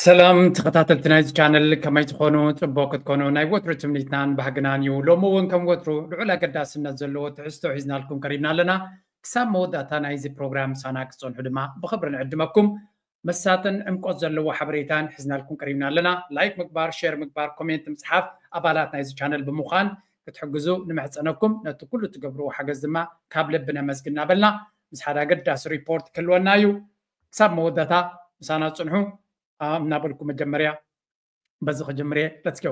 ሰላም ተኸታተልቲ ናይዚ ቻነል፣ ከመይ ትኾኑ? ጽቡቕ ክትኮኑ ናይ ወትሩ ትምኒትናን ባህግናን እዩ። ሎሚ እውን ከም ወትሩ ልዑል ኣገዳስነት ዘለዎ ትሕዝቶ ሒዝናልኩም ቀሪብና ኣለና። ክሳብ መወዳእታ ናይዚ ፕሮግራም ምሳና ክትጸንሑ ድማ ብኽብሪ ንዕድመኩም። መሳጥን ዕምቆት ዘለዎ ሓበሬታን ሒዝናልኩም ቀሪብና ኣለና። ላይክ ምግባር፣ ሼር ምግባር፣ ኮሜንት ምጽሓፍ፣ ኣባላት ናይዚ ቻነል ብምዃን ክትሕግዙ ንምሕጸነኩም። ነቲ ኩሉ ትገብርዎ ሓገዝ ድማ ካብ ልቢ ነመስግን እናበልና፣ ምስ ሓደ ኣገዳሲ ሪፖርት ክህልወና እዩ። ክሳብ መወዳእታ ምሳና ጽንሑ። እናበልኩ መጀመርያ በዚ ክጅምር እየ። Let's go።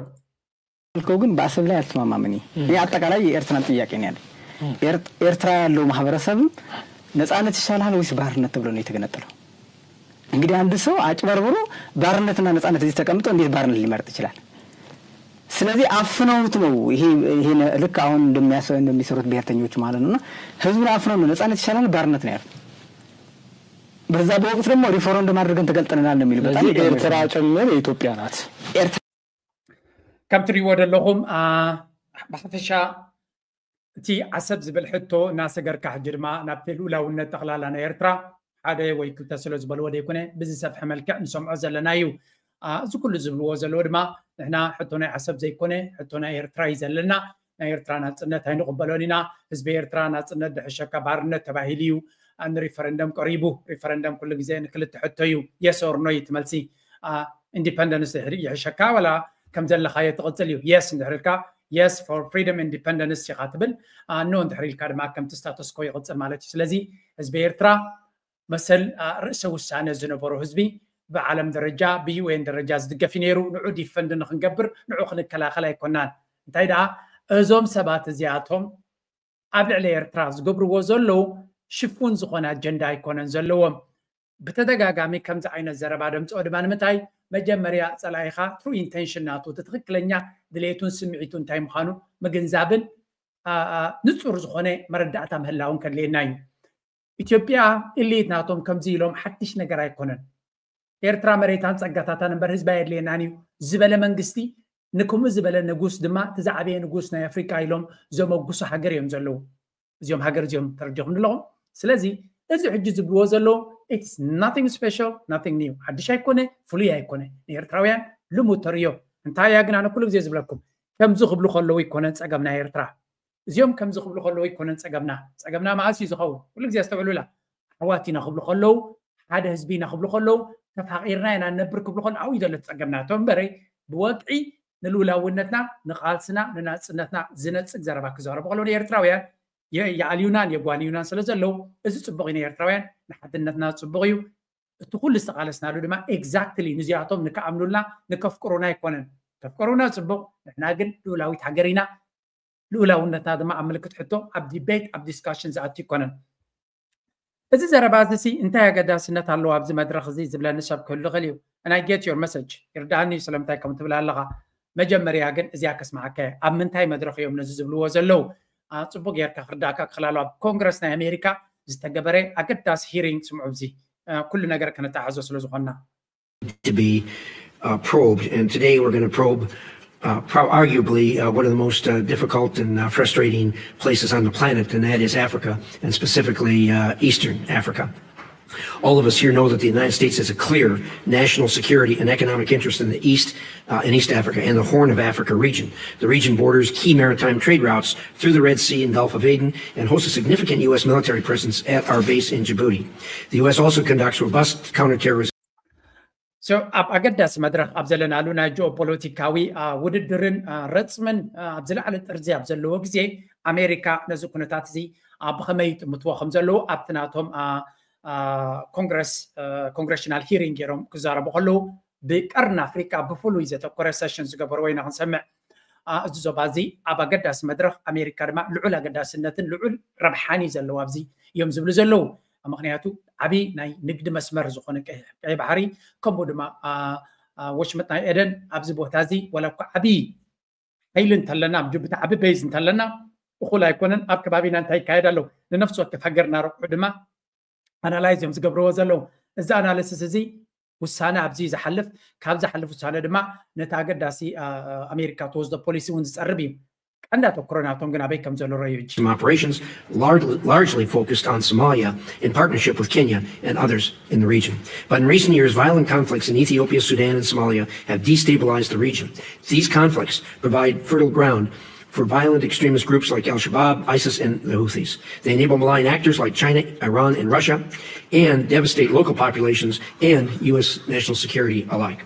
ያልከው ግን በአሰብ ላይ አልተማማምን። እኔ አጠቃላይ የኤርትራን ጥያቄ ነው ያለኝ። ኤርትራ ያለው ማህበረሰብም ነጻነት ይሻልሃል ወይስ ባርነት ተብሎ ነው የተገነጠለው። እንግዲህ አንድ ሰው አጭበርብሮ ባርነትና ነጻነት እዚህ ተቀምጦ እንዴት ባርነት ሊመርጥ ይችላል? ስለዚህ አፍነውት ነው ይሄ ልክ አሁን እንደሚሰሩት ብሔርተኞች ማለት ነውና ህዝቡን አፍነው ነው ነጻነት ይሻላል ባርነት ነው ያሉት። በዛ በወቅት ደግሞ ሪፈረንደም አድርገን ተገልጠናል ነው የሚሉ። በጣም ኤርትራ ጭምር የኢትዮጵያ ናት። ከም ትሪእዎ ዘለኹም ብሓፈሻ እቲ ዓሰብ ዝብል ሕቶ እናሰገርካ ሕጂ ድማ ናብቲ ልኡላውነት ጠቕላላ ናይ ኤርትራ ሓደ ወይ ክልተ ስለ ዝበልዎ ዘይኮነ ብዝሰፍሐ መልክዕ ንሰምዖ ዘለና እዩ። እዚ ኩሉ ዝብልዎ ዘለዎ ድማ ንሕና ሕቶ ናይ ዓሰብ ዘይኮነ ሕቶ ናይ ኤርትራ እዩ ዘለና። ናይ ኤርትራ ናጽነት ኣይንቕበሎን ኢና። ህዝቢ ኤርትራ ናጽነት ድሕሸካ ባርነት ተባሂሉ እዩ። ንሪፈረንደም ቀሪቡ። ሪፈረንደም ኩሉ ግዜ ንክልተ ሕቶ እዩ። የስ ኦር ኖ እዩ እቲ መልሲ። ኢንዲፐንደንስ ይሕሸካ ዋላ ከም ዘለኻዮ ትቕጽል እዩ። የስ እንድሕር ኢልካ yes for freedom independence ኢኻ ትብል። ኖ እንድሕር ኢልካ ድማ ከምቲ ስታተስኮ ይቕጽል ማለት እዩ። ስለዚ ህዝቢ ኤርትራ መሰል ርእሰ ውሳነ ዝነበሮ ህዝቢ ብዓለም ደረጃ ብዩኤን ደረጃ ዝድገፍ እዩ ነይሩ። ንዑ ዲፈንድ ንክንገብር ንዑ ክንከላኸል ኣይኮናን። እንታይ ደኣ እዞም ሰባት እዚኣቶም ኣብ ልዕሊ ኤርትራ ዝገብርዎ ዘለዉ ሽፉን ዝኾነ ኣጀንዳ ኣይኮነን ዘለዎም። ብተደጋጋሚ ከምዚ ዓይነት ዘረባ ደምፅኦ ድማ ንምንታይ መጀመርያ ፀላኢኻ ትሩ ኢንቴንሽን ናቱ እቲ ትኽክለኛ ድሌቱን ስምዒቱ እንታይ ምዃኑ ምግንዛብን ንፁር ዝኾነ መረዳእታ ምህላውን ከድልየና እዩ። ኢትዮጵያ ኢሊት ናቶም ከምዚ ኢሎም ሓድሽ ነገር ኣይኮነን። ኤርትራ መሬታን ጸጋታታን እምበር ህዝባ የድልየናን እዩ ዝበለ መንግስቲ ንክምኡ ዝበለ ንጉስ ድማ እቲ ዝዓበየ ንጉስ ናይ ኣፍሪቃ ኢሎም ዘመጉሱ ሃገር እዮም ዘለዉ። እዚኦም ሃገር እዚኦም ተረዲኹም ኣለኹም። ስለዚ እዚ ሕጂ ዝብልዎ ዘለዉ it's nothing special, nothing new፣ ሓድሽ ኣይኮነ፣ ፍሉይ ኣይኮነ። ንኤርትራውያን ልሙድ ተርእዮ። እንታይ እያ ግን ኣነ ኩሉ ግዜ ዝብለኩም ከምዚ ክብሉ ከለዉ ኣይኮነን ጸገም ናይ ኤርትራ። እዚኦም ከምዚ ክብሉ ከለዉ ኣይኮነን ጸገምና። ጸገምና መዓስ እዩ ዝኸውን? ኩሉ ግዜ ኣስተውዕሉላ። ኣሕዋት ኢና ክብሉ ከለዉ፣ ሓደ ህዝቢ ኢና ክብሉ ከለዉ፣ ተፋቒርና ኢና ንነብር ክብሉ ከለዉ ኣብኡ እዩ ዘሎ ጸገምና። እቶም እምበረይ ብወግዒ ንልኡላውነትና፣ ንቓልስና፣ ንናጽነትና ዝነጽግ ዘረባ ክዛረቡ ከለዉ ንኤርትራውያን የኣልዩናን የጓንዩናን ስለ ዘለዉ እዚ ጽቡቕ እዩ ንኤርትራውያን፣ ንሓድነትና ጽቡቕ እዩ። እቲ ኩሉ ዝተቓለስናሉ ድማ ኤግዛክትሊ ንዚኣቶም ንክኣምኑልና ንከፍቅሩና ኣይኮነን። ከፍቅሩና ጽቡቕ፣ ንሕና ግን ልኡላዊት ሃገር ኢና። ልኡላውነትና ድማ ኣብ ምልክት ሕቶ ኣብ ዲቤት ኣብ ዲስካሽን ዝኣቱ ኣይኮነን። እዚ ዘረባ እዚ ሲ እንታይ ኣገዳስነት ኣለዎ ኣብዚ መድረኽ እዚ ዝብለኒ ሰብ ክህሉ ይኽእል እዩ። And I get your message፣ ይርድኣኒ እዩ ስለምንታይ ከም ትብል ኣለኻ። መጀመርያ ግን እዚኣ ከስምዓካ እየ። ኣብ ምንታይ መድረኽ እዮም ነዚ ዝብልዎ ዘለዉ? ጽቡቅ ጌርካ ክርዳእካ ክኽላሉ ኣብ ኮንግረስ ናይ ኣሜሪካ ዝተገበረ ኣገዳሲ ሂሪንግ ስምዑ። እዚ ኩሉ ነገር ከነተሓዞ ስለ ዝኾንና to be uh, probed. And today we're going to probe uh, pro- arguably uh, one of the most uh, difficult and uh, frustrating places on the planet, and that is Africa, and specifically uh, Eastern Africa. All of us here know that the United States has a clear national security and economic interest in the East, uh, in East Africa and the Horn of Africa region. The region borders key maritime trade routes through the Red Sea and Gulf of Aden and hosts a significant U S military presence at our base in Djibouti. The U S also conducts robust counterterrorism. So ኣብ ኣገዳሲ መድረኽ ኣብ ዘለናሉ ናይ ጂኦፖለቲካዊ ውድድርን ረፅምን ኣብ ዝለዓለ ጥርዚ ኣብ ዘለዎ ግዜ ኣሜሪካ ነዚ ኩነታት እዚ ብኸመይ ይጥምትዎ ከም ዘለዉ ኣብቲ ናቶም ኮንግረስ ኮንግሬሽናል ሂሪንግ ገይሮም ክዛረቡ ከለዉ ብቀርኒ ኣፍሪካ ብፍሉይ ዘተኮረ ሰሽን ዝገበርዎ ኢና ክንሰምዕ። እዚ ዞባ እዚ ኣብ ኣገዳሲ መድረኽ ኣሜሪካ ድማ ልዑል ኣገዳስነትን ልዑል ረብሓን እዩ ዘለዎ ኣብዚ እዮም ዝብሉ ዘለዉ። ምክንያቱ ዓብዪ ናይ ንግዲ መስመር ዝኾነ ቀይ ባሕሪ ከምኡ ድማ ወሽመጥ ናይ ኤደን ኣብዚ ቦታ እዚ ዋላ እኳ ዓብዪ ሓይሊ እንተለና ጅቡቲ ዓቢ ቤዝ እንተለና እኹል ኣይኮነን። ኣብ ከባቢና እንታይ ይካየድ ኣለዉ ንነፍሲ ወከፍ ሃገርና ረቁሑ ድማ ኣናላይዝ እዮም ዝገብርዎ ዘለዉ። እዚ ኣናሊሲስ እዚ ውሳነ ኣብዚ ዝሓልፍ ካብ ዝሓልፍ ውሳነ ድማ ነቲ ኣገዳሲ ኣሜሪካ ትወስዶ ፖሊሲ እውን ዝፀርብ እዩ። ቀንዲ ኣተኩሮ ናቶም ግን ኣበይ ከም ዘሎ ረዩ ሕጂ Some operations largely, largely focused on Somalia in partnership with Kenya and others in the region. But in recent years, violent conflicts in Ethiopia, Sudan, and Somalia have destabilized the region. These conflicts provide fertile ground for violent extremist groups like Al Shabaab, ISIS, and the Houthis. They enable malign actors like China, Iran, and Russia, and devastate local populations and U S national security alike.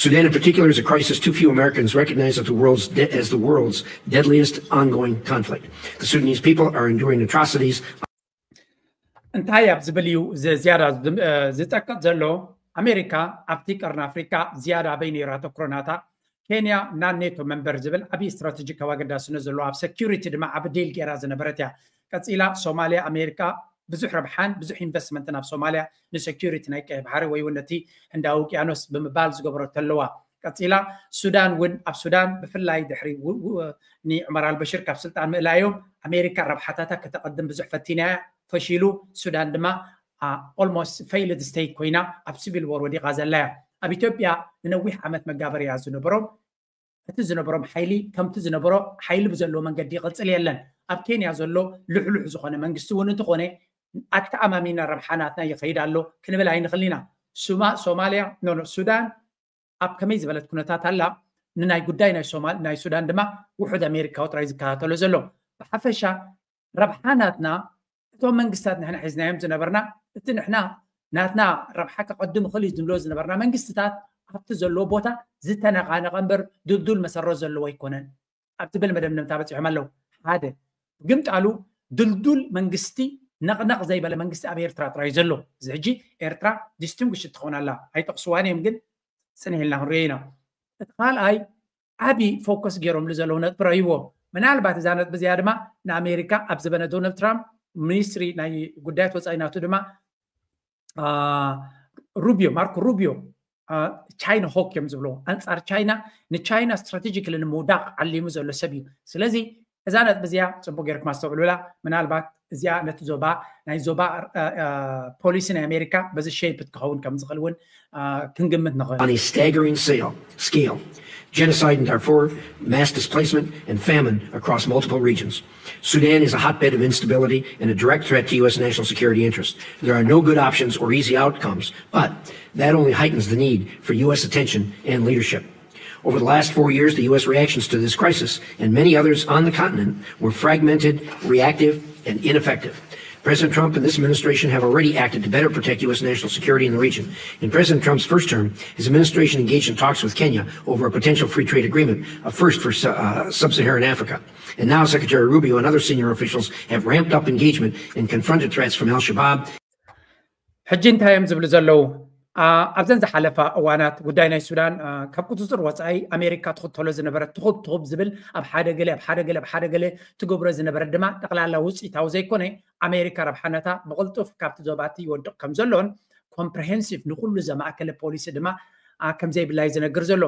Sudan, in particular, is a crisis too few Americans recognize as the world's de- as the world's deadliest ongoing conflict. The Sudanese people are enduring atrocities. እንታይ ኣብ ዝብል እዩ ዝ- ዝያዳ ዝም- እ፣ ዝጠቅጥ ዘሎ። ኣሜሪካ ኣብቲ ቀርኒ ኣፍሪካ ዝያዳ ኣበይ ነይራ ተኩሮ ናታ? ኬንያ ናብ ኔቶ መንበር ዝብል ዓብዪ ስትራቴጂካዊ ኣገዳስነት ዘለዎ ኣብ ሴኪሪቲ ድማ ዓቢ ዲል ገይራ ዝነበረት እያ። ቀፂላ ሶማልያ ኣሜሪካ ብዙሕ ረብሓን ብዙሕ ኢንቨስትመንትን ኣብ ሶማልያ ንሴኪሪቲ ናይ ቀይ ባሕሪ ወይ እውን ነቲ ህንዳዊ ውቅያኖስ ብምባል ዝገበረቶ ኣለዋ። ቀፂላ ሱዳን እውን ኣብ ሱዳን ብፍላይ ድሕሪ ው- ው- ንዑመር ኣልበሽር ካብ ስልጣን ምእላዮም ኣሜሪካ ረብሓታታ ከተቐድም ብዙሕ ፈቲና እያ፣ ፈሺሉ። ሱዳን ድማ ኦልሞስት ፌይልድ ስቴት ኮይና ኣብ ሲቪል ዎር ወዲቓ ዘላ እያ። ኣብ ኢትዮጵያ ንነዊሕ ዓመት መጋበርያ ዝነበሮም እቲ ዝነበሮም ሓይሊ ከምቲ ዝነበሮ ሓይሊ ብዘለዎ መንገዲ ይቕፅል የለን። ኣብ ኬንያ ዘሎ ልሕሉሕ ዝኾነ መንግስቲ እውን እንተኾነ ኣተኣማሚና ረብሓ ናትና ይኸይድ ኣሎ ክንብል ኣይንኽእል ኢና። ሱማ- ሶማልያ ኖ ኖ ሱዳን ኣብ ከመይ ዝበለት ኩነታት ኣላ? ንናይ ጉዳይ ናይ ሶማል ናይ ሱዳን ድማ ውሑድ ኣሜሪካዊ ጥራይ ዝከታተሎ ዘሎ። ብሓፈሻ ረብሓ ናትና እቶም መንግስታት ንሕና ሒዝናዮም ዝነበርና እቲ ንሕና ናትና ረብሓ ከቐድም ይኽእል እዩ ዝብሎ ዝነበርና መንግስትታት ኣብቲ ዘለዎ ቦታ ዝተነቓነቐ እምበር ድልዱል መሰረት ዘለዎ ኣይኮነን ኣብ ዝብል መደምደምታ በፂሖም ኣለዉ። ሓደ ግምጣሉ ድልዱል መንግስቲ ነቕነቕ ዘይበለ መንግስቲ ኣብ ኤርትራ ጥራይ ዘሎ። እዚ ሕጂ ኤርትራ ዲስቲንጉሽ ትኸውን ኣላ ኣይጠቕስዋን እዮም፣ ግን ፅንሕ ኢልና ክንሪኦ ኢና። እቲ ካልኣይ ዓቢ ፎከስ ገይሮምሉ ዘለዉ ነጥቢ ረይዎ። ምናልባት እዛ ነጥቢ እዚኣ ድማ ንኣሜሪካ ኣብ ዘበነ ዶናልድ ትራምፕ ሚኒስትሪ ናይ ጉዳያት ወፃኢ ናቱ ድማ ሩቢዮ ማርኮ ሩቢዮ ቻይና ሆክ እዮም ዝብልዎ። ኣንፃር ቻይና ንቻይና ስትራቴጂካሊ ንምውዳቕ ዓሊሙ ዘሎ ሰብ እዩ። ስለዚ እዛ ነጥቢ እዚኣ ፅቡቅ ጌርኩም ኣስተውዕሉላ። ምናልባት እዚኣ ነቲ ዞባ ናይ ዞባ ፖሊሲ ናይ ኣሜሪካ በዚ ሼፕ ክኸውን ከም ዝኽእል እውን ክንግምት ንኽእል። On a staggering scale, genocide in Darfur, mass displacement, and famine across multiple regions. Sudan is a hotbed of instability and a direct threat to U S national security interests. There are no good options or easy outcomes, but that only heightens the need for U S attention and leadership. Over the last four years, the U S reactions to this crisis and many others on the continent were fragmented, reactive, and ineffective. President Trump and this administration have already acted to better protect U S national security in the region. In President Trump's first term, his administration engaged in talks with Kenya over a potential free trade agreement, a first for uh, sub Saharan Africa. And now Secretary Rubio and other senior officials have ramped up engagement and confronted threats from Al Shabaab. ሕጂ እንታይ እዮም ዝብሉ ዘለዉ? ኣብዘን ዝሓለፋ እዋናት ጉዳይ ናይ ሱዳን ካብ ቁፅፅር ወፃኢ ኣሜሪካ ትኽተሎ ዝነበረት ትኹብ ትኹብ ዝብል ኣብ ሓደ ገለ ኣብ ሓደ ገለ ኣብ ሓደ ገለ ትገብሮ ዝነበረት ድማ ጠቕላላ ውፅኢታዊ ዘይኮነ ኣሜሪካ ረብሓነታ ብቕልጡፍ ካብቲ ዞባቲ ይወድቕ ከም ዘሎን ኮምፕሬሄንሲቭ ንኩሉ ዘማእከለ ፖሊሲ ድማ ከም ዘይብላ እዩ ዝነግር ዘሎ።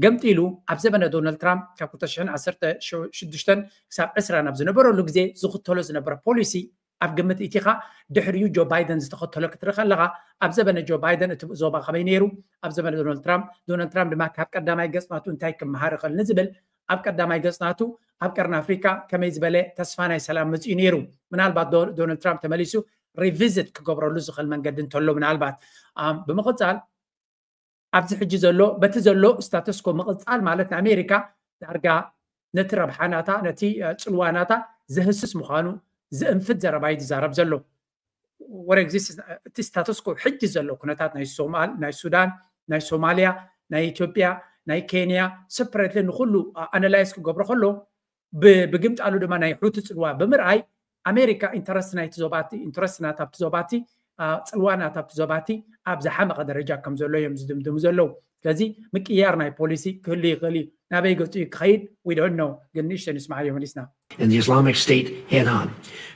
ገምጢሉ ኣብ ዘበነ ዶናልድ ትራምፕ ካብ ክልተ ሽሕን ዓሰርተ ሽዱሽተን ክሳብ ዕስራ ናብ ዝነበረሉ ግዜ ዝኽተሎ ዝነበረ ፖሊሲ ኣብ ግምት ኢቲኻ ድሕሪኡ ጆ ባይደን ዝተኸተሎ ክትርኢ ከለኻ ኣብ ዘበነ ጆ ባይደን እቲ ዞባ ከመይ ነይሩ፣ ኣብ ዘበነ ዶናልድ ትራምፕ ዶናልድ ትራምፕ ድማ ካብ ቀዳማይ ገጽ ናቱ እንታይ ክመሃር ይኽእል ንዝብል ኣብ ቀዳማይ ገጽ ናቱ ኣብ ቀርኒ ኣፍሪካ ከመይ ዝበለ ተስፋ ናይ ሰላም መፅኡ ነይሩ። ምናልባት ዶናልድ ትራምፕ ተመሊሱ ሪቪዝት ክገብረሉ ዝኽእል መንገዲ እንተሎ ምናልባት ብምቕፃል ኣብዚ ሕጂ ዘሎ በቲ ዘሎ ስታተስኮ ምቕፃል ማለት ንኣሜሪካ ዳርጋ ነቲ ረብሓ ናታ ነቲ ፅልዋ ናታ ዘህስስ ምዃኑ ዘእንፍት ዘረባ እዩ ዝዛረብ ዘሎ። ወረ ግዜ እቲ ስታተስኮ ሕጂ ዘሎ ኩነታት ናይ ሶማል ናይ ሱዳን ናይ ሶማልያ ናይ ኢትዮጵያ ናይ ኬንያ ሰፕሬትሊ ንኩሉ ኣናላይዝ ክገብሮ ከሎ ብግምጣሉ ድማ ናይ ሑቲ ፅልዋ ብምርኣይ ኣሜሪካ ኢንተረስት ናይቲ ዞባቲ ኢንተረስት ናታ ኣብቲ ዞባቲ ፅልዋ ናታ ኣብቲ ዞባቲ ኣብ ዝሓመቐ ደረጃ ከም ዘሎ እዮም ዝድምድሙ ዘለዉ። ስለዚ ምቅያር ናይ ፖሊሲ ክህሉ ይኽእል እዩ። ናበይ ገፁ እዩ ክኸይድ we don't know። ግን ንእሽተይ ንስምዓዮ መሊስና። and the Islamic State head on.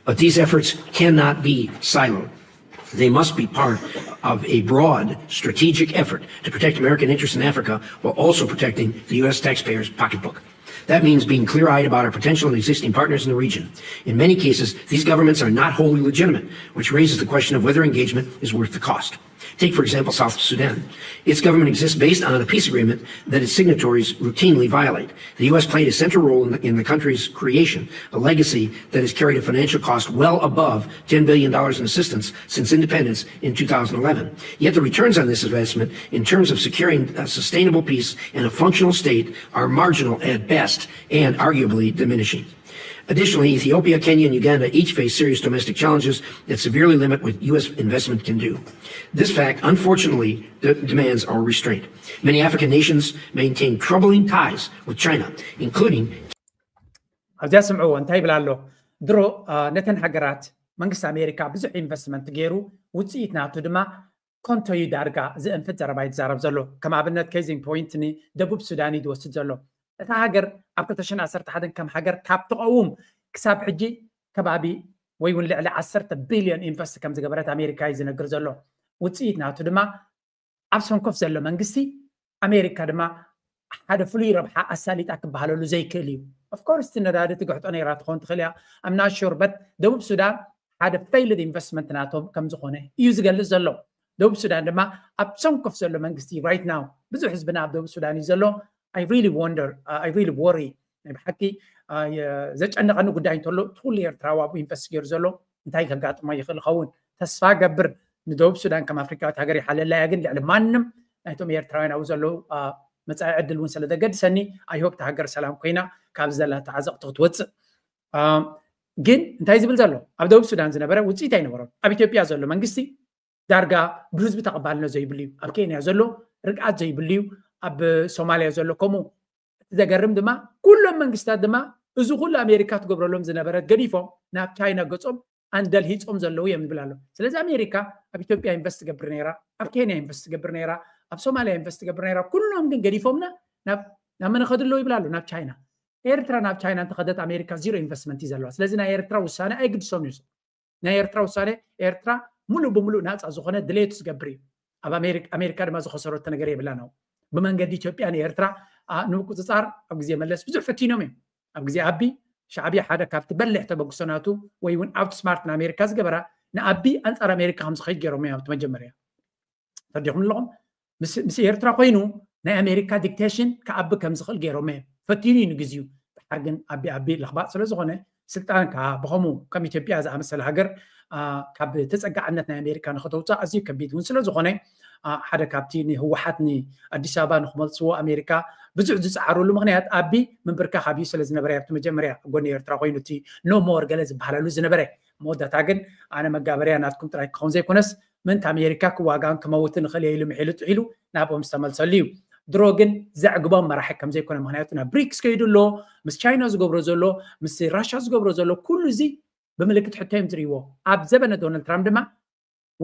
But these efforts cannot be siloed. They must be part of a broad strategic effort to protect American interests in Africa while also protecting the U S taxpayer's pocketbook. That means being clear eyed about our potential and existing partners in the region. In many cases, these governments are not wholly legitimate, which raises the question of whether engagement is worth the cost. Take, for example, South Sudan. Its government exists based on a peace agreement that its signatories routinely violate. The U S played a central role in the, in the country's creation, a legacy that has carried a financial cost well above ten billion dollars in assistance since independence in two thousand eleven. Yet the returns on this investment, in terms of securing a sustainable peace and a functional state, are marginal at best and arguably diminishing. Additionally, Ethiopia, Kenya, and Uganda each face serious domestic challenges that severely limit what U S investment can do. This fact, unfortunately, de- demands our restraint. Many African nations maintain troubling ties with China, including ኣብዚኣ ስምዕዎ እንታይ ይብል ኣሎ። ድሮ ነተን ሃገራት መንግስቲ ኣሜሪካ ብዙሕ ኢንቨስትመንት ገይሩ፣ ውፅኢት ናቱ ድማ ኮንቶ እዩ ዳርጋ ዘእንፍት ዘረባ እዩ ዝዛረብ ዘሎ። ከም ኣብነት ኬዚን ፖይንት ንደቡብ ሱዳን እዩ ዝወስድ ዘሎ። እታ ሃገር ኣብ ክልተ ሽሕን ዓሰርተ ሓደን ከም ሃገር ካብ ትቐውም ክሳብ ሕጂ ከባቢ ወይ እውን ልዕሊ ዓሰርተ ቢልዮን ኢንቨስት ከም ዝገበረት ኣሜሪካ እዩ ዝነግር ዘሎ። ውፅኢት ናቱ ድማ ኣብ ሰንኮፍ ዘሎ መንግስቲ ኣሜሪካ ድማ ሓደ ፍሉይ ረብሓ ኣሳሊጣ ክበሃለሉ ዘይክእል እዩ። ኦፍኮርስ እቲ ነዳዲ ትግሕጦ ነይራ ትኸውን ትኽእል እያ፣ ኣምናሹር በት ደቡብ ሱዳን ሓደ ፌይልድ ኢንቨስትመንት ናቶም ከም ዝኾነ እዩ ዝገልጽ ዘሎ። ደቡብ ሱዳን ድማ ኣብ ሰንኮፍ ዘሎ መንግስቲ ራይት ናው ብዙሕ ህዝብና ኣብ ደቡብ ሱዳን እዩ ዘሎ። I really wonder, I really worry። ናይ ብሓቂ ዘጨነቐኒ ጉዳይ እንተሎ እቲ ኩሉ ኤርትራዊ ኣብኡ ኢንቨስት ገይሩ ዘሎ እንታይ ከጋጥሞ ይኽእል ይኸውን? ተስፋ ገብር ንደቡብ ሱዳን ከም ኣፍሪካዊት ሃገር ይሓለላ እያ፣ ግን ልዕሊ ማንም ናይቶም ኤርትራውያን ኣብኡ ዘለዉ መፃኢ ዕድል እውን ስለ ዘገድሰኒ ኣይሆፕ እታ ሃገር ሰላም ኮይና ካብ ዘላታ ዓዘቕቲ ክትወፅእ። ግን እንታይ ዝብል ዘሎ ኣብ ደቡብ ሱዳን ዝነበረ ውፅኢት ኣይነበሮን። ኣብ ኢትዮጵያ ዘሎ መንግስቲ ዳርጋ ብህዝቢ ተቐባልነት ዘይብሉ እዩ። ኣብ ኬንያ ዘሎ ርግኣት ዘይብሉ እዩ። ኣብ ሶማልያ ዘሎ ከምኡ። እቲ ዘገርም ድማ ኩሎም መንግስታት ድማ እዚ ኩሉ ኣሜሪካ ትገብረሎም ዝነበረት ገዲፎም ናብ ቻይና ገጾም ኣንደልሂጾም ዘለዉ እዮም ይብል ኣሎ። ስለዚ ኣሜሪካ ኣብ ኢትዮጵያ ኢንቨስት ትገብር ነይራ፣ ኣብ ኬንያ ኢንቨስት ትገብር ነይራ፣ ኣብ ሶማልያ ኢንቨስት ትገብር ነይራ። ኩሎም ግን ገዲፎምና ናብ ናብ መን ከዱ ኣለዉ ይብል ኣሎ? ናብ ቻይና። ኤርትራ ናብ ቻይና እንተኸደት ኣሜሪካ ዚሮ ኢንቨስትመንት እዩ ዘለዋ። ስለዚ ናይ ኤርትራ ውሳነ ኣይግድሶም እዩ። ናይ ኤርትራ ውሳነ ኤርትራ ሙሉእ ብሙሉእ ናፃ ዝኾነ ድሌቱ ዝገብር እዩ። ኣብ ኣሜሪካ ኣሜሪካ ድማ ዝኸሰረቶ ነገር የብላን። ብመንገዲ ኢትዮጵያ ንኤርትራ ንምቁፅፃር ኣብ ግዜ መለስ ብዙሕ ፈቲኖም እዮም። ኣብ ግዜ ኣቢ ሻዕብያ ሓደ ካብቲ በሊሕ ተበግሶ ናቱ ወይ እውን ኣውትስማርት ንኣሜሪካ ዝገበራ ንኣቢ ኣንፃር ኣሜሪካ ከም ዝኸይድ ገይሮም እዮም ኣብቲ መጀመርያ። ተረዲኹም ኣለኹም? ምስ ኤርትራ ኮይኑ ናይ ኣሜሪካ ዲክቴሽን ክኣቢ ከም ዝኽእል ገይሮም እዮም። ፈቲኑ እዩ ንግዚኡ። ድሓር ግን ኣቢ ኣቢ ለኽባጥ ስለ ዝኾነ ስልጣን ከዓ ብኸምኡ ከም ኢትዮጵያ ዝኣመሰለ ሃገር ካብ ተፀጋዕነት ናይ ኣሜሪካ ንክተውፅእ ኣዝዩ ከቢድ እውን ስለ ዝኾነ ሓደ ካብቲ ንህወሓት ንኣዲስ ኣበባ ንክመልስዎ ኣሜሪካ ብዙሕ ዝፀዓሩሉ ምክንያት ኣቢ ምንብርካኽ ኣብዩ ስለ ዝነበረ ኣብቲ መጀመርያ ጎኒ ኤርትራ ኮይኑ እቲ ኖ ሞር ገለ ዝበሃለሉ ዝነበረ መወዳእታ ግን ኣነ መጋበርያ ናትኩም ጥራይ ክኸውን ዘይኮነስ ምእንቲ ኣሜሪካ ክዋጋን ክመውትን ንኽእል እየ ኢሉ ምሒሉ ጥሒሉ ናብኦም ዝተመልሰሉ እዩ። ድሮ ግን ዘዕግቦም መራሒ ከም ዘይኮነ ምክንያቱ ናብ ብሪክስ ከይዱ ኣሎ፣ ምስ ቻይና ዝገብሮ ዘሎ ምስ ራሻ ዝገብሮ ዘሎ ኩሉ እዚ ብምልክት ሕቶ እዮም ዝርእይዎ። ኣብ ዘበነ ዶናልድ ትራምፕ ድማ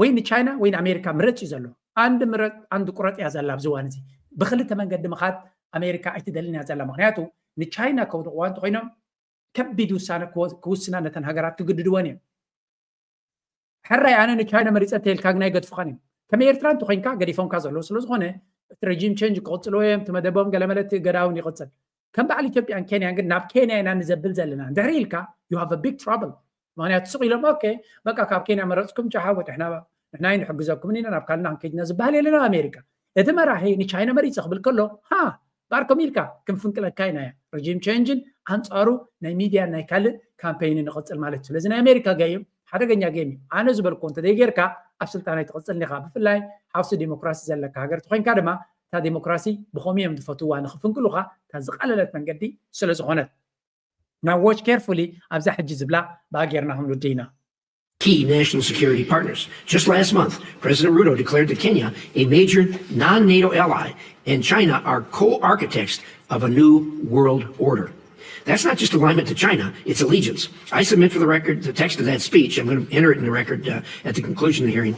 ወይ ንቻይና ወይ ንኣሜሪካ ምረፅ እዩ ዘሎ። ኣንድ ምረጥ ኣንድ ቁረጥ እያ ዘላ ኣብዚ እዋን እዚ። ብክልተ መንገዲ ምኻድ ኣሜሪካ ኣይትደልን እያ ዘላ። ምክንያቱ ንቻይና ከውድቕዋ እንተኮይኖም ከቢድ ውሳነ ክውስና ነተን ሃገራት ክግድድወን እዮም። ሕራይ ኣነ ንቻይና መሪፀ እንተይልካ ግን ኣይገድፍኻን እዮም። ከም ኤርትራ እንተኮይንካ ገዲፎምካ ዘለዉ ስለዝኮነ እቲ ረጂም ቸንጅ ክቕፅልዎ እዮም። እቲ መደቦም ገለመለ እቲ ገዳውን ይቕፅል። ከም በዓል ኢትዮጵያን ኬንያን ግን ናብ ኬንያ ኢና ንዘብል ዘለና እንድሕሪ ኢልካ you have a big trouble። ምክንያቱ ስቕ ኢሎም ኦኬ በቃ ካብ ኬንያ መረፅኩም ቻሓወት ንሕና ንሕና ንሕግዘኩም ኢና ናብ ካልእ ክንከይድ ኢና ዝበሃል የለን ኣብ ኣሜሪካ። እቲ መራሒ ንቻይና መሪፀ ክብል ከሎ ሃ ባርኮም ኢልካ ክንፍንቅለካ ኢና እያ። ረጂም ቸንጅን ኣንፃሩ ናይ ሚድያን ናይ ካልእ ካምፔይን ንቐፅል ማለት እዩ። ስለዚ ናይ ኣሜሪካ ገይም ሓደገኛ ገይም እዩ። ኣነ ዝበልኩ እንተዘይጌርካ ኣብ ስልጣን ኣይትቐፅልን ኢኻ። ብፍላይ ሓውሲ ዲሞክራሲ ዘለካ ሃገር ተኮይንካ ድማ እታ ዲሞክራሲ ብኸምኡ እዮም ዝፈትውዋ ንክፍንቅሉኻ እታ ዝቐለለት መንገዲ ስለ ዝኾነት። Now watch carefully ኣብዛ ሕጂ ዝብላ ብኣጌርና ክንውድእ ኢና። Key national security partners. Just last month, President Ruto declared that Kenya, a major non-NATO ally, and China are co-architects of a new world order. That's not just alignment to China, it's allegiance. I submit for the record the text of that speech. I'm going to enter it in the record uh, at the conclusion of the hearing.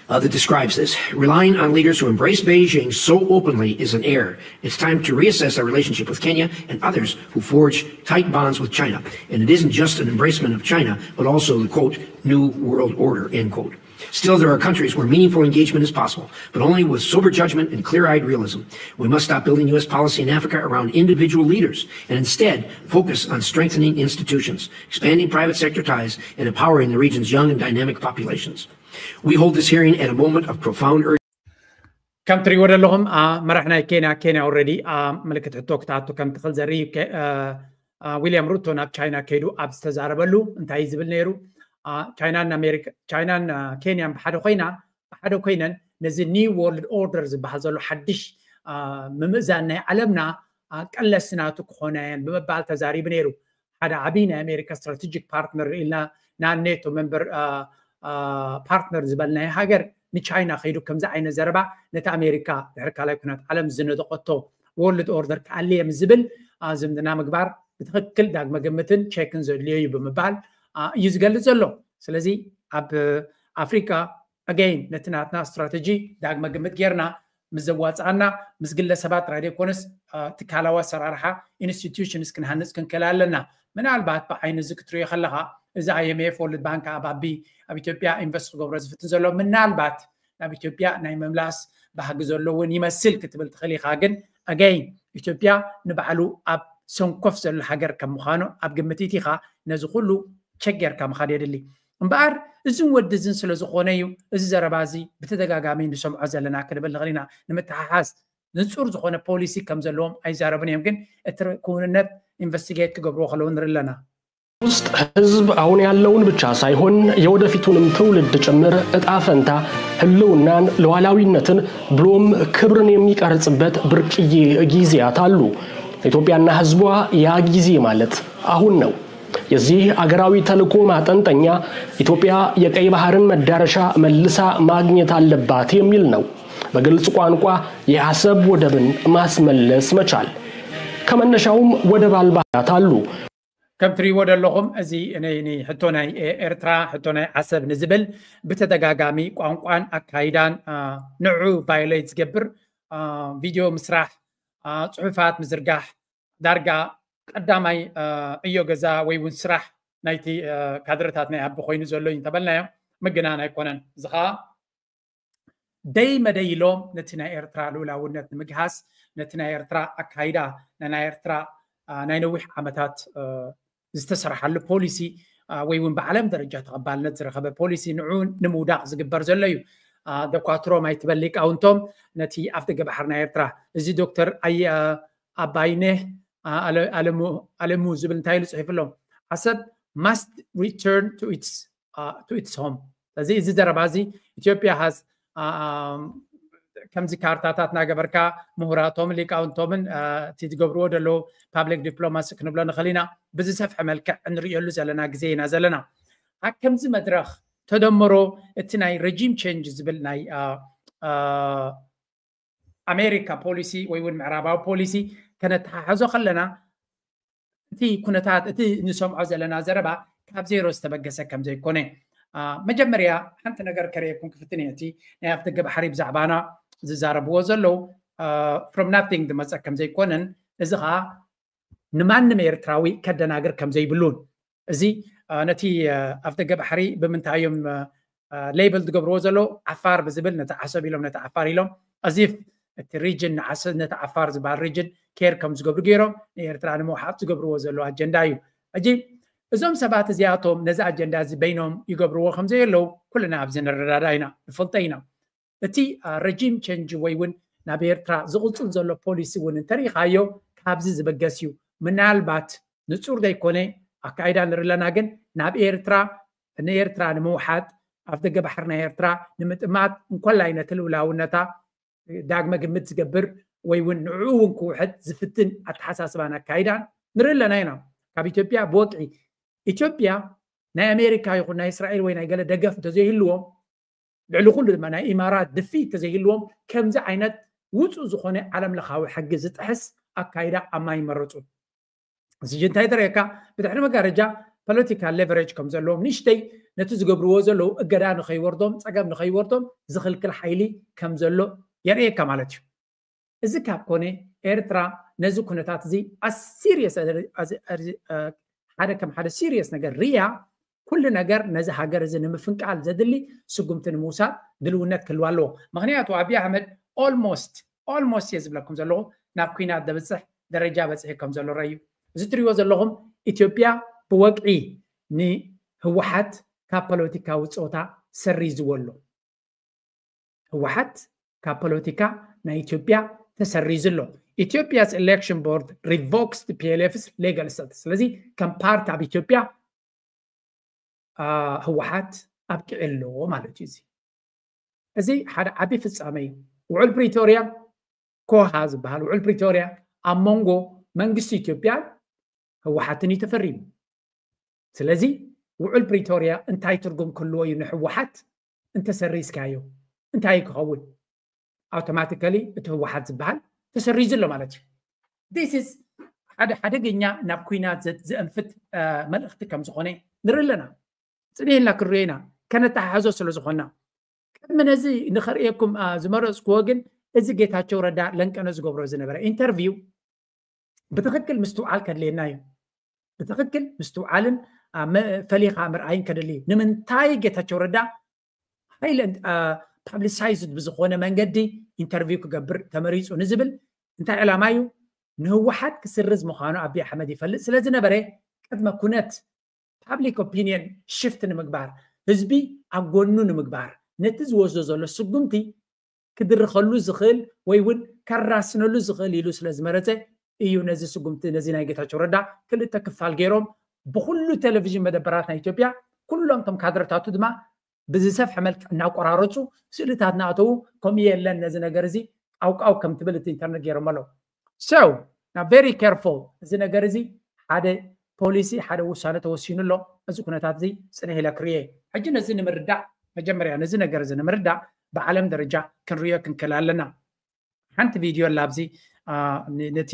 Uh, that describes this. Relying on leaders who embrace Beijing so openly is an error. It's time to reassess our relationship with Kenya and others who forge tight bonds with China. And it isn't just an embracement of China, but also the quote, new world order, end quote. Still, there are countries where meaningful engagement is possible, but only with sober judgment and clear eyed realism. We must stop building U S policy in Africa around individual leaders and instead focus on strengthening institutions, expanding private sector ties, and empowering the region's young and dynamic populations. We hold this hearing at a moment of profound urgency. ከም ትሪእዎ ዘለኹም መራሕ ናይ ኬንያ ኬንያ already ምልክት ሕቶ ክትኣቱ ከም ትኽእል ዘርኢ እዩ። ዊልያም ሩቶ ናብ ቻይና ከይዱ ኣብ ዝተዛረበሉ እንታይ እዩ ዝብል ነይሩ? ቻይናን ኣሜሪካ ቻይናን ኬንያን ብሓደ ኮይና ብሓደ ኮይነን ነዚ new world order ዝበሃል ዘሎ ሓድሽ ምምእዛን ናይ ዓለምና ቀለሲ ናቱ ክኾና እየን ብምባል ተዛሪቡ ነይሩ። ሓደ ዓብዪ ናይ ኣሜሪካ strategic partner ኢልና ናብ ኔቶ member partner ዝበልናዮ ሃገር ንቻይና ከይዱ ከምዚ ዓይነት ዘረባ ነቲ ኣሜሪካ ድሕሪ ካልኣይ ኩናት ዓለም ዝነደቐቶ world order ክኣሊ እየ ዝብል ዝምድና ምግባር ብትኽክል ዳግመ ግምትን ቸክን ዘድልዮ እዩ ብምባል እዩ ዝገልፅ ዘሎ። ስለዚ ኣብ ኣፍሪካ again ነቲ ናትና strategy ዳግመ ግምት ጌርና ምስ ዘዋፅኣና ምስ ግለሰባት ጥራይ ዘይኮነስ ትካላዊ ኣሰራርሓ institutions ክንሃንፅ ክንክእል ኣለና። ምናልባት ብዓይኒ እዚ ክትሪኦ ከለካ እዚ IMF World Bank ኣብ ኣቢ ኣብ ኢትዮጵያ invest ክገብሮ ዝፍትን ዘሎ ምናልባት ናብ ኢትዮጵያ ናይ ምምላስ ባህጊ ዘሎ እውን ይመስል ክትብል ትኽእል ኢኻ። ግን again ኢትዮጵያ ንባዕሉ ኣብ ሰንኮፍ ዘሎ ሃገር ከም ምዃኑ ኣብ ግምት ኢኻ ነዚ ኩሉ ቸክ ጌርካ ምኻድ የድሊ። እምበኣር እዝን ወዲ እዝን ስለ ዝኾነ እዩ እዚ ዘረባ እዚ ብተደጋጋሚ ንሰምዖ ዘለና ክንብል ንኽእል ኢና። ንምትሓሓዝ ንፁር ዝኾነ ፖሊሲ ከም ዘለዎም ኣይዛረቡን እዮም። ግን እቲ ክውንነት ኢንቨስቲጌት ክገብርዎ ከለዉ ንርኢ ኣለና። ውስጥ ህዝብ አሁን ያለውን ብቻ ሳይሆን የወደፊቱንም ትውልድ ጭምር እጣ ፈንታ፣ ህልውናን ሉዓላዊነትን ብሎም ክብርን የሚቀርጽበት ብርቅዬ ጊዜያት አሉ። ኢትዮጵያና ህዝቧ ያ ጊዜ ማለት አሁን ነው። የዚህ አገራዊ ተልዕኮ ማጠንጠኛ ኢትዮጵያ የቀይ ባህርን መዳረሻ መልሳ ማግኘት አለባት የሚል ነው። በግልጽ ቋንቋ የአሰብ ወደብን ማስመለስ መቻል። ከመነሻውም ወደብ አልባ አሉ። ከም ትሪእዎ ዘለኹም እዚ ናይ ሕቶ ናይ ኤርትራ ሕቶ ናይ ዓሰብ ንዝብል ብተደጋጋሚ ቋንቋን ኣካይዳን ንዑ violate ዝገብር ቪድዮ ምስራሕ፣ ፅሑፋት ምዝርጋሕ ዳርጋ ቀዳማይ ዕዮ ገዛ ወይ እውን ስራሕ ናይቲ ካድረታት ናይ ኣቢ ኮይኑ ዘሎ እዩ እንተበልናዮ ምግናን ኣይኮነን። እዚ ከዓ ደይ መደይ ኢሎም ነቲ ናይ ኤርትራ ልኡላውነት ንምግሃስ ነቲ ናይ ኤርትራ ኣካይዳ ናይ ኤርትራ ናይ ነዊሕ ዓመታት ዝተሰርሓሉ ፖሊሲ ወይ እውን ብዓለም ደረጃ ተቐባልነት ዝረኸበ ፖሊሲ ንዑ ንምውዳቕ ዝግበር ዘሎ እዩ። ደኳትሮም ኣይትበል ሊቃውንቶም ነቲ ኣፍ ደገ ባሕሪ ናይ ኤርትራ እዚ ዶክተር ኣባይነህ ኣለሙ ዝብል እንታይ ኢሉ ፅሒፍሎም? ዓሰብ must return to its home። ስለዚ እዚ ዘረባ እዚ ኢትዮጵያ has ከምዚ ካርታታት እናገበርካ ምሁራቶምን ሊቃውንቶምን እቲ ዝገብርዎ ዘለዉ public diplomacy ክንብሎ ንኽእል ኢና። ብዝሰፍሐ መልክዕ እንርእየሉ ዘለና ግዜ ኢና ዘለና። ኣብ ከምዚ መድረኽ ተደምሮ እቲ ናይ regime change ዝብል ናይ ኣሜሪካ ፖሊሲ ወይ እውን ምዕራባዊ ፖሊሲ ከነተሓሕዞ ከለና እቲ ኩነታት እቲ ንሰምዖ ዘለና ዘረባ ካብ ዜሮ ዝተበገሰ ከም ዘይኮነ መጀመርያ ሓንቲ ነገር ከርእየኩም ክፍትን እየ። እቲ ናይ ኣፍደገ ባሕሪ ብዛዕባና ዝዛረብዎ ዘለዉ from nothing ዝመፀ ከም ዘይኮነን እዚ ከዓ ንማንም ኤርትራዊ ከደናግር ከም ዘይብሉን እዚ ነቲ ኣፍደገ ባሕሪ ብምንታይ እዮም ሌብል ዝገብርዎ ዘለዉ ዓፋር ብዝብል ነቲ ዓሰብ ኢሎም ነቲ ዓፋር ኢሎም as if እቲ region ነቲ ዓፋር ዝበሃል region care ከም ዝገብሩ ገይሮም ንኤርትራ ንምውሓጥ ዝገብርዎ ዘለዉ ኣጀንዳ እዩ። ሕጂ እዞም ሰባት እዚኣቶም ነዚ ኣጀንዳ እዚ በይኖም ይገብርዎ ከም ዘየለዉ ኩልና ኣብዚ ንረዳዳ ኢና ንፈልጦ ኢና። እቲ regime change ወይ እውን ናብ ኤርትራ ዝቕፅል ዘሎ ፖሊሲ እውን እንተሪኢኻዮ ካብዚ ዝበገስ እዩ። ምናልባት ንፁር ዘይኮነ ኣካይዳ ንርኢ ኣለና፣ ግን ናብ ኤርትራ ንኤርትራ ንምውሓጥ ኣፍደገ ባሕሪ ናይ ኤርትራ ንምጥማት እንኮላይ ነቲ ልኡላውነታ ዳግመ ግምት ዝገብር ወይ እውን ንዕኡ እውን ክውሕጥ ዝፍትን ኣተሓሳስባን ኣካይዳን ንርኢ ኣለና ኢና። ካብ ኢትዮጵያ ብወግዒ ኢትዮጵያ ናይ ኣሜሪካ ይኹን ናይ እስራኤል ወይ ናይ ገለ ደገፍ እንተዘይህልዎም ልዕሊ ኩሉ ድማ ናይ ኢማራት ድፊት እንተዘይህልዎም ከምዚ ዓይነት ውፁእ ዝኾነ ዓለም ለኻዊ ሕጊ ዝጥሕስ ኣካይዳ ኣማ ይመረፁ። እዚ እንታይ ተረየካ ብድሕሪ መጋረጃ ፖለቲካል ሌቨሬጅ ከም ዘለዎም ንእሽተይ ነቲ ዝገብርዎ ዘለዉ እገዳ ንኸይወርዶም ፀገም ንኸይወርዶም ዝኽልክል ሓይሊ ከም ዘሎ የርእየካ ማለት እዩ። እዚ ካብ ኮነ ኤርትራ ነዚ ኩነታት እዚ ኣሲሪየስ ሓደ ከም ሓደ ሲሪየስ ነገር ርያ ኩሉ ነገር ነዚ ሃገር እዚ ንምፍንቃል ዘድሊ ስጉምቲ ንምውሳድ ድልውነት ክህልዋ ኣለዎ። ምክንያቱ ኣብይ ኣሕመድ ኦልሞስት ኦልሞስት እየ ዝብለኩም ዘለኹ ናብ ኩናት ዘብፅሕ ደረጃ በፅሒ ከም ዘሎ ረዩ። እዚ ትሪእዎ ዘለኹም ኢትዮጵያ ብወግዒ ንህወሓት ካብ ፖለቲካዊ ፀወታ ሰሪዝዎ ኣሎ። ህወሓት ካብ ፖለቲካ ናይ ኢትዮጵያ ተሰሪዙ ኣሎ። Ethiopia's election board revokes the P L F's legal status። ስለዚ ከም ፓርቲ ኣብ ኢትዮጵያ ህወሓት ኣብቂዑ ኣሎ ማለት እዩ። እዚ እዚ ሓደ ዓቢ ፍጻመ እዩ። ውዕል ፕሪቶርያ ኮሃ ዝበሃል ውዕል ፕሪቶርያ ኣብ መንጎ መንግስቲ ኢትዮጵያን ህወሓትን እዩ ተፈሪሙ። ስለዚ ውዕል ፕሪቶርያ እንታይ ትርጉም ክህልዎ እዩ ንህወሓት እንተሰሪዝካዮ እንታይ እዩ ክኸውን? ኣውቶማቲካሊ እቲ ህወሓት ዝበሃል ተሰሪዙ ኣሎ ማለት እዩ። This is ሓደ ሓደገኛ ናብ ኩናት ዘእንፍት መልእኽቲ ከም ዝኾነ ንርኢ ኣለና። ጽኒሕና ክንሪኦ ኢና ከነተሓሕዞ ስለ ዝኾንና። ቅድሚ ነዚ ንኸርእየኩም ዝመረፅኩዎ ግን እዚ ጌታቸው ረዳ ለንቀነ ዝገብሮ ዝነበረ ኢንተርቪው ብትኽክል ምስትውዓል ከድልየና እዩ። ብትኽክል ምስትውዓልን ፈሊኻ ምርኣይን ከድሊ እዩ። ንምንታይ ጌታቸው ረዳ ሃይለ ፓብሊሳይዝድ ብዝኾነ መንገዲ ኢንተርቪው ክገብር ተመሪፁ ንዝብል እንታይ ዕላማ እዩ? ንህወሓት ክስርዝ ምዃኑ ኣብይ ኣሕመድ ይፈልጥ ስለ ዝነበረ ቅድመ ኩነት ፓብሊክ ኦፒንየን ሽፍት ንምግባር ህዝቢ ኣብ ጎኑ ንምግባር ነቲ ዝወስዶ ዘሎ ስጉምቲ ክድርኸሉ ዝኽእል ወይ እውን ከራስነሉ ዝኽእል ኢሉ ስለ ዝመረፀ እዩ ነዚ ስጉምቲ ነዚ ናይ ጌታቸው ረዳ ክልተ ክፋል ገይሮም ብኩሉ ቴሌቪዥን መደበራት ናይ ኢትዮጵያ ኩሎም እቶም ካድረታቱ ድማ ብዝሰፍሐ መልክዕ እናቆራረፁ ስእልታት እናኣተዉ ከምኡ የለን ነዚ ነገር እዚ ቃውቃው ከም ትብል እቲ ኢንተርኔት ገይሮም ኣለዉ። So now very careful እዚ ነገር እዚ ሓደ ፖሊሲ ሓደ ውሳነ ተወሲኑ ኣሎ። እዚ ኩነታት እዚ ፅንሕ ኢለ ክርእየ ሕጂ ነዚ ንምርዳእ መጀመርያ ነዚ ነገር እዚ ንምርዳእ ብዓለም ደረጃ ክንርእዮ ክንክእል ኣለና። ሓንቲ ቪድዮ ኣላ ኣብዚ ነቲ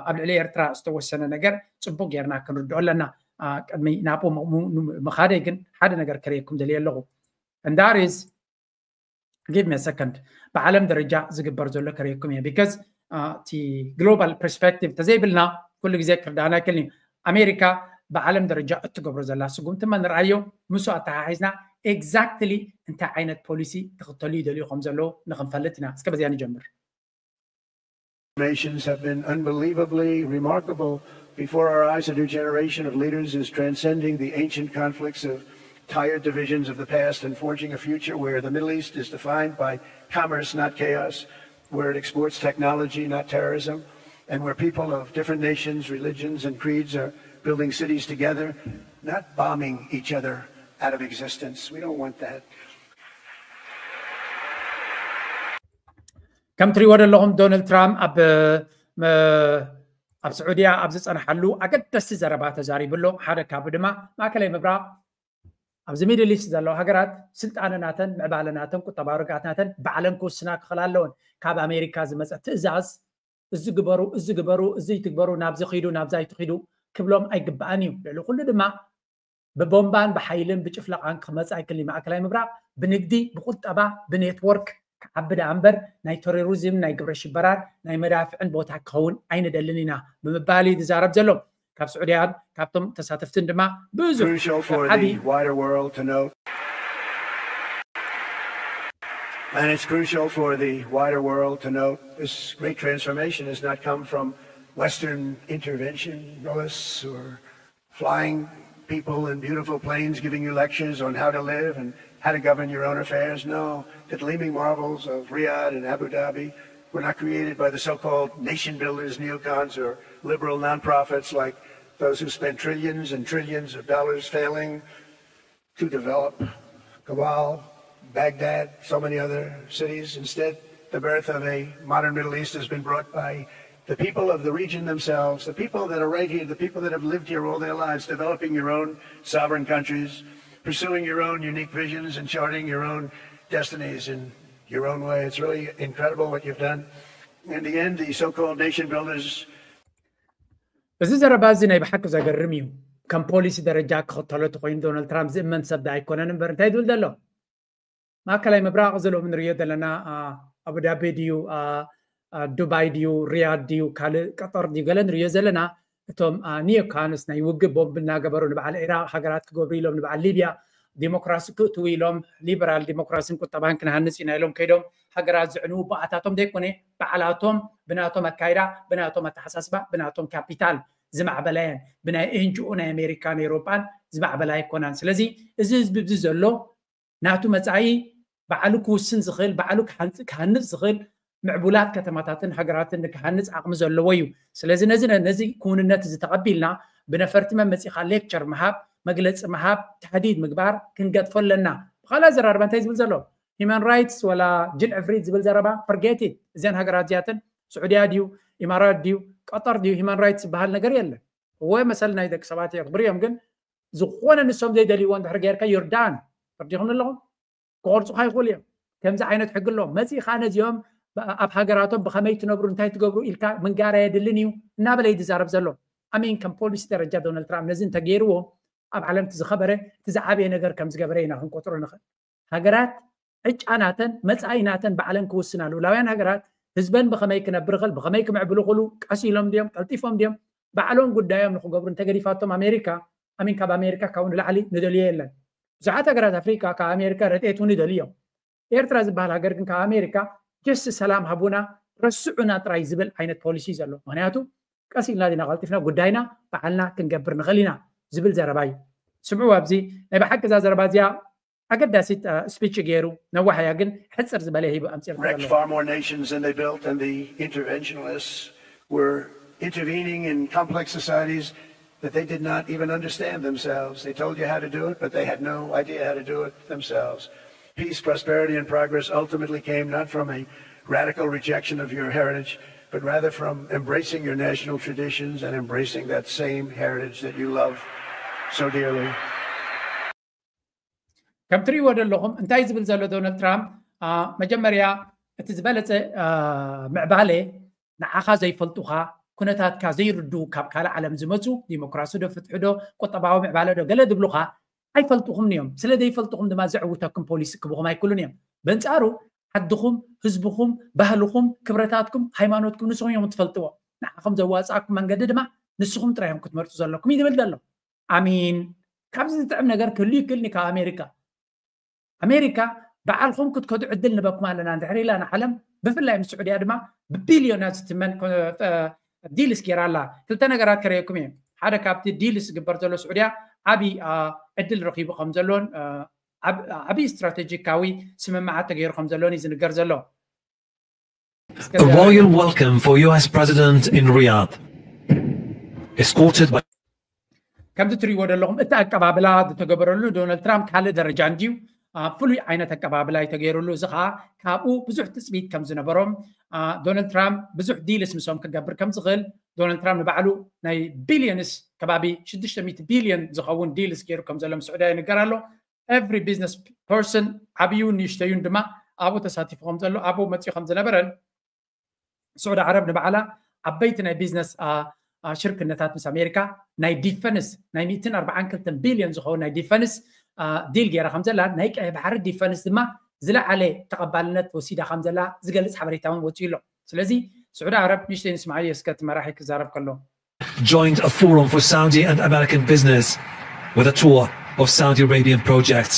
ኣብ ልዕሊ ኤርትራ ዝተወሰነ ነገር ፅቡቅ ጌርና ክንርድኦ ኣለና። ቅድሚ ናብኡ ምኻደይ ግን ሓደ ነገር ክርእየኩም ደልየ ኣለኹ። And that is give me a second ብዓለም ደረጃ ዝግበር ዘሎ ከርእየኩም እየ because እቲ ግሎባል ፐርስፔክቲቭ ተዘይብልና ኩሉ ግዜ ክርዳእና ይክእል እዩ። ኣሜሪካ ብዓለም ደረጃ እትገብሮ ዘላ ስጉምቲ እማ ንርኣዮ። ምስ ኣተሓሒዝና ኤግዛክትሊ እንታይ ዓይነት ፖሊሲ ክኽተሉ ይደልዩ ከም ዘለዉ ንክንፈልጥ ኢና። እስከ በዚኣ ንጀምር። Nations have been unbelievably remarkable. Before our eyes, a new generation of leaders is transcending the ancient conflicts of tired divisions of the past and forging a future where the Middle East is defined by commerce, not chaos, where it exports technology, not terrorism, and where people of different nations, religions, and creeds are building cities together, not bombing each other out of existence. We don't want that. ከም ትሪእዎ ዘለኹም ዶናልድ ትራምፕ ኣብ ኣብ ስዑድያ ኣብ ዝፀንሓሉ ኣገደስቲ ዘረባ ተዛሪቡ ኣሎ። ሓደ ካብኡ ድማ ማእከላይ ምብራቕ ኣብዚ ሚድል ኢስት ዘለዋ ሃገራት ስልጣነ ናተን ምዕባለ ናተን ቁጠባዊ ርግኣት ናተን ባዕለን ክውስና ክኽእላ ኣለወን። ካብ ኣሜሪካ ዝመፀ ትእዛዝ እዚ ግበሩ፣ እዚ ግበሩ፣ እዚ ይትግበሩ፣ ናብዚ ኺዱ፣ ናብዛ ይትኺዱ ክብሎም ኣይግባእን እዩ። ልዕሊ ኩሉ ድማ ብቦምባን ብሓይልን ብጭፍለቓን ክመጽእ ኣይክእልን እዩ። ማእከላይ ምብራቕ ብንግዲ፣ ብቁጠባ፣ ብኔትወርክ ክዓቢ ደኣ እምበር ናይ ቴሮሪዝም፣ ናይ ግብረ ሽበራን ናይ መዳፍዕን ቦታ ክኸውን ኣይንደልን ኢና ብምባል እዩ ዝዛረብ ዘሎ። ካብ ስዑድያን ካብቶም ተሳተፍትን ድማ ብዙሕ Crucial for ዓቢ the wider world to note. And it's crucial for the wider world to note this great transformation has not come from Western interventionists or flying people in beautiful planes giving you lectures on how to live and how to govern your own affairs. No, the gleaming marvels of Riyadh and Abu Dhabi were not created by the so-called nation builders, neocons, or liberal nonprofits like those who spent trillions and trillions of dollars failing to develop Kabul, Baghdad, so many other cities. Instead, the birth of a modern Middle East has been brought by the people of the region themselves, the people that are right here, the people that have lived here all their lives, developing your own sovereign countries, pursuing your own unique visions, and charting your own destinies in your own way. It's really incredible what you've done. In the end, the so-called nation builders እዚ ዘረባ እዚ ናይ ብሓቂ ዘገርም እዩ። ከም ፖሊሲ ደረጃ ክኽተሎ ተኮይኑ ዶናልድ ትራምፕ ዝእመን ሰብ ዳ ኣይኮነን እምበር እንታይ ዝብል ዘሎ ማእከላይ ምብራቕ እዚ ሎሚ ንሪኦ ዘለና ኣቡዳቢ ድዩ ዱባይ ድዩ ሪያድ ድዩ ካልእ ቀጠር ድዩ ገለ ንሪኦ ዘለና እቶም ኒዮካንስ ናይ ውግእ ቦምብ እናገበሩ ንበዓል ኢራቅ ሃገራት ክገብሩ ኢሎም ንበዓል ሊብያ ዲሞክራሲ ክእትዉ ኢሎም ሊበራል ዲሞክራሲን ቁጠባን ክንሃንፅ ኢና ኢሎም ከይዶም ሃገራት ዝዕንዉ ብኣታቶም ዘይኮነ ባዕላቶም ብናቶም ኣካይዳ ብናቶም ኣተሓሳስባ ብናቶም ካፒታል ዝማዕበላ እየን ብናይ ኤንጂኦ ናይ ኣሜሪካን ኤሮጳን ዝማዕበላ ኣይኮናን ስለዚ እዚ ህዝቢ እዚ ዘሎ ናቱ መጻኢ ባዕሉ ክውስን ዝኽእል፣ ባዕሉ ክሃንጽ ዝኽእል ምዕቡላት ከተማታትን ሃገራትን ንክሃንጽ ዓቕሚ ዘለዎ እዩ። ስለዚ ነዚ ነዚ ክውንነት እዚ ተቐቢልና ብነፈርቲ መመጺኻ ሌክቸር ምሃብ፣ መግለጺ ምሃብ፣ ታህዲድ ምግባር ክንገጥፎ ኣለና። ብኻልእ ኣዘራርባ እንታይ ዝብል ዘሎ? ሂማን ራይትስ ወላ ጅል ዕፍሪት ዝብል ዘረባ ፈርጌት። እዘን ሃገራት እዚኣተን ስዑድያ ድዩ፣ ኢማራት ድዩ፣ ቀጠር ድዩ፣ ሂማን ራይትስ ዝበሃል ነገር የለን። እወ መሰል ናይ ደቂ ሰባት የኽብር እዮም፣ ግን ዝኾነ ንሶም ዘይደልይዎ እንድሕር ጌርካ ዮርዳን ፈርዲኹም ኣለኹም። ክቆርፁኻ ይኽእሉ እዮም። ከምዚ ዓይነት ሕጊ ኣለዎም። መፂእኻ ነዚኦም ኣብ ሃገራቶም ብኸመይ ትነብሩ እንታይ ትገብሩ ኢልካ ምንጋር ኣየድልን እዩ እናበለ እዩ ዝዛረብ ዘሎ። ኣሚን ከም ፖሊሲ ደረጃ ዶናልድ ትራምፕ ነዚ እንተገይርዎ ኣብ ዓለም እቲ ዝኸበረ እቲ ዝዓበየ ነገር ከም ዝገበረ ኢና ክንቆፅሮ ንኽእል። ሃገራት ዕጫ ናተን መፃኢ ናተን ባዕለን ክውስና፣ ልኡላውያን ሃገራት ህዝበን ብኸመይ ክነብር ይኽእል፣ ብኸመይ ክምዕብሉ ይኽእሉ፣ ቀስ ኢሎም ድዮም ቀልጢፎም ድዮም ባዕሎም ጉዳዮም ንክገብሩ እንተገዲፋቶም ኣሜሪካ ኣሚን ካብ ኣሜሪካ ካብኡ ንላዕሊ ንደልዮ የለን። ብዙሓት ሃገራት ኣፍሪካ ካብ ኣሜሪካ ረድኤት እውን ይደልዩ እዮም። ኤርትራ ዝበሃል ሃገር ግን ካብ ኣሜሪካ ጀስት ሰላም ሃቡና ረስዑና ጥራይ ዝብል ዓይነት ፖሊሲ ዘሎ። ምክንያቱ ቀስ ኢልና ዲና ቀልጢፍና ጉዳይና ባዕልና ክንገብር ንኽእል ኢና ዝብል ዘረባ እዩ። ስምዑ ኣብዚ ናይ ብሓቂ እዛ ዘረባ እዚኣ ኣገዳሲት ስፒች ገይሩ ነዋሕ እያ ግን ሕፅር ዝበለ ሂቡ ኣምፂርና wrecked ዘሎ። Far more nations than they built, and the interventionists were intervening in complex societies that they did not even understand themselves. They told you how to do it, but they had no idea how to do it themselves. Peace, prosperity, and progress ultimately came not from a radical rejection of your heritage, but rather from embracing your national traditions and embracing that same heritage that you love so dearly. ከም ትሪእዎ ዘለኹም እንታይ ዝብል ዘሎ ዶናልድ ትራምፕ፣ መጀመርያ እቲ ዝበለፀ ምዕባለ ንዓኻ ዘይፈልጡኻ፣ ኩነታትካ ዘይርድኡ፣ ካብ ካልእ ዓለም ዝመፁ፣ ዲሞክራሲ ዶ ፍትሒ ዶ ቁጠባዊ ምዕባለ ዶ ገለ ዝብሉኻ ኣይፈልጡኹም እዮም። ስለ ዘይፈልጡኹም ድማ ዘዕውተኩም ፖሊሲ ክቡኹም ኣይክእሉን እዮም። በንፃሩ ዓድኹም፣ ህዝብኹም፣ ባህልኹም፣ ክብረታትኩም፣ ሃይማኖትኩም ንስኹም እዮም ትፈልጥዎ። ንዓኹም ዘዋፅኣኩም መንገዲ ድማ ንስኹም ጥራይ እዮም ክትመርፁ ዘለኩም እዩ ዝብል ዘሎ። ኣሚን ካብዚ ዝጥዕም ነገር ክህሉ ይክእልኒ ካብ ኣሜሪካ። ኣሜሪካ ባዕልኹም ክትከዱ ዕድል ንበኩም ኣለና እንድሕር ኢላ ንዓለም ብፍላይ ምስ ስዑድያ ድማ ብቢልዮናት ዝትመን ዲልስ ገይራ ኣላ። ክልተ ነገራት ከረየኩም እየ። ሓደ ካብቲ ዲልስ ዝግበር ዘሎ ስዑድያ ዓብዪ ዕድል ረኪቡ ከም ዘሎን ዓብዪ ስትራቴጂካዊ ስምምዓት ተገይሩ ከም ዘሎን እዩ ዝንገር ዘሎ። A royal welcome for U S President in Riyadh, escorted by ከምዚ ትሪእዎ ዘለኹም እቲ ኣቀባብላ ዝተገበረሉ ዶናልድ ትራምፕ ካልእ ደረጃ እንድዩ ፍሉይ ዓይነት ኣቀባብላ እዩ ተገይሩሉ። እዚ ከዓ ካብኡ ብዙሕ ትፅቢት ከም ዝነበሮም ዶናልድ ትራምፕ ብዙሕ ዲልስ ምሶም ክገብር ከም ዝኽእል ዶናልድ ትራምፕ ንባዕሉ ናይ ቢልዮንስ ከባቢ ሽዱሽተ ሚእቲ ቢልዮን ዝኸውን ዲልስ ገይሩ ከም ዘሎ ምስ ስዑድያ ይንገር ኣሎ። Every business person ዓብዩን ንእሽተዩን ድማ ኣብኡ ተሳቲፉ ከም ዘሎ ኣብኡ መፅኡ ከም ዝነበረን ስዑዲ ዓረብ ንባዕላ ዓበይቲ ናይ ቢዝነስ ሽርክነታት ምስ ኣሜሪካ ናይ ዲፈንስ ናይ ሚእትን ኣርባዓን ክልተን ቢልዮን ዝኸውን ናይ ዲፈንስ ዲል ገይራ ከም ዘላ ናይ ቀይ ባሕሪ ዲፈንስ ድማ ዝለዓለ ተቐባልነት ወሲዳ ከም ዘላ ዝገልፅ ሓበሬታ እውን ወፂኡ ኣሎ። ስለዚ ስዑዲ ዓረብ ንእሽተይ ንስምዓዮ እስከ እቲ መራሒ ክዛረብ ከሎ joined a forum for Saudi and American business with a tour of Saudi Arabian projects.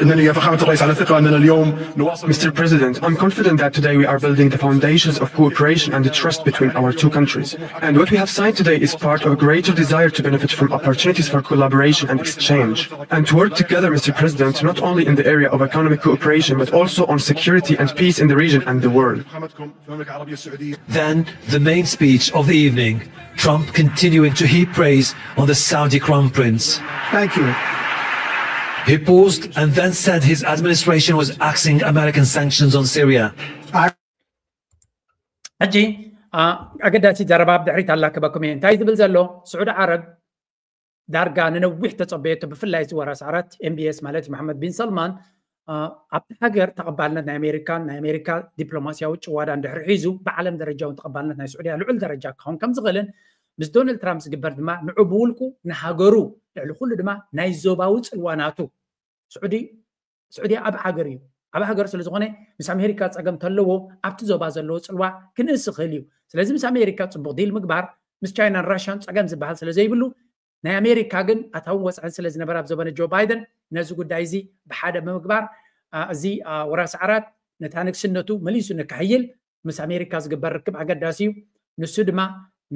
إنني يا فخامة الرئيس على ثقة أننا اليوم نواصل Mister President, I'm confident that today we are building the foundations of cooperation and trust between our two countries. And what we have signed today is part of a greater desire to benefit from opportunities for collaboration and exchange. And to work together, Mister President, not only in the area of economic cooperation, but also on security and peace in the region and the world. Then the main speech of the evening, Trump continuing to heap praise on the Saudi Crown Prince. Thank you. He paused and then said his administration was axing American sanctions on Syria. ሕጂ ኣገዳሲት ዘረባ ኣብ ድሕሪት ኣላክበኩም እየ። እንታይ ዝብል ዘሎ ስዑዲ ዓረብ ዳርጋ ንነዊሕ ተጸበየቶ ብፍላይ እዚ ወራስ ዓራት M B S ማለት እዩ መሓመድ ቢን ሰልማን ኣብቲ ሃገር ተቐባልነት ናይ ኣሜሪካን ናይ ኣሜሪካ ዲፕሎማስያዊ ጭዋዳ እንድሕር ሒዙ ብዓለም ደረጃ እውን ተቐባልነት ናይ ስዑድያ ልዑል ደረጃ ክኸውን ከም ዝኽእልን ምስ ዶናልድ ትራምፕ ዝግበር ድማ ንዑ ብውልቁ ንሃገሩ ልዕሊ ኩሉ ድማ ናይ ዞባዊ ጽልዋ ናቱ ስዑዲ ስዑድያ ኣብ ሃገር እዩ ኣብ ሃገር ስለ ዝኾነ ምስ ኣሜሪካ ጸገም ተለዎ ኣብቲ ዞባ ዘለዎ ጽልዋ ክንእስ ይኽእል እዩ። ስለዚ ምስ ኣሜሪካ ጽቡቕ ዲል ምግባር ምስ ቻይናን ራሽያን ጸገም ዝበሃል ስለ ዘይብሉ ናይ ኣሜሪካ ግን ኣታውን ወፃእን ስለ ዝነበረ ኣብ ዘበነ ጆ ባይደን ነዚ ጉዳይ እዚ ብሓደ ብምግባር እዚ ወራሲ ዓራት ነታ ንግስነቱ መሊሱ ንክሕይል ምስ ኣሜሪካ ዝግበር ርክብ ኣገዳሲ እዩ። ንሱ ድማ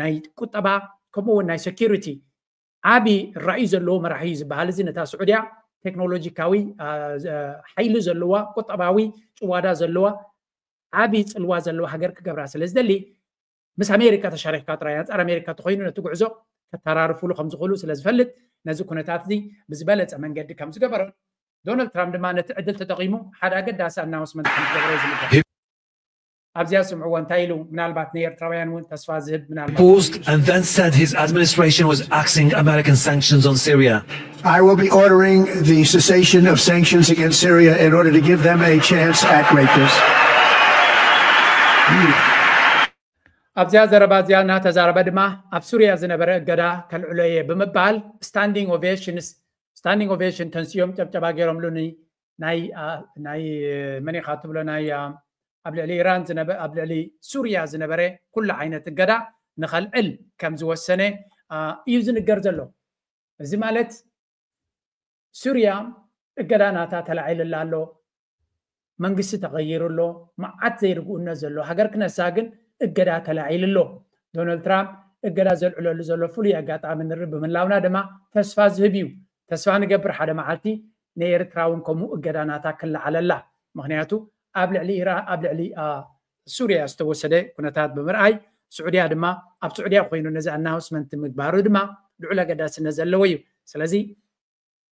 ናይ ቁጠባ ከምኡ እውን ናይ ሴኪሪቲ ዓቢ ራእዩ ዘለዎ መራሒ እዩ ዝበሃል እዚ ነታ ስዑድያ ቴክኖሎጂካዊ ሓይሊ ዘለዋ፣ ቁጠባዊ ጭዋዳ ዘለዋ፣ ዓብዪ ፅልዋ ዘለዋ ሃገር ክገብራ ስለ ዝደሊ፣ ምስ ኣሜሪካ ተሻሪክካ ጥራይ፣ ኣንፃር ኣሜሪካ ተኮይኑ ነቲ ጉዕዞ ከተራርፉሉ ከም ዝኽእሉ ስለ ዝፈልጥ፣ ነዚ ኩነታት እዚ ብዝበለፀ መንገዲ ከም ዝገበሮ፣ ዶናልድ ትራምፕ ድማ ነቲ ዕድል ተጠቒሙ ሓደ ኣገዳሲ ኣናውንስመንት ከም ዝገበረ ዝምገብ ኣብዚኣ ስምዕዎ እንታይ ኢሉ? ምናልባት ንኤርትራውያን እውን ተስፋ ዝህብ ምናልባት paused and then said his administration was axing American sanctions on Syria. I will be ordering the cessation of sanctions against Syria in order to give them a chance at greatness. ኣብዚኣ ዘረባ እዚኣ እናተዛረበ ድማ ኣብ ሱርያ ዝነበረ እገዳ ከልዕሎ እየ ብምባል standing ovation standing ovation ተንስዮም ጨብጨባ ገይሮምሉ። ናይ ናይ መን ኢኻ ትብሎ ናይ ኣብ ልዕሊ ኢራን ዝነበ ኣብ ልዕሊ ሱርያ ዝነበረ ኩሉ ዓይነት እገዳ ንኸልዕል ከም ዝወሰነ እዩ ዝንገር ዘሎ። እዚ ማለት ሱርያ እገዳ ናታ ተላዒልላ ኣሎ፣ መንግስቲ ተቐይሩ ኣሎ፣ መዓት ዘይርግኡነት ዘሎ ሃገር ክነሳ ግን እገዳ ተላዒሉ ኣሎ። ዶናልድ ትራምፕ እገዳ ዘልዕለሉ ዘሎ ፍሉይ ኣጋጣሚ ንርኢ ብምህላውና ድማ ተስፋ ዝህብ እዩ። ተስፋ ንገብር ሓደ መዓልቲ ንኤርትራ እውን ከምኡ እገዳ ናታ ክለዓለላ። ምክንያቱ ኣብ ልዕሊ ኢራ ኣብ ልዕሊ ሱርያ ዝተወሰደ ኩነታት ብምርኣይ ስዑድያ ድማ ኣብ ስዑድያ ኮይኑ ነዚ ኣናውንስመንት ምግባሩ ድማ ልዑል ኣገዳስነት ዘለዎ እዩ። ስለዚ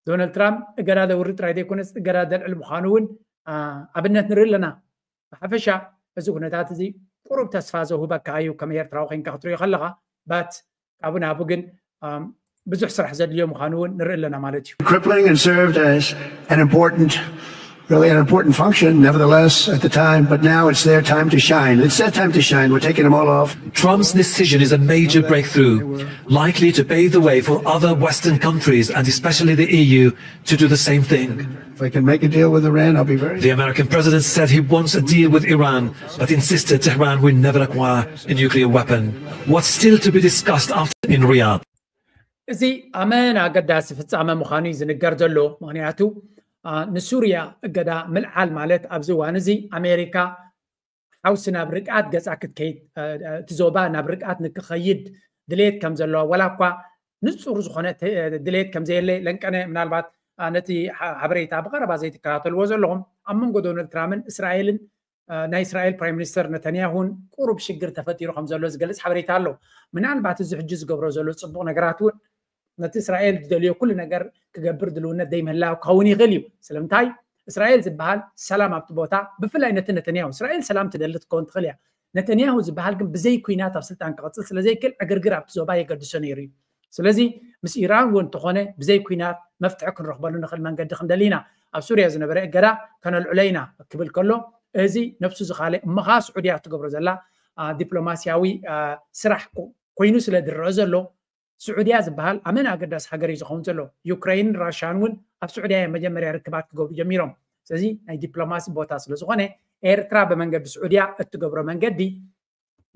ዶናልድ ትራምፕ እገዳ ዘውርድ ጥራይ ዘይኮነስ እገዳ ዘልዕል ምዃኑ እውን ኣብነት ንርኢ ኣለና። ብሓፈሻ እዚ ኩነታት እዚ ቁሩብ ተስፋ ዘውህበካ እዩ ከም ኤርትራዊ ኮይንካ ክትሪኦ ከለኻ ባት ካብኡ ናብኡ ግን ብዙሕ ስራሕ ዘድልዮ ምዃኑ እውን ንርኢ ኣለና ማለት እዩ። Crippling and served as an important, really an important function, nevertheless, at the time, but now it's their time to shine. It's their time to shine. We're taking them all off. Trump's decision is a major breakthrough, likely to pave the way for other Western countries and especially the E U to do the same thing. If I can make a deal with Iran, I'll be very. The American president said he wants a deal with Iran, but insisted Tehran will never acquire a nuclear weapon. What's still to be discussed after in Riyadh? እዚ ኣመን ኣገዳሲ ፍጻመ ምዃኑ እዩ ዝንገር ዘሎ። ምክንያቱ ንሱርያ እገዳ ምልዓል ማለት ኣብዚ እዋን እዚ ኣሜሪካ ሓውሲ ናብ ርግኣት ገጻ ክትከይድ እቲ ዞባ ናብ ርግኣት ንክኸይድ ድሌት ከም ዘለዋ ዋላ እኳ ንጹር ዝኾነ ድሌት ከም ዘየለ ለንቀነ ምናልባት ነቲ ሓበሬታ ብቐረባ ዘይትከታተልዎ ዘለኹም ኣብ መንጎ ዶናልድ ትራምፕን እስራኤልን ናይ እስራኤል ፕራይም ሚኒስተር ነተንያሁን ቁሩብ ሽግር ተፈጢሩ ከም ዘሎ ዝገልጽ ሓበሬታ ኣሎ። ምናልባት እዚ ሕጂ ዝገብሮ ዘሎ ጽቡቕ ነገራት እውን ነቲ እስራኤል ዝደልዮ ኩሉ ነገር ክገብር ድልውነት ዘይምህላው ክኸውን ይኽእል እዩ። ስለምንታይ እስራኤል ዝበሃል ሰላም ኣብቲ ቦታ ብፍላይ ነቲ ነተንያሁ እስራኤል ሰላም ትደሊ ክትከውን ትኽእል እያ። ነተንያሁ ዝበሃል ግን ብዘይ ኩናት ኣብ ስልጣን ክቐጽል ስለዘይክእል ዕግርግር ኣብቲ ዞባ የገድሶ ነይሩ እዩ። ስለዚ ምስ ኢራን እውን እንተኾነ ብዘይ ኩናት መፍትሒ ክንረኽበሉ ንኽእል መንገዲ ክንደሊ ኢና። ኣብ ሱርያ ዝነበረ እገዳ ከነልዕሎ ኢና ክብል ከሎ እዚ ነብሱ ዝኻለ እሞ ኸዓ ስዑድያ እትገብሮ ዘላ ዲፕሎማስያዊ ስራሕ ኮይኑ ስለ ዝረአ ዘሎ ስዑድያ ዝበሃል ኣመን ኣገዳሲ ሃገር እዩ ዝኸውን ዘሎ። ዩክረይን ራሽያን እውን ኣብ ስዑድያ እዮም መጀመርያ ርክባት ክገብሩ ጀሚሮም። ስለዚ ናይ ዲፕሎማሲ ቦታ ስለ ዝኾነ ኤርትራ ብመንገዲ ስዑድያ እትገብሮ መንገዲ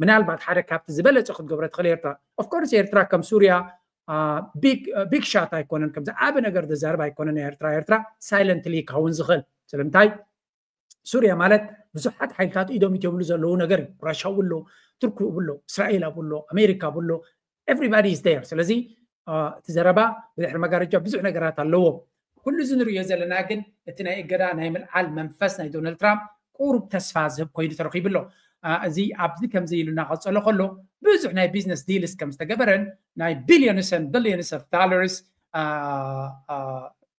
ምናልባት ሓደ ካብቲ ዝበለፀ ክትገብሮ ትኽእል ኤርትራ። ኦፍኮርስ ኤርትራ ከም ሱርያ ቢግ ሻት ኣይኮነን፣ ከም ዝዓበ ነገር ዘዛርብ ኣይኮነን ኤርትራ። ኤርትራ ሳይለንትሊ ክኸውን ዝኽእል ስለምንታይ ሱርያ ማለት ብዙሓት ሓይልታት ኢዶም ኢትዮም ዘለዉ ነገር እዩ። ራሻ ኣብሎ፣ ቱርኪ ኣብሎ፣ እስራኤል ኣብሎ፣ ኣሜሪካ ኣብሎ፣ everybody is there። ስለዚ እቲ ዘረባ ብድሕሪ መጋረጃ ብዙሕ ነገራት ኣለዎ። ኩሉ እዚ ንሪኦ ዘለና ግን እቲ ናይ እገዳ ናይ ምልዓል መንፈስ ናይ ዶናልድ ትራምፕ ቁሩብ ተስፋ ዝህብ ኮይኑ ተረኺቡ ኣሎ። እዚ ኣብዚ ከምዚ ኢሉ እናቐፀሎ ከሎ ብዙሕ ናይ ቢዝነስ ዲልስ ከም ዝተገበረን ናይ billions and billions of dollars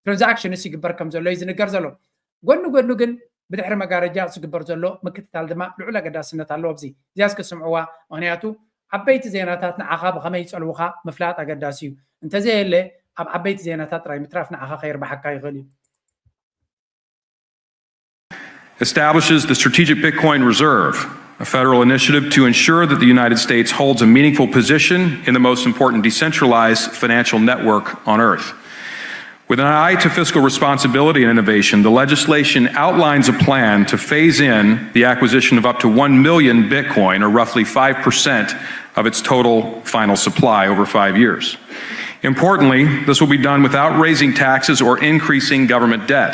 transactions ይግበር ከም ዘሎ እዩ ዝንገር ዘሎ። ጎኒ ጎኒ ግን ብድሕሪ መጋረጃ ዝግበር ዘሎ ምክትታል ድማ ልዑል ኣገዳስነት ኣለዎ። ኣብዚ እዚኣ እስኪ ስምዕዋ፣ ምክንያቱ ዓበይቲ ዜናታት ንዓኻ ብኸመይ ይጸልውኻ ምፍላጥ ኣገዳሲ እዩ። እንተዘየለ ኣብ ዓበይቲ ዜናታት ጥራይ ምትራፍ ንዓኻ ከየርብሓካ ይኽእል እዩ። Establishes the Strategic Bitcoin Reserve, a federal initiative to ensure that the United States holds a meaningful position in the most important decentralized financial network on earth. With an eye to fiscal responsibility and innovation, the legislation outlines a plan to phase in the acquisition of up to one million Bitcoin, or roughly five percent of its total final supply over five years. Importantly, this will be done without raising taxes or increasing government debt.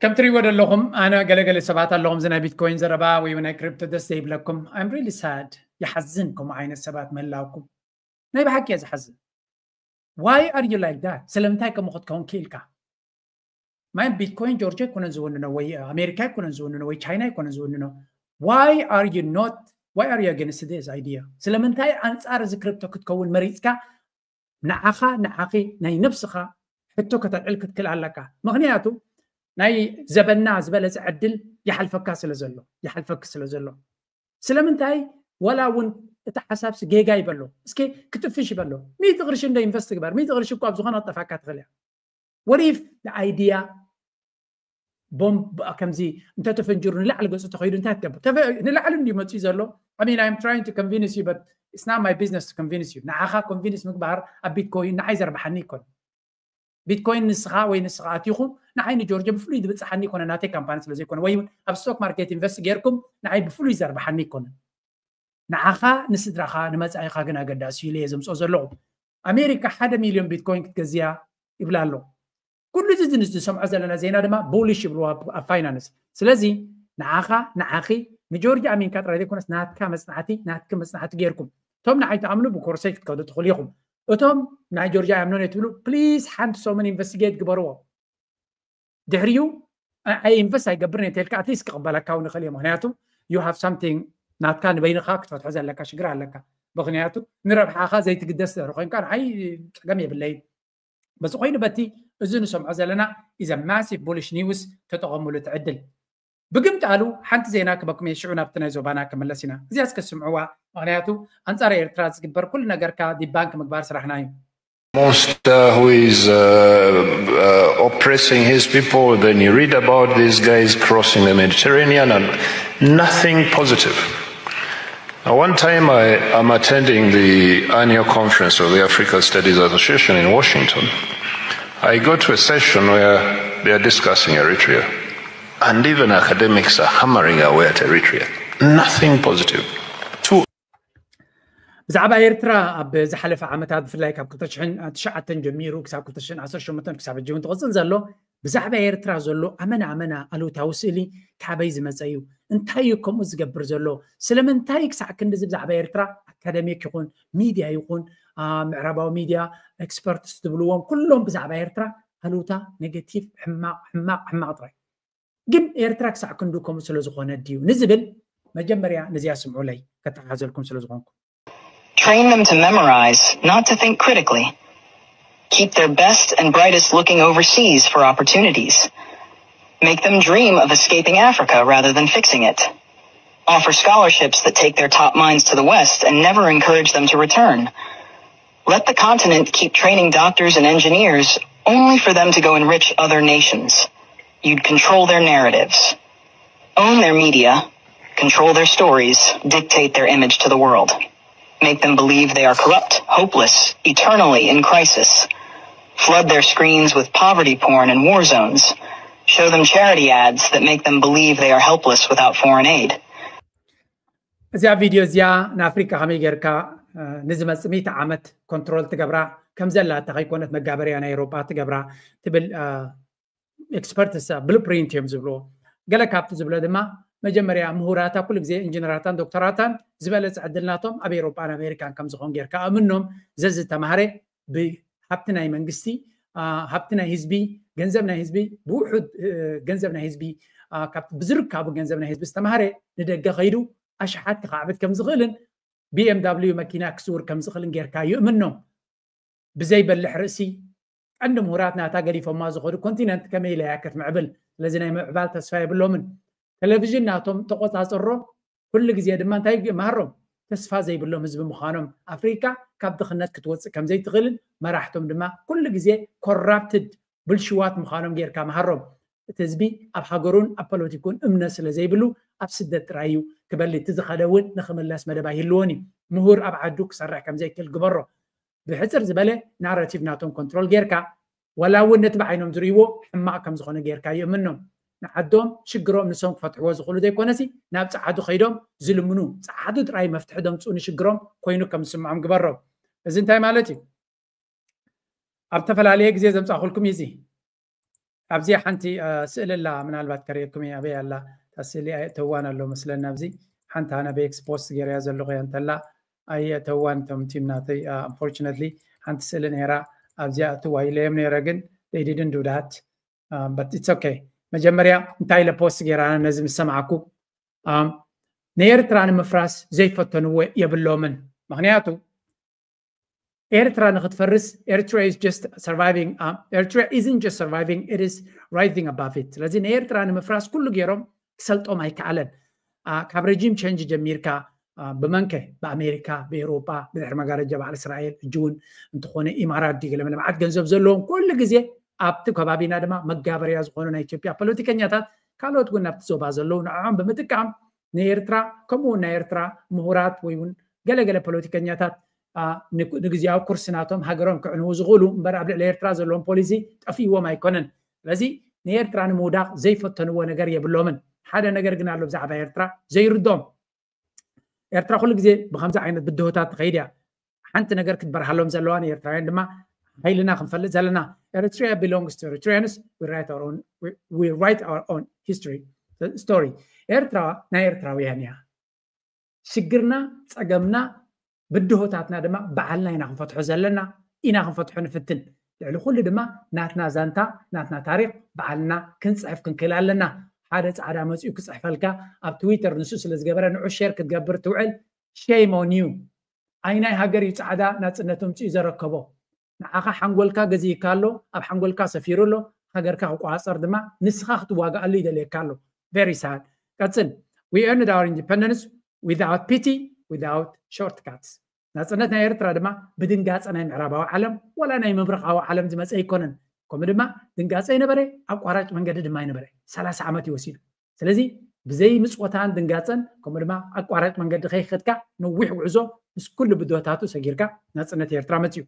ከም ትሪእዎ ዘለኹም ኣነ ገለገለ ሰባት ኣለኹም እዚ ናይ ቢትኮይን ዘረባ ወይ ናይ ክሪፕቶ ደስ ዘይብለኩም I'm really sad። ይሓዝን ከምኡ ዓይነት ሰባት ምህላውኩም ናይ ብሓቂ እየ ዝሓዝን። Why are you like that? ስለምንታይ ከምኡ ክትከውን ክኢልካ? ማይ ቢትኮይን ጆርጅ ኣይኮነን ዝውንኖ፣ ወይ ኣሜሪካ ኣይኮነን ዝውንኖ፣ ወይ ቻይና ኣይኮነን ዝውንኖ። Why are you not, why are you against this idea? ስለምንታይ ኣንጻር እዚ ክሪፕቶ ክትከውን መሪጽካ? ንዓኻ ንዓኺ ናይ ነብስኻ ሕቶ ከተልዕል ክትክእል ኣለካ። ምክንያቱ ናይ ዘበና ዝበለጸ ዕድል ይሓልፈካ ስለ ዘሎ፣ ይሓልፈክ ስለ ዘሎ። ስለምንታይ? ወላ እውን እቲ ሓሳብሲ ጌጋ ይበሎ፣ እስኪ ክጥፍሽ ይበሎ። ሚእቲ ቅርሺ እንደ ኢንቨስት ግበር። ሚእቲ ቅርሺ እኮ ኣብ ዝኾነ ክጠፋካ ትኽእል እያ። What if the idea ቦምብ ከምዚ እንተተፈንጅሩ ንላዕሊ ገጹ ተኸይዱ እንታይ ትገብር? ንላዕሊ እንዲዩ መፅኡ ዘሎ። I mean, I'm trying to convince you, but it's not my business to convince you. ንዓኻ ኮንቪንስ ምግባር ኣብ ቢትኮይን ንዓይ ዘርብሓኒ ይኮን። ቢትኮይን ንስኻ ወይ ንስኻ ኣቲኹም ንዓይ ንጆርጆ ብፍሉይ ዝብፅሓኒ ይኮነ፣ ናተይ ካምፓኒ ስለ ዘይኮነ፣ ወይ እውን ኣብ ስቶክ ማርኬት ኢንቨስት ጌርኩም ንዓይ ብፍሉይ ዘርብሓኒ ይኮነ። ንዓኻ ንስድራኻ ንመጻኢኻ ግን ኣገዳሲ ኢለ እየ ዘምፅኦ ዘለኹ። ኣሜሪካ ሓደ ሚልዮን ቢትኮይን ክትገዝያ ይብላ ኣሎ። ኩሉ እዚ ዝሰምዖ ዘለና ዜና ድማ ቡሊሽ ይብልዋ ኣብ ፋይናንስ። ስለዚ ንዓኻ ንዓኺ ንጆርጅ ኣሚንካ ጥራይ ዘይኮነስ ናትካ መፅናዕቲ ናትኪ መፅናዕቲ ጌርኩም እቶም ንዓይ ትኣምኑ ብኮርሰይ ክትከዱ ትኽእሉ ኢኹም። እቶም ናይ ጆርጅ ኣይኣምኖን እየ ትብሉ ፕሊስ ሓንቲ ሰሙን ኢንቨስቲጌት ግበርዎ። ድሕሪኡ ኣይ ኢንቨስት ኣይገብርን እየ እንተልካ ኣትሊስት ክቕበለካ እውን ይኽእል እየ። ምክንያቱ you have something ናትካ ንበይንኻ ክትፈትሖ ዘለካ ሽግር ኣለካ። ምክንያቱ ንረብሓኻ ዘይትግደስ ድሕሪ ኮይንካ ንዓይ ፀገም የብለይን። በዚ ኮይኑ በቲ እዚ ንሰምዖ ዘለና is a massive bullish news ተጠቐሙሉ እቲ ዕድል። ብግምጣሉ ሓንቲ ዜና ክበኩም እየ ሽዑ ናብቲ ናይ ዞባና ክምለስ ኢና። እዚኣ እስከ ስምዕዋ። ምክንያቱ ኣንፃር ኤርትራ ዝግበር ኩሉ ነገርካ ዲባንክ ምግባር ስራሕና እዩ። Monster who is uh, uh, oppressing his people. Then you read about these guys crossing the Mediterranean and nothing positive. Now, one time I am attending the annual conference of the Africa Studies Association in Washington. I go to a session where they are discussing Eritrea, and even academics are hammering away at Eritrea. Nothing positive. Two ብዛዕባ ኤርትራ ኣብ ዝሓለፈ ዓመታት ብፍላይ ካብ ክልተ ሽሕን ትሽዓተን ጀሚሩ ክሳብ ክልተ ሽሕን ዓሰርተ ሸሞንተን ክሳብ ሕጂ እውን ትቕጽል ዘሎ ብዛዕባ ኤርትራ ዘሎ ኣመና ኣመና ኣሉታዊ ስእሊ ካበይ ዝመጸ እዩ? እንታይ እዩ ከምኡ ዝገብር ዘሎ? ስለምንታይ ክሳዕ ክንድዚ ብዛዕባ ኤርትራ ኣካደሚክ ይኹን ሚድያ ይኹን ምዕራባዊ ሚድያ ኤክስፐርትስ ዝብልዎም ኩሎም ብዛዕባ ኤርትራ ኣሉታ ኔጌቲቭ ሕማቕ ሕማቕ ሕማቕ ጥራይ። ግን ኤርትራ ክሳዕ ክንዱ ከምኡ ስለ ዝኾነ ድዩ ንዝብል መጀመርያ ነዚኣ ስምዑለይ ከተሓዘልኩም ስለ ዝኾንኩ። Train them to memorize, not to think critically. Keep their best and brightest looking overseas for opportunities. Make them dream of escaping Africa rather than fixing it. Offer scholarships that take their top minds to the West and never encourage them to return. Let the continent keep training doctors and engineers only for them to go enrich other nations. You'd control their narratives, own their media, control their stories, dictate their image to the world. Make them believe they are corrupt, hopeless, eternally in crisis. Flood their screens with poverty porn and war zones. Show them charity ads that make them believe they are helpless without foreign aid. እዚኣ ቪድዮ እዚኣ ንኣፍሪካ ከመይ ጌርካ ንዝመፅ ሚእቲ ዓመት ኮንትሮል ትገብራ ከም ዘላታ ከይኮነት መጋበርያ ናይ ኤሮጳ ትገብራ ትብል ኤክስፐርትስ ብሉፕሪንት እዮም ዝብልዎ። ገለ ካብቲ ዝብሎ ድማ መጀመርያ ምሁራታ ኩሉ ግዜ ኢንጂነራታን ዶክተራታን ዝበለፀ ዕድል ናቶም ኣብ ኤሮጳን ኣሜሪካን ከም ዝኾን ጌርካ ኣእምኖም። ዘዝተማህረ ብሃብቲ ናይ መንግስቲ ሃብቲ ናይ ህዝቢ ገንዘብ ናይ ህዝቢ ብውሑድ ገንዘብ ናይ ህዝቢ ካብቲ ብዝርካቡ ገንዘብ ናይ ህዝቢ ዝተማህረ ንደገ ከይዱ ኣሽሓት ክኻዕብት ከም ዝኽእልን ቢኤምዳብሊዩ መኪና ክስውር ከም ዝኽእልን ጌርካ ይእምኖም። ብዘይበልሕ ርእሲ ቀንዲ ምሁራት ናታ ገዲፎማ ዝኸዱ ኮንቲነንት ከመይ ኢላ እያ ክትምዕብል? ስለዚ ናይ ምዕባል ተስፋ የብሎምን። ቴሌቪዥን ናቶም ተቆፃፅሮ ኩሉ ግዜ ድማ እንታይ መሃሮም? ተስፋ ዘይብሎም ህዝቢ ምዃኖም፣ ኣፍሪካ ካብ ድኽነት ክትወፅእ ከም ዘይትኽእልን መራሕቶም ድማ ኩሉ ግዜ ኮራፕትድ ብልሽዋት ምዃኖም ጌርካ መሃሮም። እቲ ህዝቢ ኣብ ሃገሩን ኣብ ፖለቲኩን እምነት ስለ ዘይብሉ ኣብ ስደት ጥራይ እዩ ክበሊ። እቲ ዝኸደ እውን ንኽምለስ መደብ ኣይህልዎን እዩ። ምሁር ኣብ ዓዱ ክሰርሕ ከም ዘይክእል ግበሮ። ብሕፅር ዝበለ ናራቲቭ ናቶም ኮንትሮል ጌርካ ዋላ እውን ነቲ ብዓይኖም ዝርእይዎ ሕማቕ ከም ዝኾነ ጌርካ ይእምኖም። ንዓዶም ሽግሮም ንሶም ክፈትሕዎ ዝኽእሉ ዘይኮነሲ ናብ ፀዓዱ ከይዶም ዝልምኑ ፀዓዱ ጥራይ መፍትሒ ደምፅኡ ንሽግሮም ኮይኑ ከም ዝስምዖም ግበሮም። እዚ እንታይ ማለት እዩ? ኣብ ዝተፈላለየ ግዜ ዘምፃእኩልኩም እዩ እዚ። ኣብዚ ሓንቲ ስእሊ ኣላ ምናልባት ከርእየኩም እየ። ኣበይ ኣላ እታ ስእሊ? ኣየእተዋን ኣሎ መስለኒ። ኣብዚ ሓንቲ ኣነ በይ ኤክስፖስት ገይረያ ዘለኹ እያ እንተላ ኣየእተዋን እቶም ቲም ናተይ። ኣንፎርችነትሊ ሓንቲ ስእሊ ነይራ ኣብዚኣ እትዋ ኢለዮም ነይረ፣ ግን they didn't do that. But it's okay. መጀመርያ እንታይ ኢለ ፖስት ገይራ ነዚ ምስ ሰማዕኩ፣ ንኤርትራ ንምፍራስ ዘይፈተንዎ የብሎምን። ምክንያቱ ኤርትራ ንክትፈርስ Eritrea is just surviving. Eritrea isn't just surviving, it is rising above it. ስለዚ ንኤርትራ ንምፍራስ ኩሉ ገይሮም ክሰልጦም ኣይከኣለን። ካብ regime change ጀሚርካ ብመንከ ብኣሜሪካ፣ ብኤውሮጳ፣ ብድሕሪ መጋረጃ በዓል እስራኤል፣ ሕጂ እውን እንተኾነ ኢማራት ድዩ ገለ መዓት ገንዘብ ዘለዎም ኩሉ ግዜ ኣብቲ ከባቢና ድማ መጋበርያ ዝኾኑ ናይ ኢትዮጵያ ፖለቲከኛታት ካልኦት እውን ኣብቲ ዞባ ዘለዉ ንዕዖም ብምጥቃም ንኤርትራ ከምኡ እውን ናይ ኤርትራ ምሁራት ወይ እውን ገለገለ ፖለቲከኛታት ንግዜያዊ ኩርሲ ናቶም ሃገሮም ክዕንዉ ዝኽእሉ እምበር ኣብ ልዕሊ ኤርትራ ዘለዎም ፖሊሲ ጠፊእዎም ኣይኮነን። ስለዚ ንኤርትራ ንምውዳቕ ዘይፈተንዎ ነገር የብሎምን። ሓደ ነገር ግን ኣሎ ብዛዕባ ኤርትራ ዘይርዶም። ኤርትራ ኩሉ ግዜ ብከምዚ ዓይነት ብድሆታት ትኸይድ እያ። ሓንቲ ነገር ክትበርሃሎም ዘለዋ ንኤርትራውያን ድማ ሓይልና ክንፈልጥ ዘለና። Eritrea belongs to Eritreans, we write our own, we write our own history, story. ኤርትራ ናይ ኤርትራውያን እያ። ሽግርና፣ ጸገምና፣ ብድሆታትና ድማ ባዕልና ኢና ክንፈትሖ ዘለና፣ ኢና ክንፈትሖ ንፍትን። ልዕሊ ኩሉ ድማ ናትና ዛንታ፣ ናትና ታሪኽ ባዕልና ክንጽሕፍ ክንክእል ኣለና። ሓደ ጻዕዳ መጺኡ ክጽሕፈልካ ኣብ ትዊተር ንሱ ስለ ዝገበረ ንዑ ሼር ክትገብር ትውዕል፣ shame on you። ኣይናይ ሃገር እዩ ጻዕዳ ናጽነት ኣምጺኡ ዘረከቦ። ንዓኻ ሓንጎልካ ገዚእካ ኣሎ፣ ኣብ ሓንጎልካ ሰፊሩ ኣሎ፣ ሃገርካ ክቆጻጸር ድማ ንስኻ ክትዋጋኣሉ ይደልየካ ኣሎ። Very sad። ቀጽል። We earned our independence without pity, without shortcuts። ናጽነት ናይ ኤርትራ ድማ ብድንጋጸ ናይ ምዕራባዊ ዓለም ዋላ ናይ ምብራቓዊ ዓለም ዝመጸ ኣይኮነን። ከምኡ ድማ ድንጋጸ ይነበረ፣ ኣቋራጭ መንገዲ ድማ ይነበረ። ሰላሳ ዓመት እዩ ወሲዱ። ስለዚ ብዘይ ምጽወታን ድንጋጸን ከምኡ ድማ ኣቋራጭ መንገዲ ከይከድካ ነዊሕ ጉዕዞ ምስ ኩሉ ብድሆታቱ ሰጊርካ ናጽነት ኤርትራ መጽዩ።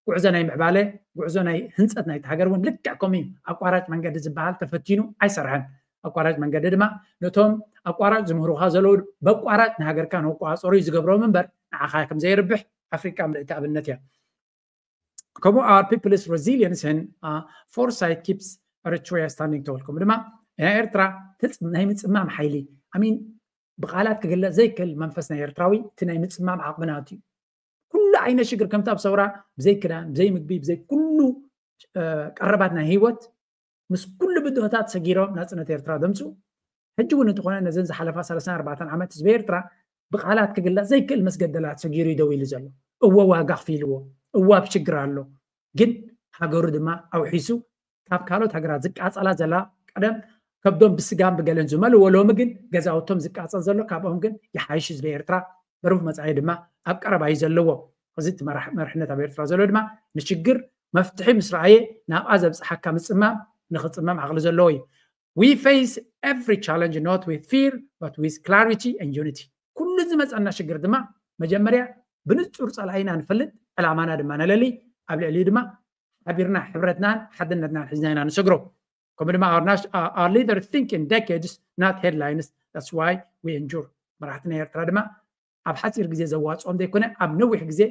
ጉዕዞ ናይ ምዕባለ፣ ጉዕዞ ናይ ህንጸት ናይቲ ሃገር እውን ልክዕ ከምኡ እዩ። ኣቋራጭ መንገዲ ዝበሃል ተፈቲኑ ኣይሰርሐን። ኣቋራጭ መንገዲ ድማ ነቶም ኣቋራጭ ዝምህሩኻ ዘለዉ በቋራጭ ንሃገርካ ንክቋጸሩ እዩ ዝገብሮም እምበር ንዓኻ ከም ዘየርብሕ ኣፍሪቃ ምልእቲ ኣብነት እያ። ከምኡ our people's resilience and foresight keeps Eritrea standing tall። ከምኡ ድማ ናይ ኤርትራ ናይ ምጽማም ሓይሊ፣ I mean፣ ብቃላት ክግለጽ ዘይክእል መንፈስ ናይ ኤርትራዊ እቲ ናይ ምጽማም ዓቕሚ ናቱ እዩ። ኩሉ ዓይነት ሽግር ከምቲ ኣብ ሰውራ ብዘይ ክዳን፣ ብዘይ ምግቢ፣ ብዘይ ኩሉ ቀረባት ናይ ህይወት ምስ ኩሉ ብድሆታት ሰጊሮም ናጽነት ኤርትራ ዘምጽኡ። ሕጂ እውን እንተኾነ ነዘን ዝሓለፋ ሰላሳን ኣርባዕተን ዓመት ህዝቢ ኤርትራ ብቃላት ክግለጽ ዘይክእል መስገደላት ሰጊሩ እዩ ደው ኢሉ ዘሎ። እወ ዋጋ ኣኽፊልዎ፣ እወ ኣብ ሽግር ኣሎ፣ ግን ሃገሩ ድማ ኣውሒሱ ካብ ካልኦት ሃገራት ዝቃጸላ ዘላ ቀደም ከብዶም ብስጋን ብገለን ዝመልዎ ሎሚ ግን ገዛውቶም ዝቃጸል ዘሎ ካብኦም ግን ይሓይሽ ህዝቢ ኤርትራ ብሩህ መጻኢ ድማ ኣብ ቀረባ እዩ ዘለዎ። እዚ እቲ መራሕነት ኣብ ኤርትራ ዘሎ ድማ ንሽግር መፍትሒ ምስ ረኣየ ናብኣ ዘብጽሓካ ምጽማም ንኽጽመም ዓቕሊ ዘለዎ እዩ። We face every challenge not with fear but with clarity and unity። ኩሉ ዝመጸና ሽግር ድማ መጀመርያ ብንጹር ጸላኢና ንፈልጥ፣ ዕላማና ድማ ነለሊ፣ ኣብ ልዕሊኡ ድማ ሓቢርና ሕብረትናን ሓድነትናን ሒዝና ኢና ንሰግሮ። ከምኡ ድማ our leader think in decades not headlines, that's why we endure። መራሕቲ ናይ ኤርትራ ድማ ኣብ ሓፂር ግዜ ዘዋፅኦም ዘይኮነ ኣብ ነዊሕ ግዜ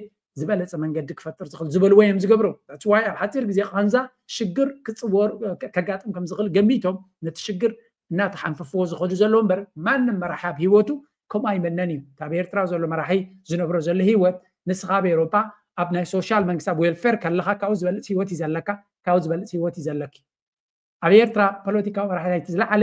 ዝበለፀ መንገዲ ክፈጥር ዝኽእል ዝበልዎ እዮም ዝገብሩ። That's why ኣብ ሓፂር ግዜ ቃንዛ ሽግር ክፅወር ከጋጥም ከም ዝኽእል ገሚቶም ነቲ ሽግር እናተሓንፈፍዎ ዝኸዱ ዘለዉ እምበር ማንም መራሒ ኣብ ህይወቱ ከምኡ ኣይመነን እዩ። ኣብ ኤርትራ ዘሎ መራሒ ዝነብሮ ዘሎ ህይወት ንስኻ ኣብ ኤውሮጳ ኣብ ናይ ሶሻል መንግስቲ ኣብ ዌልፌር ከለኻ ካብኡ ዝበልፅ ህይወት እዩ ዘለካ፣ ካብኡ ዝበልፅ ህይወት እዩ ዘለኪ። ኣብ ኤርትራ ፖለቲካዊ መራሒ ናይቲ ዝለዓለ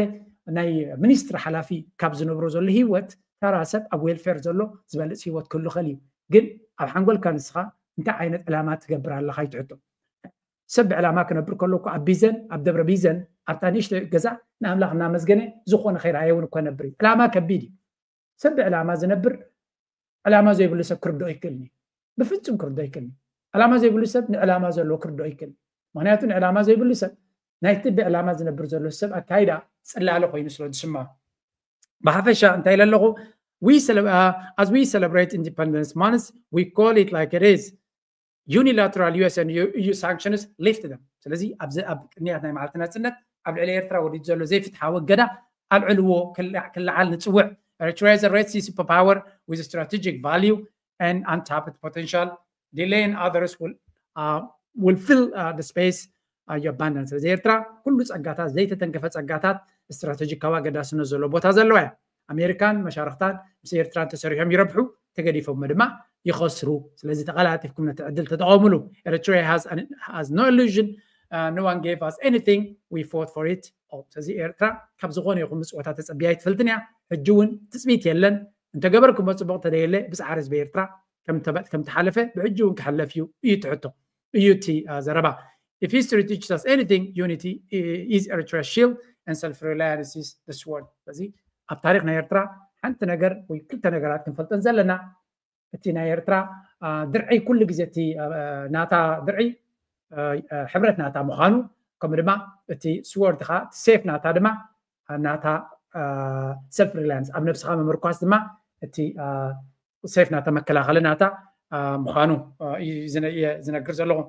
ናይ ሚኒስትሪ ሓላፊ ካብ ዝነብሮ ዘሎ ህይወት ተራ ሰብ ኣብ ዌልፌር ዘሎ ዝበልፅ ህይወት ክህሉ ይኽእል እዩ። ግን ኣብ ሓንጎልካ ንስኻ እንታይ ዓይነት ዕላማ ትገብር ኣለኻ ይትሕቶ። ሰብ ብዕላማ ክነብር ከሎ እኮ ኣብ ቢዘን ኣብ ደብረ ቢዘን ኣብታ ንእሽቶ ገዛ ንኣምላኽ እናመስገነ ዝኾነ ከይረኣየ እውን እኮ ነብር እዩ። ዕላማ ከቢድ እዩ። ሰብ ብዕላማ ዝነብር ዕላማ ዘይብሉ ሰብ ክርድኦ ይክእልኒ? ብፍጹም ክርድኦ ይክእልኒ? ዕላማ ዘይብሉ ሰብ ንዕላማ ዘለዎ ክርድኦ ይክእል። ምክንያቱ ንዕላማ ዘይብሉ ሰብ ናይቲ ብዕላማ ዝነብር ዘሎ ሰብ ኣካይዳ ጽላለ ኮይኑ ስለ ዝስምዖ። ብሓፈሻ እንታይ ኢለ ኣለኹ? We cele- uh, as we celebrate Independence Month, we call it like it is. Unilateral U S and U sanctions lift them. ስለዚ ኣብዚ ኣብ ቅንያት ናይ መዓልቲ ናጽነት ኣብ ልዕሊ ኤርትራ ወሪዱ ዘሎ ዘይፍትሓዊ እገዳ ኣልዕልዎ፣ ክለዓል ንጽውዕ። Eritrea is a Red Sea superpower with strategic value and untapped potential. Delaying others will, uh, will fill, uh, the space, uh, you abandon. ስለዚ ኤርትራ ኩሉ ጸጋታት፣ ዘይተተንከፈ ጸጋታት ስትራቴጂካዊ ኣገዳስነት ዘለዎ ቦታ ዘለዋ እያ። ኣሜሪካን መሻርክታን ምስ ኤርትራ እንተሰሪሖም ይረብሑ፣ ተገዲፎም ድማ ይኸስሩ። ስለዚ ተቐላጢፍኩም ነቲ ዕድል ተጠቐሙሉ። Eritrea has, an, has no illusion. Uh, no one gave us anything. We fought for it all. ስለዚ ኤርትራ ካብ ዝኾነ ይኹን ምጽወታ ተጸቢያ ኣይትፈልጥን እያ። ሕጂ እውን ትጽቢት የለን። እንተገበርኩሞ ጽቡቕ፣ ተደየለ ብጻዕሪ ህዝቢ ኤርትራ ከም ተበ- ከም ተሓለፈ ብሕጂ እውን ክሕለፍ እዩ እዩ ትሕቶ እዩ እቲ፣ አ፣ ዘረባ። If history teaches us anything, unity is Eritrea's shield and self-reliance is the sword. ስለዚ ኣብ ታሪክ ናይ ኤርትራ ሓንቲ ነገር ወይ ክልተ ነገራት ክንፈልጠን ዘለና፣ እቲ ናይ ኤርትራ፣ አ፣ ድርዒ ኩሉ ግዜ እቲ፣ አ፣ ናታ ድርዒ፣ አ፣ አ፣ ሕብረት ናታ ምዃኑ፣ ከምኡ ድማ እቲ ስዎርድ ኻ እቲ ሴፍ ናታ ድማ፣ አ፣ ናታ፣ አ፣ ሰልፍ ሪላያንስ ኣብ ነብስኻ ምምርኳስ ድማ እቲ፣ አ፣ ሴፍ ናታ መከላኸሊ ናታ፣ አ፣ ምዃኑ፣ አ፣ እዩ ዝነ- እየ ዝነግር ዘለኹ።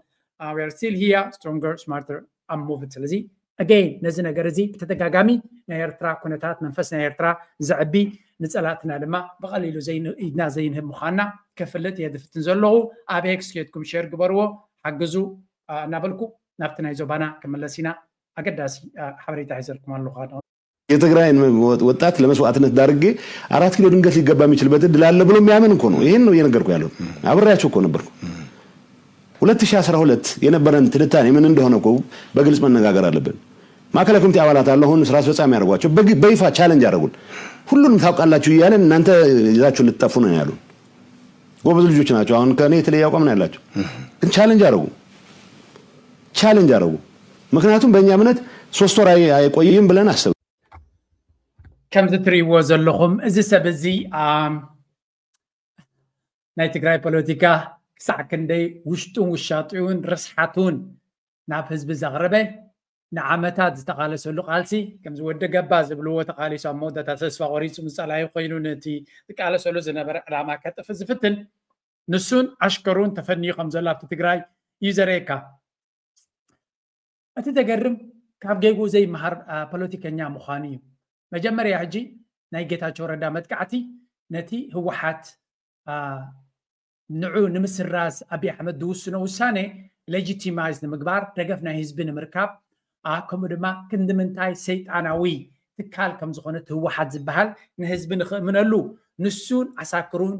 አ፣ we are still here, stronger, smarter, unmoved. ስለዚ ኣገይን ነዚ ነገር እዚ ብተደጋጋሚ ናይ ኤርትራ ኩነታት መንፈስ ናይ ኤርትራ ዘዕቢ፣ ንጸላእትና ድማ ብቐሊሉ ዘይን- ኢድና ዘይንህብ ምዃንና ከፍልጥ እየ ዝፍትን ዘለኹ። ኣብ ኤክስ ኬድኩም ሼር ግበርዎ፣ ሓግዙ፣ አ፣ እናበልኩ ናብቲ ናይ ዞባና ክምለስ ኢና። ኣገዳሲ፣ አ፣ ሓበሬታ ሒዘልኩም ኣለኹ። የትግራይን ወጣት ለመስዋዕትነት ዳርጌ አራት ኪሎ ድንገት ሊገባ የሚችልበት እድል አለ ብሎ የሚያምን እኮ ነው። ይህን ነው እየነገርኩ ያለው። አብሬያቸው እኮ ነበርኩ። ሁለት ሺህ አስራ ሁለት የነበረን ትንታኔ ምን እንደሆነ እኮ በግልጽ መነጋገር አለብን። ማዕከላዊ ኮሚቴ አባላት አለ፣ አሁን ስራ አስፈጻሚ ያደርጓቸው በግ- በይፋ ቻለንጅ አደረጉን። ሁሉንም ታውቃላችሁ እያለን እናንተ ይዛችሁ ልትጠፉ ነው ያሉን። ጎበዝ ልጆች ናቸው። አሁን ከእኔ የተለየ አቋም ነው ያላቸው፣ ግን ቻለንጅ አደረጉ፣ ቻለንጅ አደረጉ። ምክንያቱም በእኛ እምነት ሶስት ወር አይ- አይቆይም ብለን አሰብን። ከምዚ ትርእይዎ ዘለኹም እዚ ሰብ እዚ፣ ኣም፣ ናይ ትግራይ ፖለቲካ ክሳዕ ክንደይ ውሽጡን ውሻጢኡን ርስሓቱን ናብ ህዝቢ ዘቕረበ፣ ንዓመታት ዝተቓለሰሉ ቃልሲ፣ ከምዚ ወዲ ገባ ዝብልዎ ተቓሊሱ ኣብ መወዳእታ ተስፋ ቆሪጹ ምስ ጸላኢ ኮይኑ ነቲ ዝቃለሰሉ ዝነበረ ዕላማ ከጥፍ ዝፍትን፣ ንሱን ኣሽከሩን ተፈንዩ ከም ዘሎ ኣብቲ ትግራይ እዩ ዘርእየካ። እቲ ዘገርም ካብ ጌግኡ ዘይመሃር፣ አ፣ ፖለቲከኛ ምዃኑ እዩ። መጀመርያ ሕጂ ናይ ጌታቸው ረዳ መጥቃዕቲ ነቲ ህወሓት፣ አ፣ ንዑ ንምስራዝ ኣብይ ኣሕመድ ዝውስኖ ውሳኔ ሌጂቲማይዝ ንምግባር፣ ደገፍ ናይ ህዝቢ ንምርካብ፣ አ፣ ከምኡ ድማ ክንዲ ምንታይ ሰይጣናዊ ትካል ከም ዝኾነ እቲ ህወሓት ዝበሃል ንህዝቢ ንኽእምነሉ ንሱን ዓሳክሩን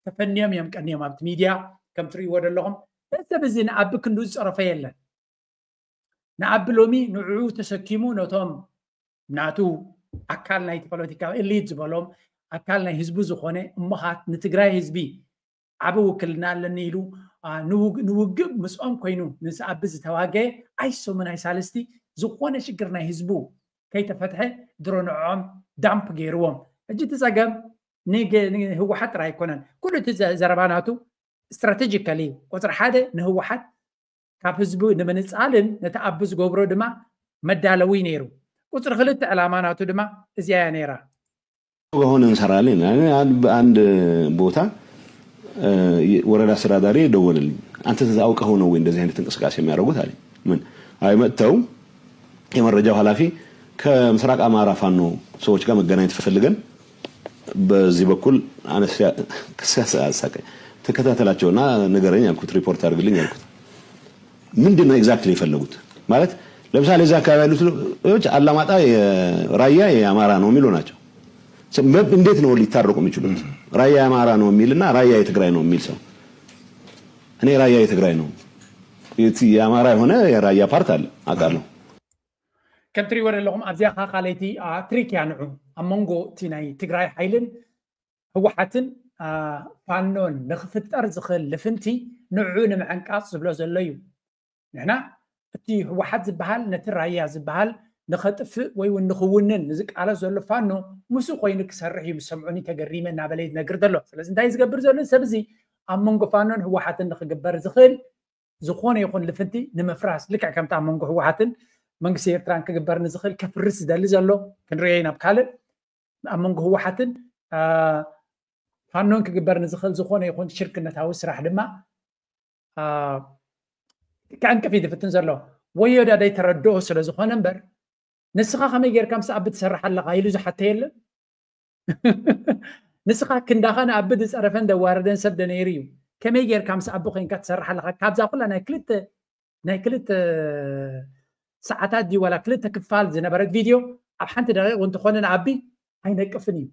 ተፈንዮም እዮም ቀንዮም ኣብቲ ሚድያ። ከም ትርእይዎ ዘለኹም እዚ ሰብ እዚ ንኣቢ ክንዱ ዝፀረፈ የለን። ንኣቢ ሎሚ ንዕኡ ተሰኪሙ ነቶም ናቱ ኣካል ናይቲ ፖለቲካዊ ኤሊት ዝበሎም ኣካል ናይ ህዝቡ ዝኾነ እሞኻት ንትግራይ ህዝቢ ዓቢ ውክልና ኣለኒ ኢሉ፣ አ፣ ንውግ- ንውግእ ምስኦም ኮይኑ ምስ ኣቢ ዝተዋገየ ኣይሶምን ኣይሳልስቲ ዝኾነ ሽግር ናይ ህዝቡ ከይተፈትሐ ድሮ ንዕኦም ዳምፕ ገይርዎም። ሕጂ እቲ ጸገም ንገ- ንህወሓት ጥራይ ኣይኮነን። ኩሉ እቲ ዘ- ዘረባ ናቱ ስትራቴጂካሊ እዩ። ቁፅሪ ሓደ ንህወሓት ካብ ህዝቡ ንምንፃልን ነቲ ኣቢ ዝገብሮ ድማ መዳለዊ ነይሩ። ቁፅሪ ክልተ ዕላማ ናቱ ድማ እዚኣ እያ ነይራ። ሆነ እንሰራለን። አንድ ቦታ ወረዳ አስተዳዳሪ ደወለልኝ። አንተ አውቀኸው ነው ወይ እንደዚህ አይነት እንቅስቃሴ የሚያደርጉት አለኝ። ምን አይ መጥተው የመረጃው ኃላፊ ከምስራቅ አማራ ፋኖ ሰዎች ጋር መገናኘት ፈልገን በዚህ በኩል አነስ ያሳቀ ተከታተላቸውና ንገረኝ አልኩት፣ ሪፖርት አድርግልኝ አልኩት። ምንድን ነው ኤግዛክትሊ የፈለጉት? ማለት ለምሳሌ እዛ አካባቢ ያሉት ሰዎች አላማጣ ራያ የአማራ ነው የሚሉ ናቸው። እንዴት ነው ሊታረቁ የሚችሉት? ራያ የአማራ ነው የሚልና ራያ የትግራይ ነው የሚል ሰው፣ እኔ ራያ የትግራይ ነው፣ የአማራ የሆነ የራያ ፓርት አለ አውቃለሁ። ከም ትሪእዎ ዘለኹም ኣብዚኣ ከዓ ካልኣይቲ ትሪክ እያ ንዑ ኣብ መንጎ እቲ ናይ ትግራይ ሓይልን ህወሓትን ፋኖን ንክፍጠር ዝኽእል ልፍንቲ ንዑ ንምዕንቃፅ ዝብሎ ዘሎ እዩ። ንሕና እቲ ህወሓት ዝበሃል ነቲ ራያ ዝበሃል ንኸጥፍእ ወይ እውን ንኽውንን ንዝቃለስ ዘሎ ፋኖ ምስኡ ኮይኑ ክሰርሕ እዩ ምስ ሰምዑኒ ተገሪመ እናበለ እዩ ዝነግር ዘሎ። ስለዚ እንታይ ዝገብር ዘሎ ሰብ እዚ ኣብ መንጎ ፋኖን ህወሓትን ንክግበር ዝኽእል ዝኾነ ይኹን ልፍንቲ ንምፍራስ ልክዕ ከምቲ ኣብ መንጎ ህወሓትን መንግስቲ ኤርትራን ክግበር ንዝኽእል ከፍርስ ዝደሊ ዘሎ ክንሪኦ ኢና። ኣብ ካልእ ኣብ መንጎ ህወሓትን ፋኖን ክግበር ንዝኽእል ዝኾነ ይኹን ሽርክነታዊ ስራሕ ድማ ክዕንቅፍ እዩ ዝፍትን ዘሎ። ወዮ ዳደይ ተረድኦ ስለ ዝኾነ እምበር ንስኻ ከመይ ጌርካ ምስ ኣቢ ትሰርሕ ኣለኻ ኢሉ ዝሓተ የለን። ንስኻ ክንዳኻ ንኣቢ ዝፀረፈን ዘዋረደን ሰብ ዶ ነይሩ እዩ? ከመይ ጌርካ ምስ ኣቢ ኮይንካ ትሰርሕ ኣለኻ? ካብዛ ኩላ ናይ ክልተ ናይ ክልተ ሰዓታት ድዩ ዋላ ክልተ ክፋል ዝነበረት ቪድዮ ኣብ ሓንቲ ደቂቕ እንተኾነ ንኣቢ ኣይነቅፍን እዩ።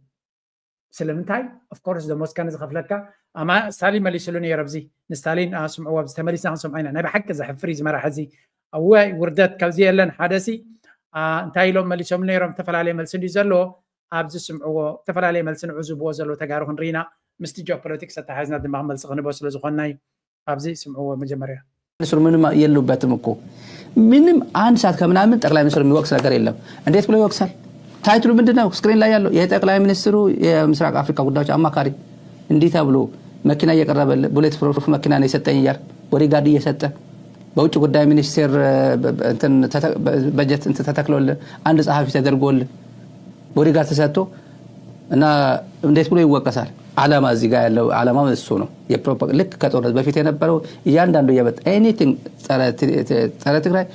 ስለምንታይ? Of course ደሞዝካ ንዝኸፍለካ ኣማ ስታሊን መሊስሉ ነይሩ። ኣብዚ ንስታሊን ስምዕዎ፣ ኣብዚ ተመሊስና ክንሰምዖ ኢና። ናይ ብሓቂ ዘሕፍር እዩ ዝመራሕ እዚ። እወ ውርደት ካብዚ የለን። ሓደሲ እንታይ ኢሎም መሊሶም ነይሮም? ዝተፈላለየ መልሲ እንድዩ ዘለዎ። ኣብዚ ስምዕዎ፣ ዝተፈላለየ መልሲ ንዑ ዝብዎ ዘለዉ ተጋሩ ክንርኢና ምስቲ ጂኦፖለቲክስ ኣተሓሒዝና ድማ መልሲ ክንቦ ስለ ዝኾንና እዩ። ኣብዚ ስምዕዎ መጀመርያ። ሚኒስትሩ ምንም የሉበትም እኮ። ምንም አንድ ሰዓት ከምናምን ጠቅላይ ሚኒስትሩ የሚወቅስ ነገር የለም። እንዴት ብሎ ይወቅሳል? ታይትሉ ምንድን ነው? ስክሪን ላይ ያለው የጠቅላይ ሚኒስትሩ የምስራቅ አፍሪካ ጉዳዮች አማካሪ እንዲህ ተብሎ መኪና እየቀረበልህ፣ ቡሌት ፕሩፍ መኪና ነው የሰጠኝ እያል ቦዲጋርድ እየሰጠ በውጭ ጉዳይ ሚኒስቴር በጀት እንትን ተተክሎልህ፣ አንድ ጸሐፊ ተደርጎልህ፣ ቦዲጋርድ ተሰጥቶ እና እንዴት ብሎ ይወቀሳል? አላማ እዚህ ጋር ያለው አላማ እሱ ነው። ልክ ከጦርነት በፊት የነበረው እያንዳንዱ የበጥ anything ጸረ ትግራይ፣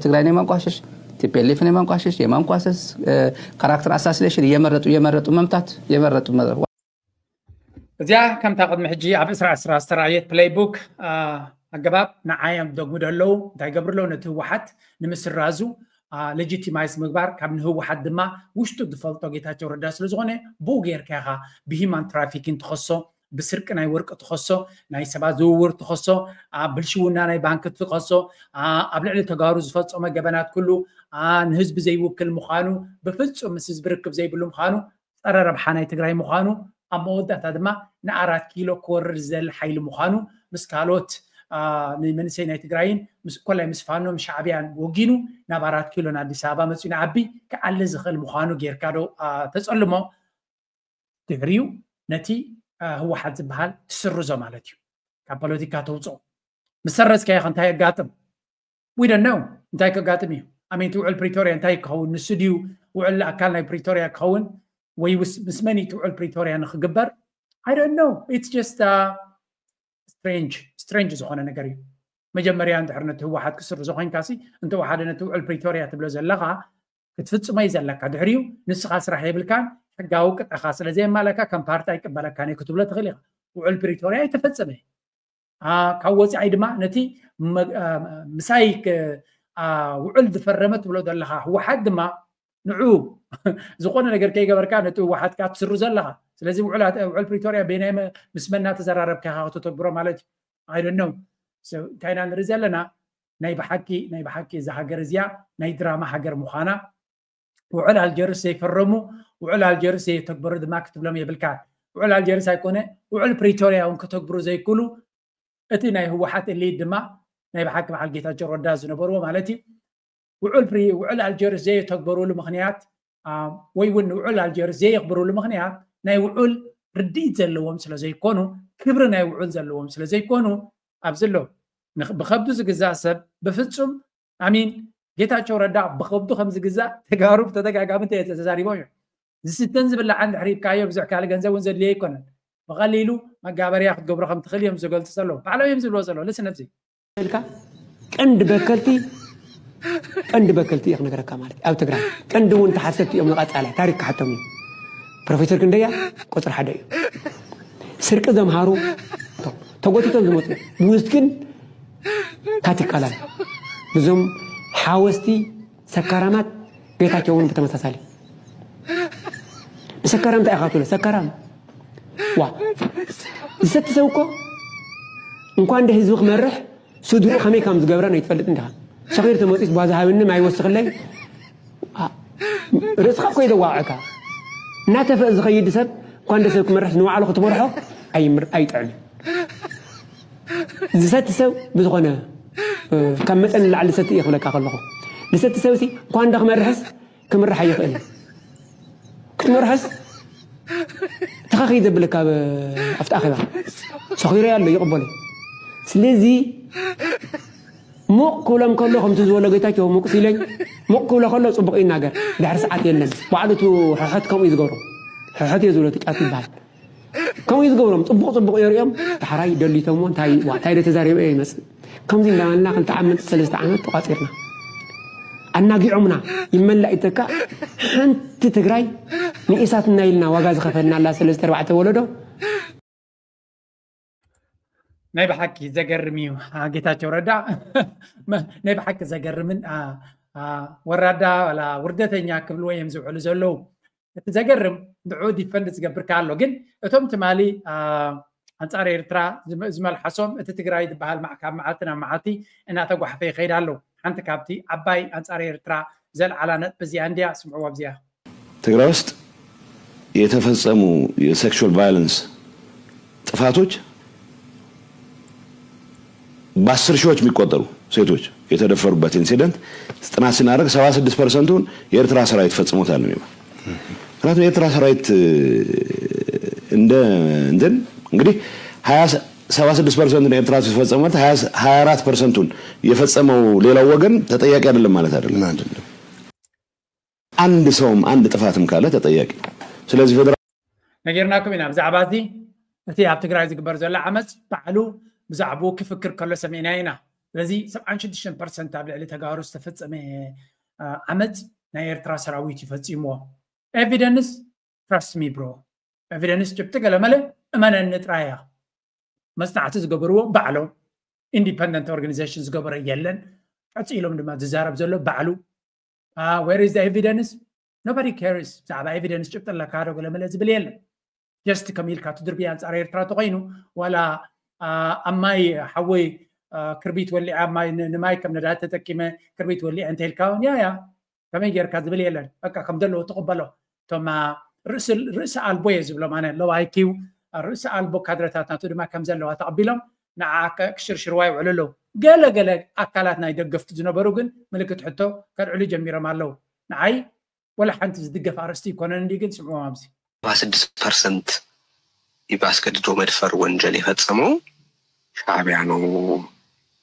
ትግራይን የማንቋሸሽ፣ ቲፒኤልኤፍን የማንቋሸሽ፣ የማንቋሰስ፣ character assassination እየመረጡ እየመረጡ መምታት እየመረጡ እዚኣ ከምታ ቅድሚ ሕጂ ኣብ ዕስራ ዕስራ ዝተረኣየት ፕሌይቡክ ኣገባብ ንዓዮም ደግሙ ደለዉ እንታይ ገብሩ ኣለዉ ነቲ ህወሓት ንምስራዙ legitimize ምግባር፣ ካብ ንህወሓት ድማ ውሽጡ ዝፈልጦ ጌታቸው ረዳ ስለ ዝኾነ ብኡ ጌርካ ኢኻ ብሂማን ትራፊኪን ትኸሶ፣ ብስርቂ ናይ ወርቂ ትኸሶ፣ ናይ ሰባት ዝውውር ትኸሶ፣ ብልሽውና ናይ ባንኪ ትኸሶ፣ ኣብ ልዕሊ ተጋሩ ዝፈፀመ ገበናት ኩሉ ንህዝቢ ዘይውክል ምዃኑ፣ ብፍፁም ምስ ህዝቢ ርክብ ዘይብሉ ምዃኑ፣ ፀረ ረብሓ ናይ ትግራይ ምዃኑ፣ ኣብ መወዳእታ ድማ ንኣራት ኪሎ ክወርድ ዝደሊ ሓይሊ ምዃኑ ምስ ካልኦት ንመንእሰይ ናይ ትግራይን ምስ ኮላይ ምስ ፋኖ ምስ ሻዕብያን ወጊኑ ናብ ኣራት ኪሎ ንኣዲስ ኣበባ መፅኡ ንዓቢ ክኣሊ ዝኽእል ምዃኑ ጌርካ ዶ ተፀልሞ? ድሕሪኡ ነቲ ህወሓት ዝበሃል ትስርዞ ማለት እዩ። ካብ ፖለቲካ ተውፅኦ። ምስ ሰረዝካዮ ከ እንታይ የጋጥም? We don't know እንታይ ከጋጥም እዩ። ኣሜን እቲ ውዕል ፕሪቶሪያ እንታይ ክኸውን? ንሱ ድዩ ውዕል ኣካል ናይ ፕሪቶሪያ ክኸውን? ወይ ምስ መን እዩ እቲ ውዕል ፕሪቶሪያ ንክግበር? I don't know. It's just strange strange ዝኾነ ነገር እዩ። መጀመርያ እንድሕር ነቲ ህወሓት ክስርዞ ኮይንካ ሲ እንተ ወሓደ ነቲ ውዕል ፕሪቶሪያ ትብሎ ዘለኻ ክትፍፅሞ እዩ ዘለካ። ድሕሪኡ ንስኻ ስራሕ የብልካን ሕጋዊ ቅጥዕኻ ስለ ዘየማለካ ከም ፓርቲ ኣይቅበለካን እየ ክትብሎ ትኽእል ኢኻ። ውዕል ፕሪቶሪያ ኣይተፈፀመ። ካብ ወፃኢ ድማ ነቲ ምሳይ ውዕል ዝፈረመ ትብሎ ዘለኻ ህወሓት ድማ ንዑ ዝኾነ ነገር ከይገበርካ ነቲ ህወሓት ከዓ ትስሩ ዘለኻ። ስለዚ ውዕል ፕሪቶሪያ በናይ ምስ መና ተዘራረብካ ኢኻ ከተተግብሮ ማለት እዩ። I don't know። እንታይ ኢና ንርኢ ዘለና? ናይ ብሓቂ ናይ ብሓቂ እዛ ሃገር እዚኣ ናይ ድራማ ሃገር ምዃና፣ ውዕል ኣልጀርስ ዘይፈረሙ ውዕል ኣልጀርስ ዘየተግበሩ ድማ ክትብሎም የብልካን። ውዕል ኣልጀርስ ኣይኮነ ውዕል ፕሪቶሪያ እውን ከተግብሩ ዘይክእሉ እቲ ናይ ህወሓት እሊት ድማ ናይ ብሓቂ በዓል ጌታቸው ረዳ ዝነበርዎ ማለት እዩ ውዕል ኣልጀርስ ዘየተግበሩሉ ምኽንያት ወይ እውን ውዕል ኣልጀርስ ዘየኽብሩሉ ምኽንያት ናይ ውዕል ርድኢት ዘለዎም ስለ ዘይኮኑ፣ ክብሪ ናይ ውዕል ዘለዎም ስለ ዘይኮኑ ኣብዚ ኣለዉ። ብኸብዱ ዝግዛእ ሰብ ብፍፁም ኣሚን ጌታቸው ረዳ ብኸብዱ ከም ዝግዛእ ተጋሩ ብተደጋጋሚ ተዛሪቦም እዮም። ዝስተን ዝብላዕን ድሕሪ ሂብካዮ ብዙሕ ካልእ ገንዘብ እውን ዘድልዮ ኣይኮነን። ብቐሊሉ መጋበርያ ክትገብሮ ከም ትኽእል እዮም ዝገልፁ ዘለዉ። ባዕሎም እዮም ዝብልዎ ዘለዉ። ልስን ኣብዚ ኢልካ ቀንዲ በከልቲ ቀንዲ በከልቲ እየ ክነግረካ ማለት እዩ። ኣብ ትግራይ ቀንዲ እውን ተሓተትቲ እዮም። ንቐፃላይ ታሪክ ክሓቶም እዩ። ፕሮፌሰር ክንደያ ቁፅሪ ሓደ እዩ። ስርቂ ዘምሃሩ ተጎቲቶም ዝመፁ ውስጥ ግን ካቲካላል እዞም ሓወስቲ ሰካራማት ጌታቸው እውን ብተመሳሳሊ ንሰካራም እንታይ ኢኻ ትብሎ? ሰካራም ዋ ዝሰቲ ሰብ እኮ እንኳን እንደ ህዝቢ ክመርሕ ስድርኡ ከመይ ከም ዝገብረን ኣይትፈልጥን ዲኻ? ሰኺሩ ተመፂስ ጓዛ ሃብኒ ማይ ወስኽለይ ርእስኻ እኮ ይደዋቕዐካ። እናተፈእ ዝኸይድ ሰብ እኳ እንደ ሰብ ክመርሕስ ንባዕሉ ክትመርሖ ኣይምር- ኣይጥዕምን። ዝሰቲ ሰብ ብዝኾነ ካብ መጠን ንላዕሊ ዝሰቲ እየ ክብለካ ከለኹ ዝሰቲ ሰብ ሲ እኳ እንደ ክመርሕስ ክምራሕ ኣይኽእል ክትመርሖስ ተኻኺ ዘብለካ ኣብቲ ኣኼባ ሰኺረ ኣሎ ይቕበሉ። ስለዚ ሙቕ ክብሎም ከሎ ከምቲ ዝበሎ ጌታቸው ሙቕ ሲለኝ ሙቕ ክብሎ ከሎ ፅቡቕ ይናገር ድሕሪ ሰዓት የለን። ባዕሉ እቲ ሕሕት ከምኡ እዩ ዝገብሮ ሕሕት እየ ዝብሎ እቲ ጫት ይበሃል። ከምኡ እዩ ዝገብሮም ፅቡቕ ፅቡቕ የርእዮም ዳሕራይ ደሊቶሞ እንታይ ዋ እንታይ ዶ ተዛሪበ እየ ይመፅእ። ከምዚ እንዳበልና ክልተ ዓመት ሰለስተ ዓመት ተቋፂርና ኣናጊዖምና ይመላእ ይተካእ ሓንቲ ትግራይ ንኢሳትና ኢልና ዋጋ ዝኸፈልናላ ሰለስተ ኣርባዕተ ወለዶ ናይ ብሓቂ ዘገርም እዩ። ጌታቸው ረዳ ናይ ብሓቂ ዘገርምን ወራዳ ዋላ ውርደተኛ ክብልዎ እዮም ዝውዕሉ ዘለዉ። እቲ ዘገርም ንዑ ዲፈንድ ዝገብር ከ ኣሎ፣ ግን እቶም ትማሊ ኣንፃር ኤርትራ ዝመልሓሶም እቲ ትግራይ ዝበሃል ካብ መዓልቲ ናብ መዓልቲ እናተጓሕፈ ይኸይድ ኣሎ። ሓንቲ ካብቲ ዓባይ ኣንፃር ኤርትራ ዘልዓላ ነጥቢ እዚኣ እንድያ። ስምዕዎ ኣብዚኣ። ትግራይ ውስጥ የተፈጸሙ የሴክሹዋል ቫዮለንስ ጥፋቶች በአስር ሺዎች የሚቆጠሩ ሴቶች የተደፈሩበት ኢንሲደንት ጥናት ስናደርግ ሰባ ስድስት ፐርሰንቱን የኤርትራ ሰራዊት ፈጽሞታል ነው። ምክንያቱም የኤርትራ ሰራዊት እንደ እንትን እንግዲህ ሰባ ስድስት ፐርሰንቱን ኤርትራ ሲፈጸም ማለት ሀያ አራት ፐርሰንቱን የፈጸመው ሌላው ወገን ተጠያቂ አይደለም ማለት አይደለም። አይደለም። አንድ ሰውም አንድ ጥፋትም ካለ ተጠያቂ። ስለዚህ ፌዴራል ነጊርናኩም ኢና ብዛዕባ እዚ። እቲ ኣብ ትግራይ ዝግበር ዘሎ ዓመፅ ባዕሉ ብዛዕባኡ ክፍክር ከሎ ሰሚዕና ኢና። ስለዚ ሰብዓን ሽዱሽተን ፐርሰንት ኣብ ልዕሊ ተጋሩ ዝተፈፀመ ዓመፅ ናይ ኤርትራ ሰራዊት እዩ ፈፂምዎ። ኤቪደንስ? Trust me bro, ኤቪደንስ ጭብጢ ገለመለ እመነኒ ጥራይ እያ። መፅናዕቲ ዝገበርዎ ባዕሎም፣ ኢንዲፐንደንት ኦርጋኒዜሽን ዝገበረ የለን። ቀፂሎም ድማ ዝዛረብ ዘሎ ባዕሉ። Where is the evidence? Nobody cares። ብዛዕባ ኤቪደንስ ጭብጢ ኣለካ ዶ ገለመለ ዝብል የለን። ጀስት ከም ኢልካ ትድርቢ ኣንፃር ኤርትራ ተኮይኑ ዋላ ኣብ ማይ ሓወይ ክርቢት ወሊዐ ኣብ ማይ ንማይ ከም ነዳዲ ተጠቂመ ክርቢት ወሊዐ እንተኢልካ እውን ያ ያ ከመይ ጌርካ ዝብል የለን። በቃ ከም ዘለዎ ትቕበሎ። እቶም ርእሲ ኣልቦ እየ ዝብሎም ኣነ፣ ሎው ኣይኪው ርእሲ ኣልቦ ካድረታት ናቱ ድማ ከም ዘለዋ ተቐቢሎም ንዓ ክሽርሽርዋ ይውዕሉ ኣለዉ። ገለ ገለ ኣካላት ናይ ደገፍቱ ዝነበሩ ግን ምልክት ሕቶ ከልዕሉ ጀሚሮም ኣለዉ። ንዓይ ወላ ሓንቲ ዝድገፍ ኣርእስቲ ይኮነን እንዲ ግን ስምዕዎም ኣብዚ። ሰባ ስድስት ፐርሰንት ብኣስገድዶ መድፈር ወንጀል የፈጸመው ሻዕቢያ ነው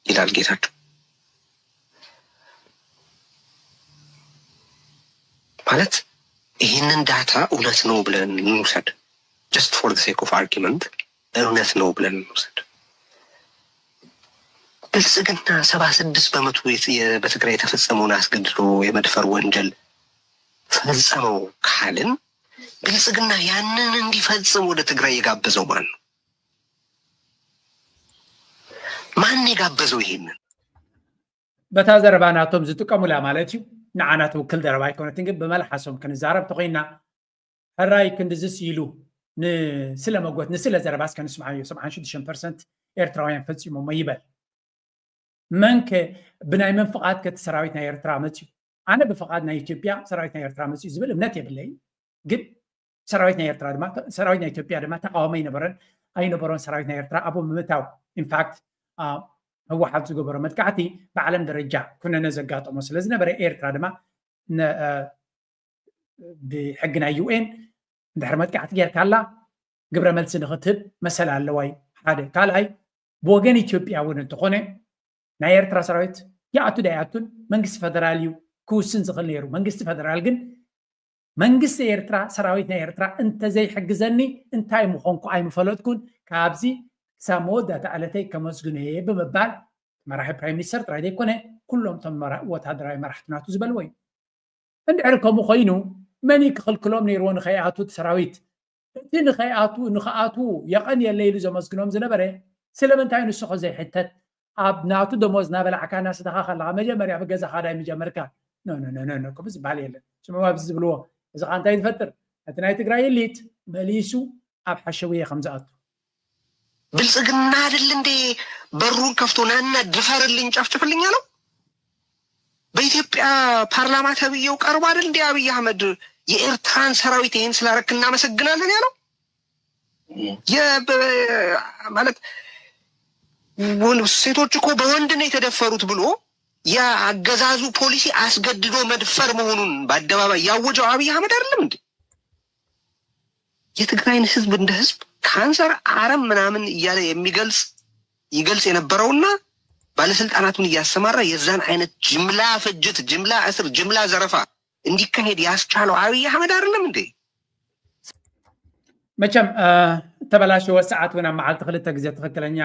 ይላል ጌታቸው። ማለት ይህንን ዳታ እውነት ነው ብለን እንውሰድ፣ just for the sake of argument እውነት ነው ብለን እንውሰድ። ብልጽግና ሰባ ስድስት በመቶ በትግራይ የተፈጸመውን አስገድዶ የመድፈር ወንጀል ፈጸመው ካልን ብልጽግና ያንን እንዲፈጽም ወደ ትግራይ የጋበዘው ማን ነው? ማን የጋበዘው ይሄንን? በታ ዘረባ ናቶም ዝጥቀሙላ ማለት እዩ። ንዓና ትውክል ዘረባ ኣይኮነትን፣ ግን ብመልሓሶም ክንዛረብ ተኮይና ሕራይ ክንድዝስ ኢሉ ንስለ መጎት ንስለ ዘረባ እስከ ንስምዓዮ። ሰብዓን ሽዱሽተን ፐርሰንት ኤርትራውያን ፈጺሞሞ ይበል። መንከ ብናይ መን ፍቓድ ከቲ ሰራዊት ናይ ኤርትራ መጽዩ? ኣነ ብፍቓድ ናይ ኢትዮጵያ ሰራዊት ናይ ኤርትራ መጽዩ ዝብል እምነት የብለይን። ግን ሰራዊት ናይ ኤርትራ ድማ ሰራዊት ናይ ኢትዮጵያ ድማ ተቃዋሚ ኣይነበረን ኣይነበሮን። ሰራዊት ናይ ኤርትራ ኣብኡ ምምታው ኢንፋክት ህወሓት ዝገበሮ መጥቃዕቲ ብዓለም ደረጃ ኩነነ ዘጋጠሞ ስለ ዝነበረ ኤርትራ ድማ ብሕጊ ናይ ዩ ኤን እንድሕር መጥቃዕቲ ጌርካላ ግብረ መልሲ ንክትህብ መሰል ኣለዋ እዩ። ሓደ ካልኣይ ብወገን ኢትዮጵያ እውን እንተኾነ ናይ ኤርትራ ሰራዊት ይኣቱ ዳይኣቱን መንግስቲ ፈደራል እዩ ክውስን ዝኽእል ነይሩ። መንግስቲ ፈደራል ግን መንግስቲ ኤርትራ ሰራዊት ናይ ኤርትራ እንተዘይሕግዘኒ እንታይ ምኾንኩ ኣይምፈለጥኩን፣ ካብዚ ክሳብ መወዳእታ ዕለተይ ከመስግኖ እየ ብምባል መራሒ ፕራይም ሚኒስተር ጥራይ ዘይኮነ ኩሎም እቶም ወታደራዊ መራሕቲ ናቱ ዝበልዎ እዩ። እንድሕር ከምኡ ኮይኑ መን ክኽልክሎም ነይርዎ ንኸይኣቱ እቲ ሰራዊት? እቲ ንኸይኣቱ ንኽኣቱ የቐንየለይ ኢሉ ዘመስግኖም ዝነበረ ስለምንታይ ንሱ ዘይሕተት? ኣብ ናቱ ደሞዝ እናበላዕካ እናሰተኻ ከለኻ መጀመርያ ብገዛኻ ዳይ ምጀመርካ? ኖ ኖ ኖ ኖ ኖ፣ ከምኡ ዝበሃል የለን። ስምዑ ኣብዚ ዝብልዎ። እዚ ኸዓ እንታይ ዝፈጥር? እቲ ናይ ትግራይ ኢሊት መሊሱ ኣብ ሓሸውየ ከም ዝኣቱ። ብልጽግና አይደል እንዴ በሩን ከፍቶ ናና ድፈርልኝ ጨፍጭፍልኝ አለው? በኢትዮጵያ ፓርላማ ተብዬው ቀርቦ አይደል እንዴ አብይ አህመድ የኤርትራን ሰራዊት ይሄን ስላረክ እናመሰግናለን ያለው? ማለት ሴቶች እኮ በወንድ ነው የተደፈሩት ብሎ የአገዛዙ ፖሊሲ አስገድዶ መድፈር መሆኑን በአደባባይ ያወጀው አብይ አህመድ አይደለም እንዴ? የትግራይን ህዝብ እንደ ህዝብ ካንሰር አረም ምናምን እያለ የሚገልጽ ይገልጽ የነበረውና ባለስልጣናቱን እያሰማራ የዛን አይነት ጅምላ ፍጅት፣ ጅምላ እስር፣ ጅምላ ዘረፋ እንዲካሄድ ያስቻለው አብይ አህመድ አይደለም እንዴ? መቸም ተበላሸወ ሰዓት እውን ኣብ መዓልቲ ክልተ ግዜ ትኽክለኛ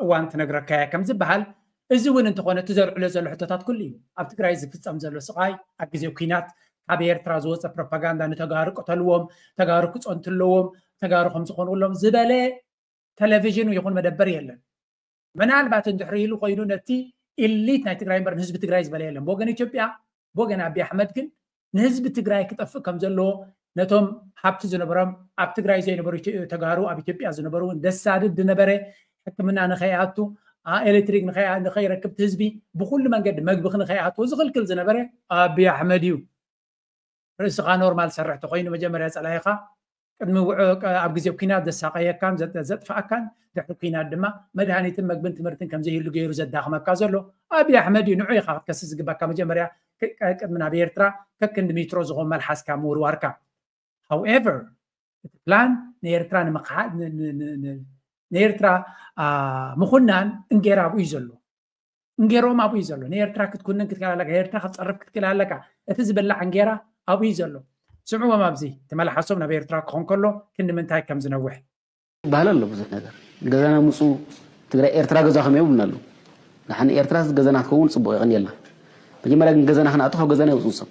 እዋን ትነግረካ እያ ከም ዝበሃል፣ እዚ እውን እንተኾነ እቲ ዘልዕሎ ዘሎ ሕቶታት ኩሉ እዩ። ኣብ ትግራይ ዝፍፀም ዘሎ ስቓይ፣ ኣብ ግዜ ኩናት ካብ ኤርትራ ዝወፀ ፕሮፓጋንዳ፣ ንተጋሩ ቅተልዎም፣ ተጋሩ ክፀንቱ ኣለዎም፣ ተጋሩ ከም ዝኾንሎም ዝበለ ቴሌቪዥን ይኹን መደበር የለን። ምናልባት እንድሕሪ ኢሉ ኮይኑ ነቲ ኢሊት ናይ ትግራይ እምበር ንህዝቢ ትግራይ ዝበለ የለን። ብወገን ኢትዮጵያ ብወገን ኣቢ ኣሕመድ ግን ንህዝቢ ትግራይ ክጠፍእ ከም ዘለዎ ነቶም ሃብቲ ዝነበሮም ኣብ ትግራይ ዘይነበሩ ኢትዮ- ተጋሩ ኣብ ኢትዮጵያ ዝነበሩ እውን ዘሳድድ ዝነበረ ሕክምና ንኸይኣቱ፣ ኣ- ኤሌክትሪክ ንኸይ- ንኸይረክብ፣ እቲ ህዝቢ ብኩሉ መንገዲ መግቢ ንኸይኣቱ ዝኽልክል ዝነበረ ኣብይ ኣሕመድ እዩ። ርእስኻ ኖርማል ሰርሕ ተኮይኑ መጀመርያ ጸላኢኻ ቅድሚ ውዑ ኣብ ግዜ ኩናት ዘሳቀየካን ዘጥ- ዘጥፍኣካን ድሕሪ ኩናት ድማ መድሃኒትን መግብን ትምህርትን ከም ዘይህሉ ገይሩ ዘዳኽመካ ዘሎ ኣብይ ኣሕመድ እዩ። ንዑ ኢኻ ክትከስስ ዝግባካ መጀመርያ ቅ- ቅ- ቅድሚ ናብ ኤርትራ ከክንዲ ሜትሮ ዝኾን መልሓስካ ምውርዋርካ። However እቲ ፕላን ንኤርትራ ንምክሓ- ን- ን- ን- ን- ንኤርትራ አ፣ ምኹናን እንጌራ ኣብኡ እዩ ዘሎ። እንጌሮም ኣብኡ እዩ ዘሎ። ንኤርትራ ክትኩንን ክትክእል ኣለካ፣ ኤርትራ ክትፀርፍ ክትክእል ኣለካ። እቲ ዝበላዕ እንጌራ ኣብኡ እዩ ዘሎ። ስምዕዎም ኣብዚ ተመላሓሶም ናብ ኤርትራ ክኾን ከሎ ክንዲ ምንታይ ከም ዝነውሕ። ባህል ኣሎ ብዙሕ ነገር። ገዛና ምፁ ትግራይ ኤርትራ ገዛ ከመይ ይብሉና ኣለዉ። ንሓን ኤርትራ ገዛና ክትከውን ፅቡቅ ይቀንየልና። መጀመርያ ግን ገዛና ክንኣቱ ካብ ገዛና ይውፁ ንሶም።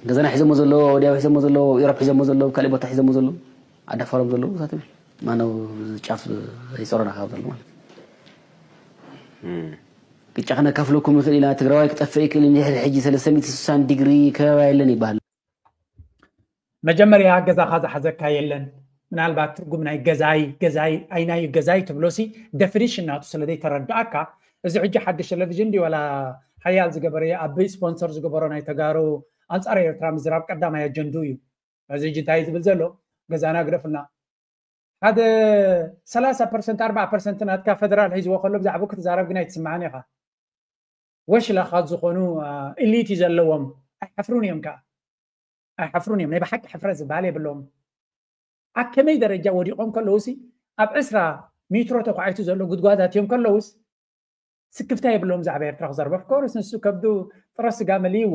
ገዛና ሒዘሞ ዘለዉ ወዲያው ሒዘሞ ዘለዉ ኢሮፕ ሒዘሞ ዘለዉ ካልእ ቦታ ሒዘሞ ዘለዉ ኣዳፋሮም ዘለዉ ዛት ማነው ጫፍ ይፀሮና ካብ ዘሎ ማለት ቅጫ ክነካፍለኩም ንኽእል ኢና። ትግራዋይ ክጠፍእ ይክእል እንድሕር ሕጂ ሰለስተ ሚእቲ ስሳን ዲግሪ ከባቢ የለን ይበሃል። መጀመርያ ገዛኻ ዝሓዘካ የለን። ምናልባት ትርጉም ናይ ገዛይ ገዛይ ኣይናዩ ገዛይ ትብሎሲ ደፊኒሽን ናቱ ስለ ዘይተረዳእካ እዚ ሕጂ ሓድሽ ቴሌቪዥን ድዩ ዋላ ሓያል ዝገበረ ኣብ ስፖንሰር ዝገበሮ ናይ ተጋሩ ኣንፃር ኤርትራ ምዝራብ ቀዳማይ ኣጀንዱ እዩ። እዚ ሕጂ እንታይ ዝብል ዘሎ ገዛና ግደፍና ሓደ ሰላሳ ፐርሰንት ኣርባዓ ፐርሰንት ናትካ ፈደራል ሒዝዎ ከሎ ብዛዕባ ክትዛረብ ግን ኣይትስምዓን ኢኻ። ወሽላኻት ዝኾኑ ኢሊት እዩ ዘለዎም ኣይሓፍሩን እዮም ከዓ ኣይሓፍሩን እዮም ናይ ብሓቂ ሕፍረት ዝበሃል የብለዎም ኣብ ከመይ ደረጃ ወዲቖም ከለውሲ ኣብ ዕስራ ሜትሮ ተኳዒቱ ዘሎ ጉድጓዳት እዮም ከለውስ ስክፍታ የብለዎም ብዛዕባ ኤርትራ ክዛረቡ ኦፍኮርስ ንሱ ከብዱ ጥረ ስጋ መሊእዎ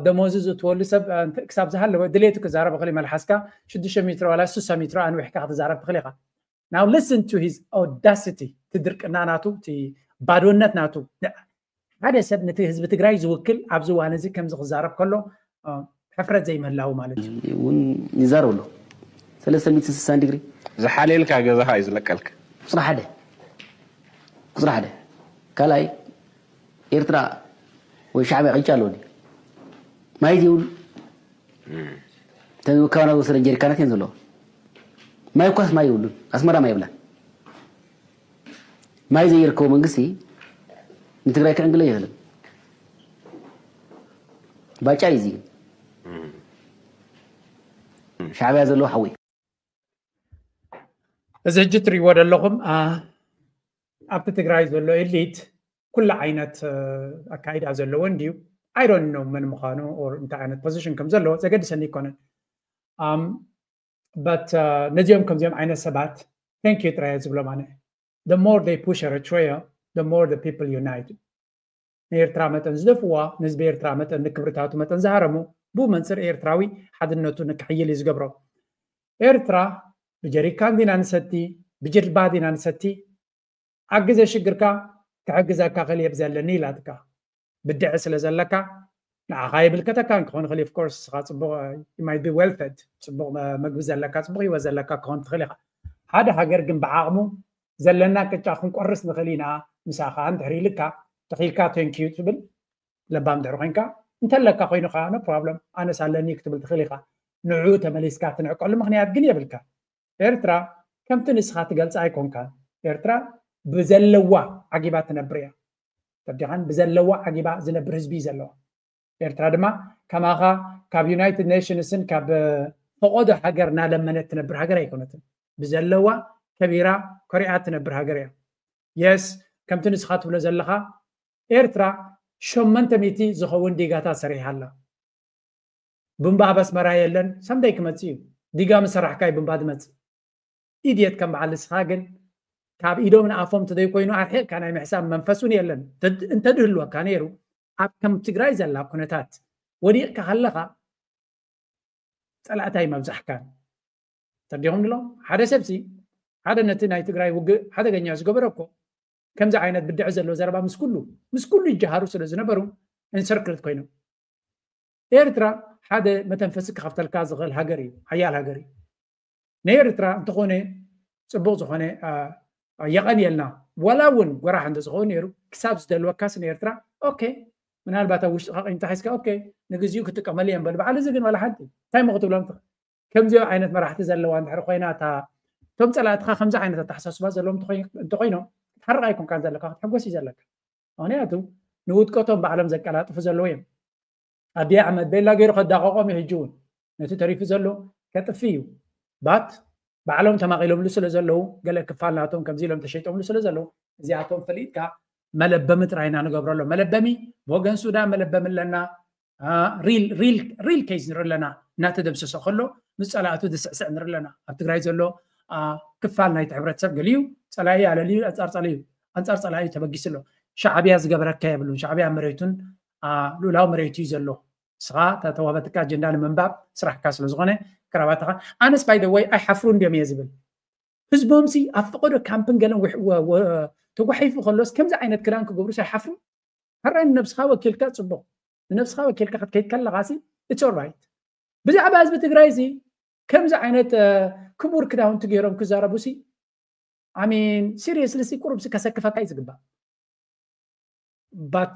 ደሞዙ ዝእትወሉ ሰብ ክሳብ ዝሃለወ ድሌቱ ክዛረብ ክእል መልሓስካ ሽዱሽተ ሜትሮ ዋላ ስሳ ሜትሮ ኣንዊሕካ ክትዛረብ ትኽእል ኢኻ Now listen to his audacity እቲ ድርቅና ናቱ እቲ ባዶነት ናቱ ሓደ ሰብ ነቲ ህዝቢ ትግራይ ዝውክል ኣብዚ እዋን እዚ ከምዚ ክዛረብ ከሎ ሕፍረት ዘይምህላው ማለት እዩ እውን ይዛረብ ኣሎ ሰለስተ ሚእቲ ስሳን ዲግሪ ዝሓልየልካ ገዛኻ እዩ ዝለቀልካ ቁፅሪ ሓደ ቁፅሪ ሓደ ካልኣይ ኤርትራ ወይ ሻዕብያ ቅጫ ኣለዎ ድዩ ማይ ዘይብሉ ተን ከባና ዝወሰደን ጀሪካናት እየን ዘለዋ ማይ እኳስ ማይ ይብሉን ኣስመራ ማይ ይብላን ማይ ዘይርከቦ መንግስቲ ንትግራይ ክዕንግለ ይኽእልን ባጫ እዩ ሻዕብያ ዘለዎ ሓወይ እዚ ሕጂ ትሪእዎ ዘለኹም ኣብቲ ትግራይ ዘሎ ኤሊት ኩሉ ዓይነት ኣካይዳ ዘለዎ እንድዩ ኣይዶን ነው መን ምዃኑ እንታይ ዓይነት ፖዚሽን ከም ዘለዎ ዘገድሰኒ ይኮነን but ነዚኦም ከምዚኦም ዓይነት ሰባት thank you ጥራየ ዝብሎም ኣነ the more they push Eritrea the more the people unite ንኤርትራ መጠን ዝደፍዋ ንህዝቢ ኤርትራ መጠን ንክብርታቱ መጠን ዝሃረሙ ብኡ መንፅር ኤርትራዊ ሓድነቱ ንክሕይል እዩ ዝገብሮ ኤርትራ ብጀሪካን ዲና ንሰቲ ብጅልባ ዲና ንሰቲ ኣብ ግዜ ሽግርካ ክሕግዘካ ክልየብ ዘለኒ ኢላትካ ብድዐ ስለ ዘለካ ንዓኻ የብልከተካን ክኾን ይኽእል of course ንስኻ ፅቡቕ you might be well fed ፅቡቕ መግቢ ዘለካ ፅቡቕ ህይወት ዘለካ ክኾን ትኽእል ኢኻ ሓደ ሃገር ግን ብዓቕሙ ዘለና ቅጫ ክንቆርስ ንኽእል ኢና ምሳኻ እንድሕር ኢልካ ተኺልካ thank you ትብል ለባም ድሕሪ ኮይንካ እንተለካ ኮይኑ ከዓ no problem ኣነስ ኣለኒ ክትብል ትኽእል ኢኻ ንዑ ተመሊስካ ትንዕቀሉ ምኽንያት ግን የብልካ ኤርትራ ከምቲ ንስኻ ትገልፃ ኣይኮንካን ኤርትራ ብዘለዋ ዓጊባ ትነብር እያ ተዲኻን ብዘለዋ ዓጊባ ዝነብር ህዝቢ እዩ ዘለዋ ኤርትራ ድማ ከማኻ ካብ ዩናይትድ ኔሽንስን ካብ ፈቆዶ ሃገር እናለመነት ትነብር ሃገር ኣይኮነትን ብዘለዋ ከቢራ ኮሪዓ ትነብር ሃገር እያ የስ ከምቲ ንስኻ ትብሎ ዘለኻ ኤርትራ ሸመንተ ሚእቲ ዝኸውን ዲጋታት ሰሪሓ ኣላ ቡምባ ኣብ ኣስመራ የለን ሰምደይ ክመፅእ እዩ ዲጋ ምስ ሰራሕካ እዩ ቡምባ ዝመፅእ ኢድየት ከም በዓል ንስኻ ግን ካብ ኢዶም ንኣፎም ተዘይኮይኑ ኣርሒቕካ ናይ ምሕሳብ መንፈስ እውን የለን እንተድህልወካ ነይሩ ኣብ ከም ትግራይ ዘላ ኩነታት ወዲቕካ ከለኻ ፀላእታይ መብዛሕካን ተዲኹም ድሎ ሓደ ሰብሲ ሓደ ነቲ ናይ ትግራይ ውግእ ሓደገኛ ዝገበረ እኮ ከምዚ ዓይነት ብድዐ ዘሎ ዘረባ ምስ ኩሉ ምስ ኩሉ ይጀሃሩ ስለ ዝነበሩ ኢንሰርክልድ ኮይኖም ኤርትራ ሓደ መተንፈሲ ክኸፍተልካ ዝኽእል ሃገር እዩ ሓያል ሃገር እዩ ናይ ኤርትራ እንተኾነ ፅቡቕ ዝኾነ የቐንየልና ዋላ እውን ጎራሕ እንተዝኸውን ነይሩ ክሳብ ዝደልወካስ ንኤርትራ ኦኬ ምናልባት ኣብ ውሽጥኻ ቂምታ ሒዝካ ኦኬ ንግዚኡ ክጥቀመሉ እየ በል። በዓል እዚ ግን ዋላ ሓንቲ እንታይ ሞ ክትብሎም ትኽእል? ከምዚኦም ዓይነት መራሕቲ ዘለዋ እንድሕር ኮይና እታ እቶም ጸላእትኻ ከምዚ ዓይነት ኣተሓሳስባ ዘለዎም እንተኮይኖም ክትሓርቕ ኣይኮንካን ዘለካ፣ ክትሕጎስ እዩ ዘለካ። ምክንያቱ ንውድቀቶም ባዕሎም ዘቀላጥፉ ዘለዉ እዮም። ኣቢይ ኣሕመድ ቤላ ገይሩ ከዳቀቆም እዩ። ሕጂ እውን ነቲ ተሪፉ ዘሎ ከጥፍ እዩ። ባት ባዕሎም ተማቒሎምሉ ስለ ዘለዉ ገለ ክፋል ናቶም ከምዚ ኢሎም ተሸይጦምሉ ስለ ዘለዉ እዚኣቶም ፈሊጥካ መለበሚ ጥራይና ንገብረሎም። መለበሚ ብወገን ሱዳን መለበሚ ኣለና። ሪል ኬዝ ንርኢ ኣለና። እናተደምሰሰ ከሎ ምስ ጸላእቱ ዝስዕስዕ ንርኢ ኣለና። ኣብ ትግራይ ዘሎ ክፋል ናይቲ ሕብረተሰብ ገሊኡ ጸላኢ ኣለልዩ ኣንጻር ጸላኢ ተበጊሱ ኣሎ። ሻዕብያ ዝገበረካ የብሉን። ሻዕብያ መሬቱን ልኡላዊ መሬቱ እዩ ዘሎ። ንስኻ ተተዋበትካ ኣጀንዳ ንምንባብ ስራሕካ ስለ ዝኾነ ክራባትኻ ኣነስ ባይ ወይ ኣይሓፍሩ እንዲዮም እየ ዝብል። ህዝቦምሲ ኣብ ፈቐዶ ካምፕን ገለን ተጓሒፉ ከሎስ ከምዚ ዓይነት ክዳን ክገብሩስ ኣይሓፍሩ? ሕራይ ንነብስኻ ወኪልካ ጽቡቕ፣ ንነብስኻ ወኪልካ ክትከይድ ከለኻሲ it's alright። ብዛዕባ ህዝቢ ትግራይ እዚ ከምዚ ዓይነት ክቡር ክዳውንቲ ገይሮም ክዛረቡሲ ኣሚን ሲሪየስሊ ቁሩብሲ ከሰክፈካ እዩ ዝግባእ። ባት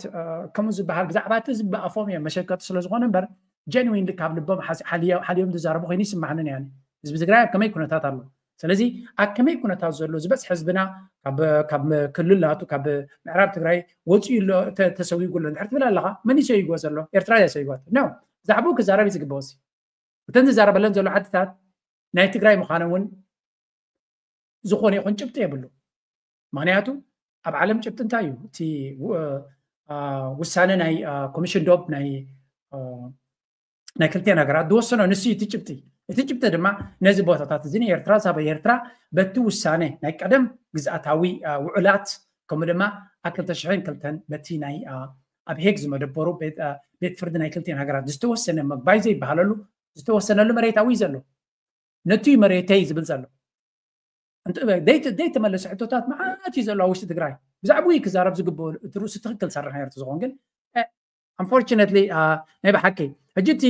ከምኡ ዝበሃል ብዛዕባ እቲ ዝበኣፎም እዮም መሸቀጢ ስለ ዝኾነ እምበር ጀንዊንሊ ካብ ልቦም ሓልዮም ዝዛረቡ ኮይኑ ይስማዕንን እያ። ህዝቢ ትግራይ ኣብ ከመይ ኩነታት ኣሎ? ስለዚ ኣብ ከመይ ኩነታት ዘሎ ዝበፅሕ ህዝብና ካብ ክልላቱ ካብ ምዕራብ ትግራይ ወፂኡ ኣሎ ተሰዊጉ ኣሎ እንድሕር ትብል ኣለኻ፣ መን ይሰይጎ ዘሎ? ኤርትራ እያ ሰይጓት ነው። ብዛዕባኡ ክዛረብ እዩ ዝግበኦ። እተን ዝዛረበለን ዘሎ ዓድታት ናይ ትግራይ ምዃነ እውን ዝኾነ ይኹን ጭብጢ የብሉ። ምክንያቱ ኣብ ዓለም ጭብጢ እንታይ እዩ? እቲ ውሳነ ናይ ኮሚሽን ዶብ ናይ ናይ ክልቲአን ሃገራት ዝወሰኖ ንሱ እዩ እቲ ጭብጢ። እቲ ጭብጢ ድማ ነዚ ቦታታት እዚ ንኤርትራ ሳበ ኤርትራ በቲ ውሳነ ናይ ቀደም ግዝኣታዊ ውዕላት ከምኡ ድማ ኣብ ክልተ ሽሕን ክልተን በቲ ናይ ኣብ ሄግ ዝመደበሩ ቤት ፍርዲ ናይ ክልቲአን ሃገራት ዝተወሰነ መግባይ ዘይበሃለሉ ዝተወሰነሉ መሬታዊ እዩ ዘሎ። ነቲ መሬተይ ዝብል ዘሎ ዘይተመለሰ ሕቶታት መዓት እዩ ዘሎ ኣብ ውሽጢ ትግራይ። ብዛዕባኡ እዩ ክዛረብ ዝግብኦ እቲ ርእሱ ትኽክል ሰራሕ ነርቱ ዝኾን ግን ኣንፎርችነትሊ ናይ ብሓቂ ሕጂ እቲ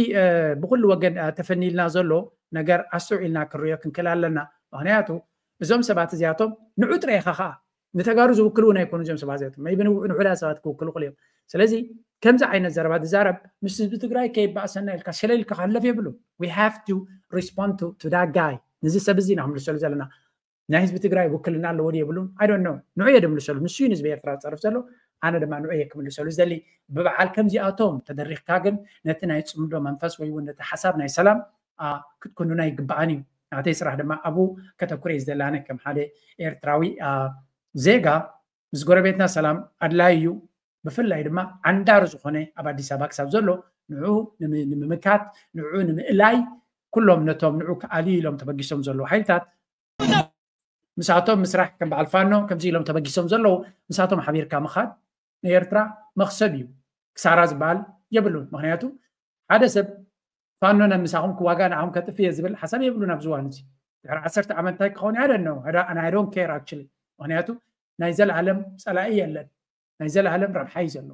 ብኩሉ ወገን ተፈኒልና ዘሎ ነገር ኣስተውዒልና ክንሪኦ ክንክእል ኣለና። ምክንያቱ እዞም ሰባት እዚኣቶም ንዑ ጥራይ ኢኻ ከዓ ንተጋሩ ዝውክሉ እውን ኣይኮኑ እዞም ሰባት እዚኣቶም ቢ ንውሑዳት ሰባት ክውክሉ ክእል እዮም። ስለዚ ከምዚ ዓይነት ዘረባ ዝዛረብ ምስ ህዝቢ ትግራይ ከይባእሰና ኢልካ ሸለል ኢልካ ክሕለፍ የብሉ። We have to respond to that guy። ነዚ ሰብ እዚ ኢና ክምልሰሉ ዘለና። ናይ ህዝቢ ትግራይ ውክልና ኣለዎ ድዩ የብሉን? I don't know። ንዑ እየ ድምልሰሉ። ንሱ እዩ ንህዝቢ ኤርትራ ዝፀርፍ ዘሎ፣ ኣነ ድማ ንዑ እየ ክምልሰሉ ዝደሊ። ብበዓል ከምዚኣቶም ተደሪኽካ ግን ነቲ ናይ ፅምዶ መንፈስ ወይ እውን ነቲ ሓሳብ ናይ ሰላም ክትኩንኖ ኣይግበኣን እዩ። ናተይ ስራሕ ድማ ኣብኡ ከተኩረ እዩ ዝደላነ ከም ሓደ ኤርትራዊ ዜጋ ምስ ጎረቤትና ሰላም ኣድላይ እዩ። ብፍላይ ድማ ዓንዳሪ ዝኾነ ኣብ ኣዲስ ኣበባ ክሳብ ዘሎ ንዑ ንምምካት ንዑ ንምእላይ ኩሎም ነቶም ንዑ ክኣልዩ ኢሎም ተበጊሶም ዘለዉ ሓይልታት ምሳቶም ምስራሕ ከም በዓል ፋኖ ከምዚ ኢሎም ተበጊሶም ዘለዉ ምሳቶም ሓቢርካ ምኻድ ንኤርትራ መኽሰብ እዩ። ክሳራ ዝበሃል የብሉን። ምክንያቱ ሓደ ሰብ ፋኖ ናይ ምሳኹም ክዋጋ ንዓኹም ከጥፍ እየ ዝብል ሓሳብ የብሉን ኣብዚ እዋን እዚ። ድሕሪ ዓሰርተ ዓመት እንታይ ክኸውን እየ? I don't know። I don't care actually። ምክንያቱ ናይ ዘለኣለም ጸላኢ የለን። ናይ ዘለኣለም ረብሓ እዩ ዘሎ።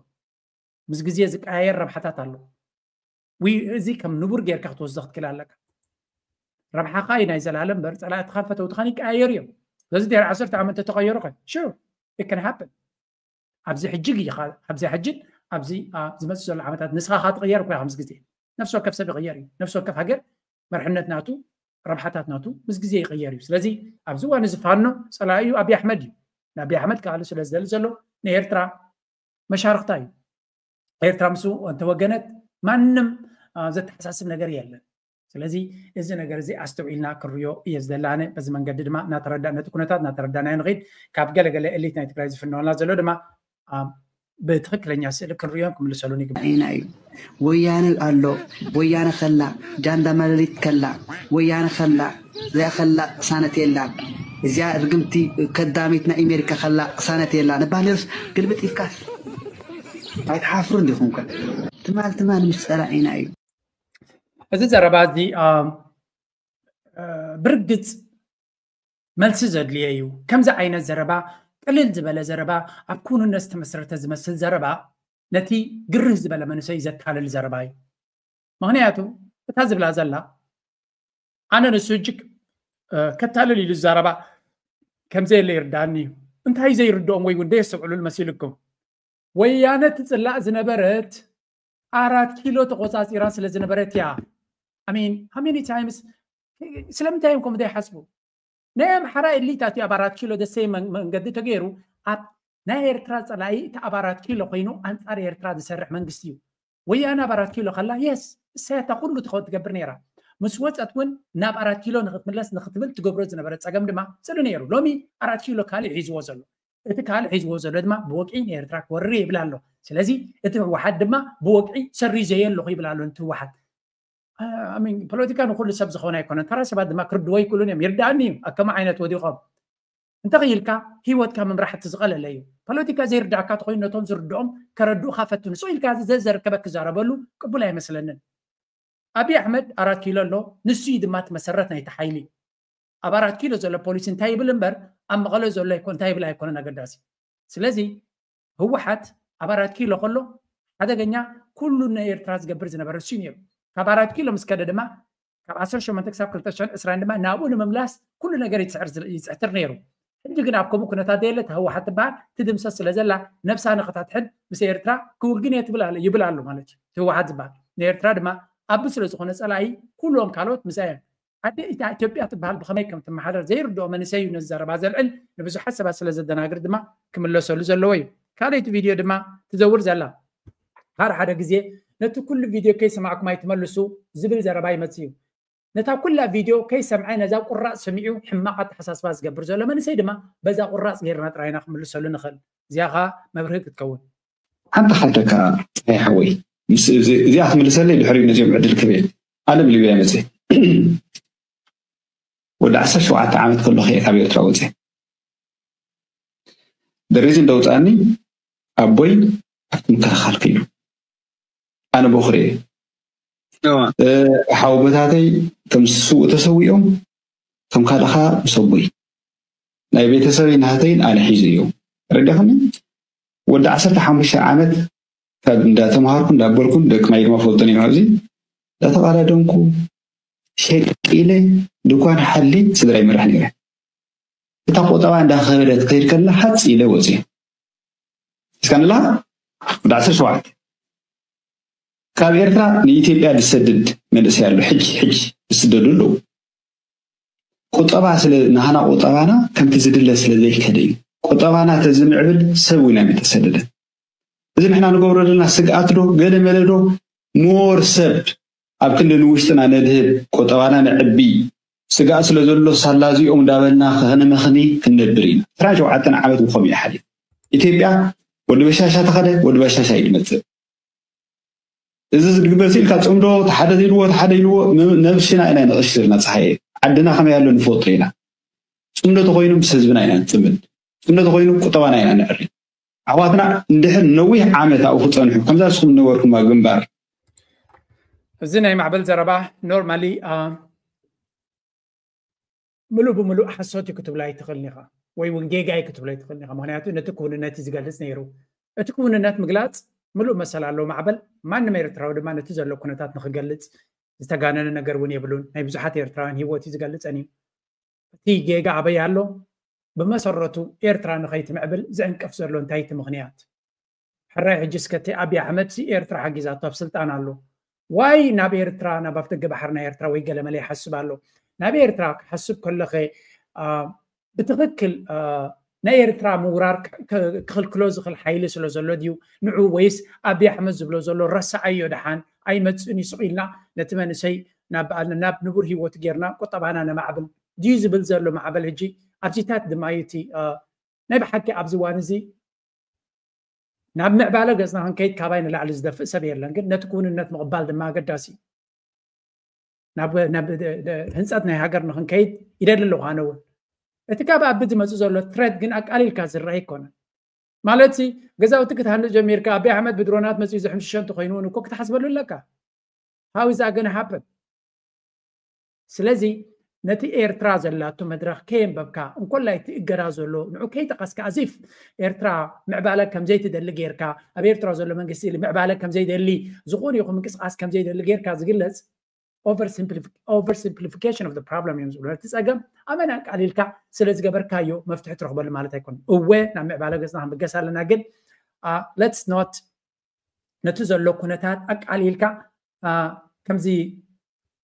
ምስ ግዜ ዝቀያየር ረብሓታት ኣሎ። እዚ ከም ንቡር ጌርካ ክትወስዶ ክትክእል ኣለካ። ረብሓኻ እዩ ናይ ዘለኣለም እምበር ጸላእትኻን ፈተውትኻን ይቀያየሩ እዮም። ስለዚ ድሕሪ ዓሰርተ ዓመት ተተቐየሩ ከ ሽር it can happen። ኣብዚ ሕጂ ኢኻ ኣብዚ ሕጂ ኣብዚ ዝመፅእ ዘሎ ዓመታት ንስኻ ካ ትቕየር እኮ ኢኻ ምስ ግዜ። ነፍሲ ወከፍ ሰብ ይቕየር እዩ። ነፍሲ ወከፍ ሃገር መርሕነት ናቱ ረብሓታት ናቱ ምስ ግዜ ይቕየር እዩ። ስለዚ ኣብዚ እዋን እዚ ፋኖ ጸላኢ እዩ ኣብይ ኣሕመድ እዩ። ንኣብይ ኣሕመድ ክኣሉ ስለ ዝደሊ ዘሎ ንኤርትራ መሻርክታ እዩ። ኤርትራ ምስ እንተወገነት ማንም ዘተሓሳስብ ነገር የለን። ስለዚ እዚ ነገር እዚ ኣስተውዒልና ክንሪኦ እየ ዝደላነ። በዚ መንገዲ ድማ እናተረዳ ነቲ ኩነታት እናተረዳናዮ ንኸይድ ካብ ገለገለ ኤሊት ናይ ትግራይ ዝፍነወልና ዘሎ ድማ ብትኽክለኛ ስእሊ ክንሪኦን ክምልሰሉን ይግባእ። ኢና እዩ ወያነ ኣሎ ወያነ ከላ ጃንዳ መለሊት ከላ ወያነ ከላ እዚኣ ከላ ቅሳነት የላን እዚኣ ርግምቲ ከዳሚት ናይ ኣሜሪካ ከላ ቅሳነት የላን እባል ነርስ ግልብጥ ኢልካስ ኣይትሓፍሩ እንዲኹም ከ ትማል ትማል ምስ ፀላኢና እዩ እዚ ዘረባ እዚ ብርግፅ መልሲ ዘድልዮ እዩ። ከምዚ ዓይነት ዘረባ ቅልል ዝበለ ዘረባ ኣብ ክውንነት ዝተመስረተ ዝመስል ዘረባ ነቲ ግርህ ዝበለ መንእሰይ ዘታልል ዘረባ እዩ። ምክንያቱ እታ ዝብላ ዘላ ኣነ ንሱ እጅግ ከታልል ኢሉ ዝዛረባ ከምዘየለ ይርዳኒ እዩ። እንታይ ዘይርድኦም ወይ እውን ደየስተውዕሉል መሲልኩም ወያነ ትፅላእ ዝነበረት ኣራት ኪሎ ተቆፃፂራ ስለ ዝነበረት እያ። I mean, how many times? ስለምንታይ እዮም ከምኡ ዘይሓስቡ? ናይ ኣምሓራ ኤሊታት እዩ ኣብ ኣራት ኪሎ ደሰይ መንገዲ ተገይሩ ኣብ ናይ ኤርትራ ፀላኢ እቲ ኣብ ኣራት ኪሎ ኮይኑ ኣንፃር ኤርትራ ዝሰርሕ መንግስቲ እዩ። ወያነ ኣብ ኣራት ኪሎ ከላ የስ እሳያታ ኩሉ ትኸ- ትገብር ነይራ። ምስ ወፀት እውን ናብ ኣራት ኪሎ ንክትምለስ ንክትብል ትገብሮ ዝነበረ ፀገም ድማ ፅሉ ነይሩ። ሎሚ ኣራት ኪሎ ካልእ ሒዝዎ ዘሎ እቲ ካልእ ሒዝዎ ዘሎ ድማ ብወግዒ ንኤርትራ ክወርር ይብል ኣሎ። ስለዚ እቲ ህወሓት ድማ ብወግዒ ሰሪዘዮ ኣለኹ ይብል ኣሎ። እቲ ህወሓት ፖለቲካ ንኩሉ ሰብ ዝኸውን ኣይኮነን። ተራ ሰባት ድማ ክርድዎ ይክእሉን እዮም። ይርዳእኒ እዩ ኣከመ ዓይነት ወዲቖም እንተኽኢልካ ህይወትካ ምምራሕ እቲ ዝቐለለ እዩ። ፖለቲካ ዘይርዳእካ ተኮይኑ ነቶም ዝርድኦም ከረድኡካ ፈትኑ። ስቕ ኢልካ ዘዘርከበ ክዛረበሉ ቅቡል ኣይመስለንን። ኣብይ ኣሕመድ ኣራት ኪሎ ኣሎ፣ ንሱ እዩ ድማ እቲ መሰረት ናይቲ ሓይሊ። ኣብ ኣራት ኪሎ ዘሎ ፖሊሲ እንታይ ይብል እምበር ኣብ መቐለ ዘሎ ይኮ እንታይ ይብል ኣይኮነን ኣገዳሲ። ስለዚ ህወሓት ኣብ ኣራት ኪሎ ከሎ ሓደገኛ ኩሉ ንኤርትራ ዝገብር ዝነበረ እሱ እዩ ነይሩ። ካብ ኣራት ኪሎ ምስ ከደ ድማ ካብ ዓሰርተ ሸሞንተ ክሳብ ክልተ ሽሕን ዕስራን ድማ ናብኡ ንምምላስ ኩሉ ነገር ይፅሕትር ነይሩ። ሕጂ ግን ኣብ ከምኡ ኩነታት ዘየለት ህወሓት ትበሃል ትድምሰስ ስለ ዘላ ነብሳ ንክተትሕን ምስ ኤርትራ ክውግን እየ ትብል ኣለ ይብል ኣሎ ማለት እዩ። ህወሓት ዝበሃል ንኤርትራ ድማ ኣቢ ስለ ዝኾነ ፀላኢ ኩሎም ካልኦት ምሳይ እዮም። ኣደ ኢታ ኢትዮጵያ ትበሃል ብኸመይ ከም ትመሓደር ዘይርድኦ መንእሰይ እዩ ነዚ ዘረባ ዘልዕል። ንብዙሓት ሰባት ስለ ዘደናግር ድማ ክምለሰሉ ዘለዎ እዩ። ካልኣይቲ ቪድዮ ድማ ትዘውር ዘላ ሓደ ሓደ ግዜ ነቲ ኩሉ ቪድዮ ከይሰማዕኩም ኣይትመልሱ ዝብል ዘረባ ይመጽእ እዩ። ነታ ኩላ ቪድዮ ከይሰምዐ ነዛ ቁራፅ ሰሚዑ ሕማቕ ኣተሓሳስባ ዝገብር ዘሎ መንእሰይ ድማ በዛ ቁራፅ ጌርና ጥራይና ክምልሰሉ ንኽእል። እዚኣ ከዓ መብርሂ ክትከውን። ሓንቲ ሓደካ ፀሓይ ሓወይ ምስ እዚ- እዚኣ ክትምልሰለይ ድሕሪ ነዚኦም ዕድል ክበየ ኣለም ሊብያ መፅእ ወዲ ዓሰርተ ሸውዓተ ዓመት ከለኹ እየ ካብ ኤርትራ ወፅየ። ደሪዚ እንደውፃኒ ኣቦይ ኣብቲ ምክልኻል ከይዱ ኣነ በኹሪ እየ። ሓወቦታተይ ከም ስውእ ተሰዊኦም ከም ካልእኻ ምስ ኣቦይ ናይ ቤተሰበይ ናህተይን ኣነ ሒዘ እዮም ረዳኽኒ። ወዲ ዓሰርተ ሓሙሽተ ዓመት ካብ እንዳተምሃርኩ እንዳበልኩን ደቂ ማይ ድማ ፈልጦን እዮም ኣብዚ እንዳተቓዳደምኩ ሸቂለ ድኳን ሓሊ ስድራ ይመራሕ ነይረ። እታ ቆጠባ እንዳኸበደት ከይድ ከላ ሓፂ ኢለ ወፂ እስካ ንላ ወዲ ዓሰርተ ሸውዓተ ካብ ኤርትራ ንኢትዮጵያ ዝሰድድ መንእሰይ ኣሎ። ሕጂ ሕጂ ዝስደዱ ኣለዉ። ቁጠባ ስለ ናህና ቁጠባና ከምቲ ዝድለ ስለ ዘይከደ እዩ። ቁጠባና ተዝምዕብል ሰብ እውን ኣይምተሰደደን። እዚ ንሕና ንገብሮ ዘለና ስግኣት ዶ ገለ መለ ዶ ሞር ሰብ ኣብ ክንዲ ንውሽጥና ነድህብ ቁጠባና ነዕቢ ስግኣት ስለ ዘሎ ሳላ እዚኦም እንዳበልና ከነመኽኒ ክንነብር ኢና። ዕስራን ሸውዓተን ዓመት ብኸምኡ እዩ ሓሊፉ። ኢትዮጵያ ወዲ በሻሻ ተኸደ ወዲ በሻሻ እዩ ዝመፅእ። እዚ ዝግበር ኢልካ ፅምዶ ሓደ ኢልዎ ሓደ ኢልዎ ነብስና ኢና ንቕሽር ኢና ፀሓየ ዓድና ከመይ ኣሎ ንፈልጦ ኢና። ፅምዶ ተኮይኑ ምስ ህዝብና ኢና ንፅምድ። ፅምዶ ተኮይኑ ቁጠባና ኢና ንዕሪ። ኣሕዋትና እንድሕር ነዊሕ ዓመት ኣብኡ ክፀንሑ ከምዛ ንስኹም ነበርኩም ኣብ ግንባር። እዚ ናይ ማዕበል ዘረባ ኖርማሊ ምሉእ ብምሉእ ሓሶት እዩ ክትብሎ ኣይትኽእልን ኢኻ ወይ እውን ጌጋ እዩ ክትብሎ ኣይትኽእልን ኢኻ። ምክንያቱ ነቲ ክውንነት እዩ ዝገልፅ ነይሩ። እቲ ክውንነት ምግላፅ ምሉእ መሰል ኣለዎ ማዕበል። ማንም ኤርትራዊ ድማ ነቲ ዘሎ ኩነታት ንክገልፅ ዝተጋነነ ነገር እውን የብሉን። ናይ ብዙሓት ኤርትራውያን ሂወት እዩ ዝገልፀን እዩ። እቲ ጌጋ ኣበይ ኣሎ? ብመሰረቱ ኤርትራ ንኸይትምዕብል ዝዕንቅፍ ዘሎ እንታይ እቲ ምኽንያት? ሕራይ ሕጂ እስከ እቲ ኣብይ ኣሕመድ ሲ ኤርትራ ሓጊዛቶ ኣብ ስልጣን ኣሎ ዋይ ናብ ኤርትራ ናብ ኣፍደገ ባሕሪ ናይ ኤርትራ ወይ ገለመለ ይሓስብ ኣሎ። ናብ ኤርትራ ክሓስብ ከለኸ ብትኽክል ናይ ኤርትራ ምውራር ክኽልክሎ ዝኽእል ሓይሊ ስለ ዘሎ ድዩ ንዑ ወይስ ኣብይ ኣሕመድ ዝብሎ ዘሎ ረሳዓዮ ደሓን ኣይመፅእን ይስቕ ኢልና ነቲ መንእሰይ ናብ ንቡር ሂወቱ ጌርና ቁጠባና ነማዕብል ድዩ ዝብል ዘሎ ማዕበል ሕጂ ኣብዚታት ድማ እዩ እቲ ናይ ብሓቂ ኣብዚ እዋን እዚ ናብ ምዕባለ ገፅና ክንከይድ ካባይ ንላዕሊ ዝደፍእ ሰብ የለን። ግን ነቲ ክውንነት ምቕባል ድማ ኣገዳሲ እዩ። ናብ ህንፀት ናይ ሃገር ንክንከይድ ይደሊ ኣለኹ ኣነ እውን። እቲ ካብ ኣቢ ዝመፅእ ዘሎ ትረት ግን ኣቃሊልካ ዝረአ ኣይኮነን። ማለት ሲ ገዛውቲ ክትሃንፅ ጀሚርካ ኣቢ ኣሕመድ ብድሮናት መፅኡ ዝሕምሽሸ እንተኮይኑ እውን እኮ ክትሓስበሉ ኣለካ። How is that gonna happen? ስለዚ ነቲ ኤርትራ ዘላቶ መድረኽ ከየንበብካ እንኮላይ እቲ እገዳ ዘሎ ንዑ ከይጠቐስካ ኣዚፍ ኤርትራ ምዕባለ ከምዘይትደሊ ጌርካ ኣብ ኤርትራ ዘሎ መንግስቲ ምዕባለ ከምዘይደሊ ዝኾነ ይኹን ምንቅስቃስ ከምዘይደሊ ጌርካ ዝግለፅ oversimplification of the problem እዮም ዝብሉ ነቲ ፀገም ኣመና ቃሊልካ ስለ ዝገበርካዮ መፍትሒ ትረኽበሉ ማለት ኣይኮን። እወ ናብ ምዕባለ ገፅና ክንብገስ ኣለና ግን let's not ነቲ ዘሎ ኩነታት ኣቃሊልካ ከምዚ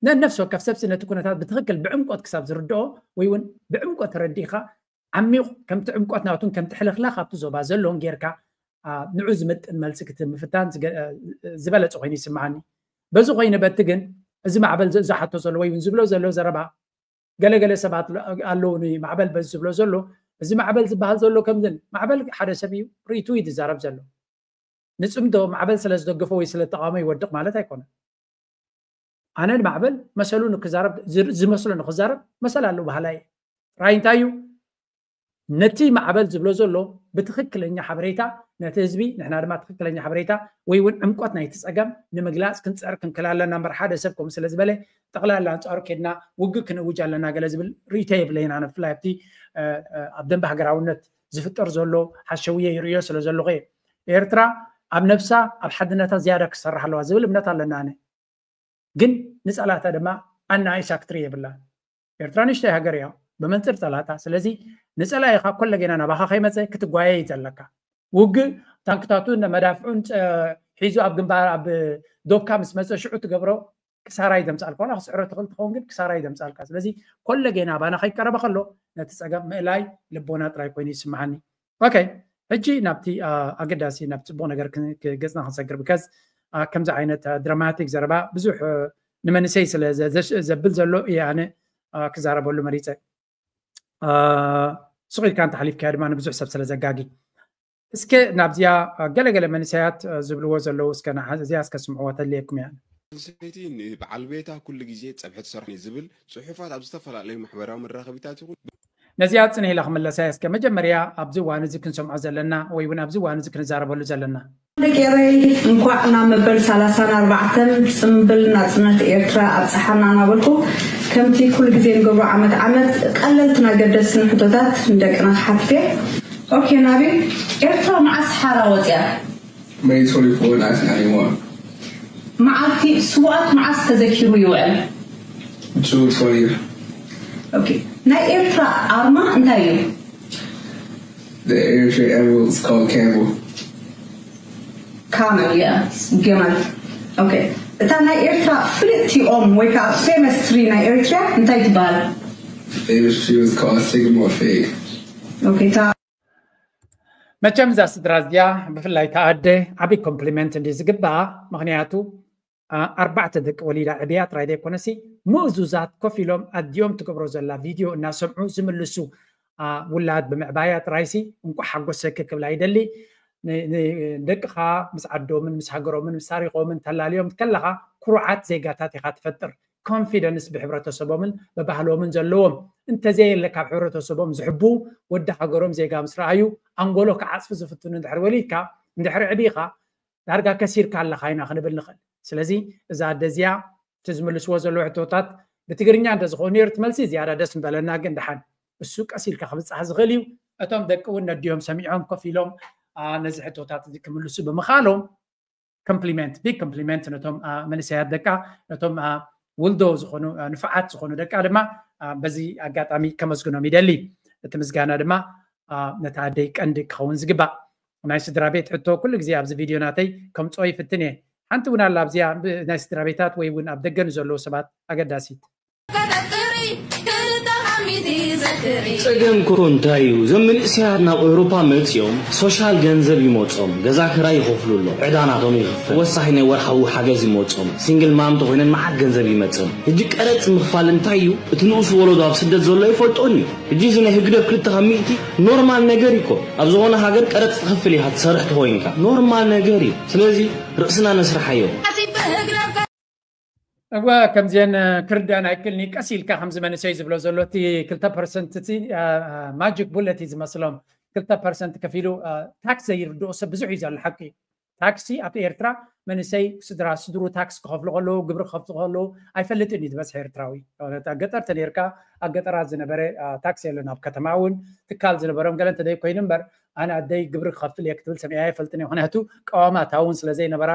ነነፍሲ ወከፍ ሰብሲ ነቲ ኩነታት ብትኽክል ብዕምቆት ክሳብ ዝርድኦ ወይ እውን ብዕምቆት ተረዲእካ ዓሚቕ ከምቲ ዕምቆት ናቱን ከምቲ ሕልኽላኽ ኣብቲ ዞባ ዘለውን ጌርካ ንዑ ዝምጥን መልሲ ክትምፍታን ዝበለፀ ኮይኑ ይስምዓኒ። በዚ ኮይኑ በቲ ግን እዚ ማዕበል ዝሓቶ ዘሎ ወይ እውን ዝብሎ ዘሎ ዘረባ ገለገለ ሰባት ኣለዉ ማዕበል በዚ ዝብሎ ዘሎ እዚ ማዕበል ዝበሃል ዘሎ ከምዝን ማዕበል ሓደ ሰብ እዩ ርእይቱ እዩ ዝዛረብ ዘሎ። ንፅምዶ ማዕበል ስለ ዝደገፎ ወይ ስለ ተቃወሞ ይወድቕ ማለት ኣይኮነን። ኣነ ንማዕበል መሰሉ ንክዛረብ ዝመስሎ ንክዛረብ መሰል ኣለዎ ባህላ እየ። ራይ እንታይ እዩ ነቲ ማዕበል ዝብሎ ዘሎ ብትኽክለኛ ሓበሬታ ነቲ ህዝቢ ንሕና ድማ ትኽክለኛ ሓበሬታ ወይ እውን ዕምቆት ናይቲ ፀገም ንምግላፅ ክንፅዕር ክንክል ኣለና እምበር ሓደ ሰብ ከምኡ ስለ ዝበለ ጠቕላላ ኣንፃሩ ኬድና ውግእ ክንእውጅ ኣለና ገለ ዝብል ርእይቶ የብለይን። ኣነ ብፍላይ ኣብቲ ኣብ ደንበ ሃገራውነት ዝፍጠር ዘሎ ሓሸውየ ይርእዮ ስለ ዘለኹ እየ። ኤርትራ ኣብ ነብሳ ኣብ ሓድነታ ዝያዳ ክሰርሕ ኣለዋ ዝብል እምነት ኣለና። ኣነ ግን ንፀላታ ድማ ኣናኣይሳ ክትርኢ የብላ። ኤርትራ ንእሽተይ ሃገር እያ ብመንፅር ፀላታ። ስለዚ ንፀላኢኻ ኮለጌና ናባኻ ከይመፀ ክትጓየይ ዘለካ። ውግእ ታንክታቱን መዳፍዑን ሒዙ ኣብ ግንባር ኣብ ዶብካ ምስ መፀ ሽዑ ትገብሮ ክሳራ እዩ ዘምፃልካ። ዋላ ክስዕሮ ትኽእል ትኸውን ግን ክሳራ እዩ ዘምፃልካ። ስለዚ ኮለጌና ኣባና ከይቀረበ ከሎ ነቲ ፀገም ምእላይ ልቦና ጥራይ ኮይኑ ይስምዓኒ። ኦኬ፣ ሕጂ ናብቲ ኣገዳሲ ናብ ፅቡቕ ነገር ገፅና ክንሰግር ብከዝ ከምዚ ዓይነት ድራማቲክ ዘረባ ብዙሕ ንመንሰይ ስለ ዘብል ዘሎ እየ ኣነ ክዛረበሉ መሪፀ። ስቕ ኢልካ እንተሓሊፍካዮ ድማ ንብዙሕ ሰብ ስለ ዘጋጊ። እስከ ናብዚኣ ገለገለ መንሰያት ዝብልዎ ዘለዉ እስከ እዚኣ እስከ ስምዕዎ ተድልየኩም እያ። ሰይቲ ንበዓል ቤታ ኩሉ ግዜ ጸብሒ ትሰርሑ ዝብል ጽሑፋት ኣብ ዝተፈላለዩ ማሕበራዊ መራኸቢታት ይኹን ነዚኣ ጽንሕ ኢላ ክምለሳ እየ። እስከ መጀመርያ ኣብዚ እዋን እዚ ክንሰምዖ ዘለና ወይ እውን ኣብዚ እዋን እዚ ክንዛረበሉ ዘለና ደቂ ኤረይ እንኳዕ ናብ መበል ሰላሳን ኣርባዕተን ጽምብል ናጽነት ኤርትራ ኣብጽሓና እናበልኩ ከምቲ ኩሉ ግዜ ንገብሮ ዓመት ዓመት ቀለልትን ኣገደስትን ሕቶታት ንደቅና ክሓትት እየ። ኦኬ ናቢል፣ ኤርትራ መዓስ ሓራ ወጽያ? May twenty-four, nineteen ninety-one. መዓልቲ ስውኣት መዓስ ተዘኪሩ ይውዕል? June twentieth. ኦኬ፣ ናይ ኤርትራ ኣርማ እንታይ እዩ? The Eritrean emblem is called camel. ካመል ያ ገመል። ኦኬ፣ እታ ናይ ኤርትራ ፍልጥቲ ኦም ወይ ከዓ famous tree ናይ ኤርትራ እንታይ ትበሃል? Famous tree was called sycamore fig. ኦኬ፣ እታ መቸም እዛ ስድራ እዚኣ ብፍላይ እታ ኣደ ዓብዪ ኮምፕሊመንት እንዲ ዝግባኣ። ምክንያቱ ኣርባዕተ ደቂ ወሊዳ ዕብያ ጥራይ ዘይኮነሲ ምእዙዛት ኮፍ ኢሎም ኣዲኦም ትገብሮ ዘላ ቪድዮ እናሰምዑ ዝምልሱ ውላድ ብምዕባያ ጥራይሲ እንቋዕ ሓጎሰኪ ክብላ ይደሊ። ንደቅኻ ምስ ዓዶምን ምስ ሃገሮምን ምስ ታሪኾምን ተላልዮም ከለኻ ኩሩዓት ዜጋታት ኢኻ ትፈጥር። ኮንፊደንስ ብሕብረተሰቦምን ብባህሎምን ዘለዎም እንተዘየለ ካብ ሕብረተሰቦም ዝሕቡ ወዲ ሃገሮም ዜጋ ምስ ረኣዩ ኣንጎሎ ክዓፅፊ ዝፍትኑ እንድሕር ወሊድካ እንድሕር ዕቢኻ ዳርጋ ከሲርካ ኣለኻ ኢና ክንብል ንኽእል። ስለዚ እዛ ኣደ እዚኣ እቲ ዝምልስዎ ዘለዉ ሕቶታት ብትግርኛ እንተዝኸውን ነይሩ እቲ መልሲ ዝያዳ ደስ ምበለና። ግን ደሓን እሱ ቀስ ኢልካ ክብፃሕ ዝኽእል እዩ። እቶም ደቂ እውን ነዲኦም ሰሚዖም ኮፍ ኢሎም ነዚ ሕቶታት እዚ ክምልሱ ብምኽኣሎም ኮምፕሊመንት ቢግ ኮምፕሊመንት ነቶም መንእሰያት ደቃ ነቶም ውልዶ ዝኾኑ ንፉዓት ዝኾኑ ደቃ ድማ በዚ ኣጋጣሚ ከመስግኖም ይደሊ። እቲ ምስጋና ድማ ነታ ኣደይ ቀንዲ ክኸውን ዝግባእ። ናይ ስድራ ቤት ሕቶ ኩሉ ግዜ ኣብዚ ቪድዮ ናተይ ከምፅኦ ይፍትን እየ። ሓንቲ እውን ኣላ ኣብዚኣ ናይ ስድራ ቤታት ወይ እውን ኣብ ደገ ንዘለዉ ሰባት ኣገዳሲት ጸገም ኮ እንታይ እዩ? እዞም መንእሰያት ናብ ኤውሮፓ መጺኦም ሶሻል ገንዘብ ይመጾም፣ ገዛ ክራይ ይኸፍሉ ኣሎ፣ ዕዳ ናቶም ይኽፈል፣ ወሳኺ ናይ ወርሓዊ ሓገዝ ይመጾም፣ ሲንግል ማም ተኾይነን መዓት ገንዘብ ይመጽም። ሕጂ ቀረጽ ምኽፋል እንታይ እዩ? እቲ ንኡስ ወለዶ ኣብ ስደት ዘሎ ኣይፈልጦን እዩ። ሕጂ እዚ ናይ ህግደፍ ክልተ ካብ ሚእቲ ኖርማል ነገር እዩ እኮ። ኣብ ዝኾነ ሃገር ቀረጽ ትኸፍል ኢኻ ትሰርሕ ተኾይንካ። ኖርማል ነገር እዩ። ስለዚ ርእስና ነስርሓዮ። እወ ከምዚአን ክርዳን ኣይክልኒ ቀስ ኢልካ ከምዚ መንእሰይ ዝብሎ ዘሎ እቲ ክልተ ፐርሰንት እቲ ማጂክ ቡለት እዩ ዝመስሎም። ክልተ ፐርሰንት ከፊሉ ታክስ ዘይርድኦ ሰብ ብዙሕ እዩ ዘሎ። ሓቂ እዩ። ታክሲ ኣብ ኤርትራ መንእሰይ ስድራ ስድሩ ታክስ ክኸፍሉ ከለዉ ግብሪ ክኸፍሉ ከለዉ ኣይፈልጥን እዩ ዝበዝሐ ኤርትራዊ። ኣብ ገጠር ተነርካ ኣብ ገጠራት ዝነበረ ታክሲ የለን። ኣብ ከተማ እውን ትካል ዝነበሮም ገለ እንተዘይኮይኑ እምበር ኣነ ኣደይ ግብሪ ክኸፍል እየ ክትብል ሰሚዐ ኣይፈልጥን እየ። ምክንያቱ ቀዋማት እውን ስለ ዘይነበራ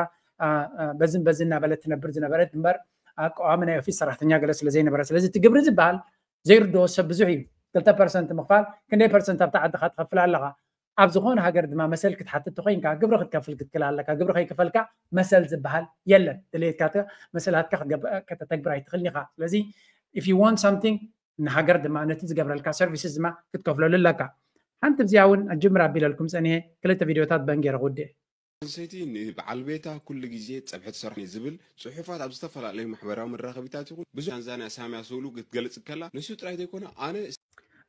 በዝን በዝን እናበለት ትነብር ዝነበረት እምበር ኣቃዋሚ ናይ ኦፊስ ሰራሕተኛ ገለ ስለ ዘይነበረ። ስለዚ እቲ ግብሪ ዝበሃል ዘይርድኦ ሰብ ብዙሕ እዩ። ክልተ ፐርሰንት ምኽፋል ክንደይ ፐርሰንት ኣብታ ዓድኻ ትኸፍል ኣለኻ? ኣብ ዝኾነ ሃገር ድማ መሰል ክትሓትት ተኮይንካ ግብሪ ክትከፍል ክትክል ኣለካ። ግብሪ ከይከፈልካ መሰል ዝበሃል የለን። ድሌትካ መሰላትካ ከተተግብር ኣይትኽእልን ኢኻ። ስለዚ if you want something ንሃገር ድማ ነቲ ዝገብረልካ services ድማ ክትከፍለሉ ኣለካ። ሓንቲ ብዚኣ እውን ኣጅምር ኣቢለልኩም ፀኒሐ ክልተ ቪድዮታት በንጌረ ክውድእ። ሰይቲ ንበዓል ቤታ ኩሉ ግዜ ፀብሒ ትሰርሑ ዝብል ፅሑፋት ኣብ ዝተፈላለዩ ማሕበራዊ መራኸቢታት ይኹን ብዙ ታንዛንያ ሳምያ ስእሉ ክትገልፅ ከላ ንሱ ጥራይ ዘይኮነ ኣነ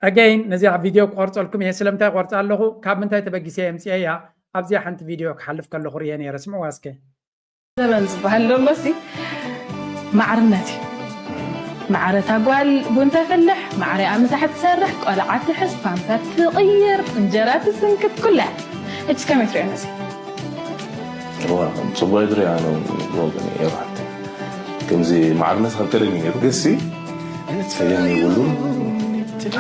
again ነዚኣ ቪድዮ ክቆርፀልኩም እየ። ስለምንታይ ቆርፃ ኣለኹ? ካብ ምንታይ ተበጊሰ የምፅአ እያ። ኣብዚኣ ሓንቲ ቪድዮ ክሓልፍ ከለኹ ርየ ነይረ። ስምዕዋ እስከ። ዘበን ዝበሃል ደሎሲ ማዕርነት እዩ። ማዕረታ ጓል ቡን ተፍልሕ፣ ማዕሪኣ ምሳሕ ትሰርሕ፣ ቆልዓ ትሕዝ፣ ፓምፐር ትቕይር፣ እንጀራ ትስንክት፣ ኩላ እያ። ሕጂ ከመይ ትሪኦ ነዚ? ጽቡቅ ይትሪኣ ነው ወገን የባህት ከምዚ ማዕርነት ካብ ቀደም ነይሩ ግሲ ሰያም የብሉን።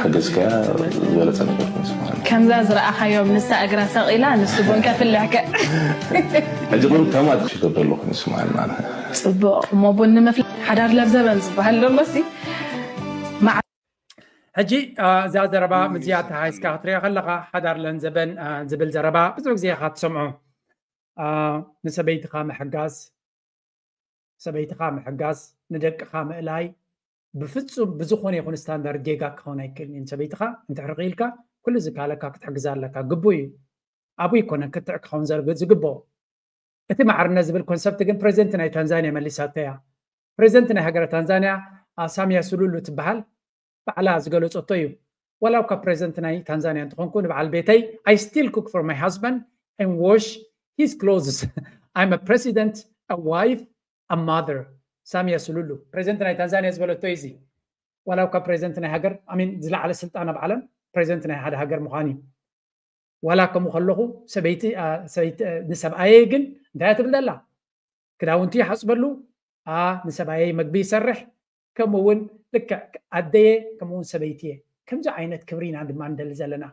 ሓገዝካያ ዝበለጸ ነገር ኮይኑ ስምዓኒ። ከምዛ ዝረኣኻዮም ንሳ እግራ ሰቒላ ንሱ ቡን ከፍልሕከ ሕጂ ቁሩብ ተማት ክገብረ ኣለኹ ኮይኑ ስምዓኒ ማለት ጽቡቕ እሞ ቡን ንምፍላሕ ሓዳር ለብዘበን ዝበሃል ደሎሲ ሕጂ እዛ ዘረባ ምዝያ ተሃይስካ ክትሪኦ ከለኻ ሓዳር ለንዘበን ዝብል ዘረባ ብዙሕ ግዜ ኢኻ ትሰምዖ። ንሰበይትኻ ምሕጋዝ ሰበይትኻ ምሕጋዝ ንደቅኻ ምእላይ ብፍጹም ብዝኾነ ይኹን ስታንዳርድ ጌጋ ክኸውን ኣይክእልን እዩ። ንሰበይትኻ እንድሕር ክኢልካ ኩሉ ዝከኣለካ ክትሕግዛ ኣለካ፣ ግቡእ እዩ። ኣብኡ ኣይኮነን ክትዕ ክኸውን ዝግብኦ። እቲ ማዕርነት ዝብል ኮንሰፕት ግን ፕሬዚደንት ናይ ታንዛንያ መሊሳቶ እያ። ፕሬዚደንት ናይ ሃገረ ታንዛንያ ሳሚያ ሱሉሉ ትበሃል ባዕላ ዝገለጸቶ እዩ። ዋላ እኳ ፕሬዚደንት ናይ ታንዛንያ እንተኾንኩ ንበዓል ቤተይ I still cook for my husband and wash his clothes. I'm a president, a wife, a mother. ሳሚያ ሱሉሉ ፕሬዚደንት ናይ ታንዛንያ ዝበለቶ እዩ እዚ። ዋላ እኳ ፕሬዚደንት ናይ ሃገር I mean ዝለዓለ ስልጣን ኣብ ዓለም ፕሬዚደንት ናይ ሓደ ሃገር ምዃን እዩ። ዋላ ከምኡ ከለኹ ሰበይቲ ንሰብኣየይ ግን እንታይ ትብል ዘላ? ክዳውንቲ ይሓፅበሉ፣ ንሰብኣየይ መግቢ ይሰርሕ፣ ከምኡ እውን ልክዕ ኣደየ ከምኡ እውን ሰበይትየ። ከምዚ ዓይነት ክብሪ ኢና ድማ ንደሊ ዘለና።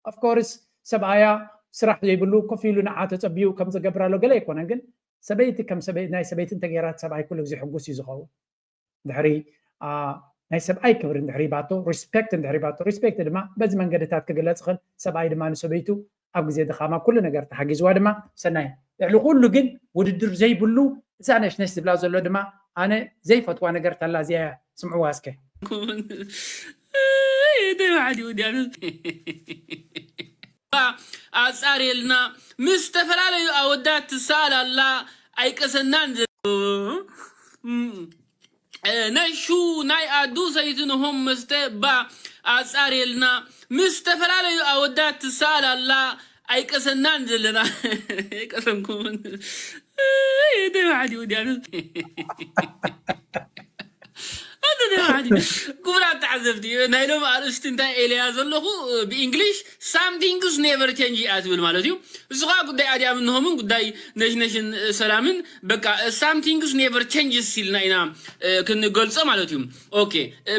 Of course ሰብኣያ ስራሕ ዘይብሉ ኮፍ ኢሉ ንዓ ተፀቢዩ ከም ዘገብር ኣሎ ገለ ኣይኮነን፣ ግን ሰበይቲ ከም ናይ ሰበይቲ እንተገይራ ሰብኣይ ኩሉ ግዜ ሕጉስ እዩ ዝኸውን። ድሕሪ ናይ ሰብኣይ ክብሪ እንድሕር ሂባቶ ሪስፔክት እንድሕር ሂባቶ ሪስፔክት ድማ በዚ መንገድታት ክግለፅ ይኽእል። ሰብኣይ ድማ ንሰበይቱ ኣብ ግዜ ድኻማ ኩሉ ነገር ተሓጊዝዋ ድማ ሰናይ። ልዕሊ ኩሉ ግን ውድድር ዘይብሉ እዛ ነሽነሽ ዝብላ ዘሎ ድማ ኣነ ዘይፈትዋ ነገር ተላ እዚኣ እያ። ስምዕዋ እስከ። ኣጻርየልና ምስ ዝተፈላለዩ ኣወዳት ትሰኣል ኣላ ኣይቀሰናን ዘሎ ነሹ ናይ ኣዱ ሰይትንሆም መስተ እባ ኣጻርየልና ምስ ዝተፈላለዩ ኣወዳት ትሰኣል ኣላ ኣይቀሰናን ዘለና ኣይቀሰንኩምን ደባዕዲ ወዲያኑ ክቡራት ተዓዘብቲ ናይ ሎም ኣርእስቲ እንታይ ኤለያ ዘለኹ ብእንግሊሽ some things never change እያ ትብል ማለት እዩ። እሱ ከዓ ጉዳይ ኣድያም እንሆምን ጉዳይ ነሽነሽን ሰላምን በቃ some things never change ኢልና ኢና ክንገልጾ ማለት እዩ። ኦኬ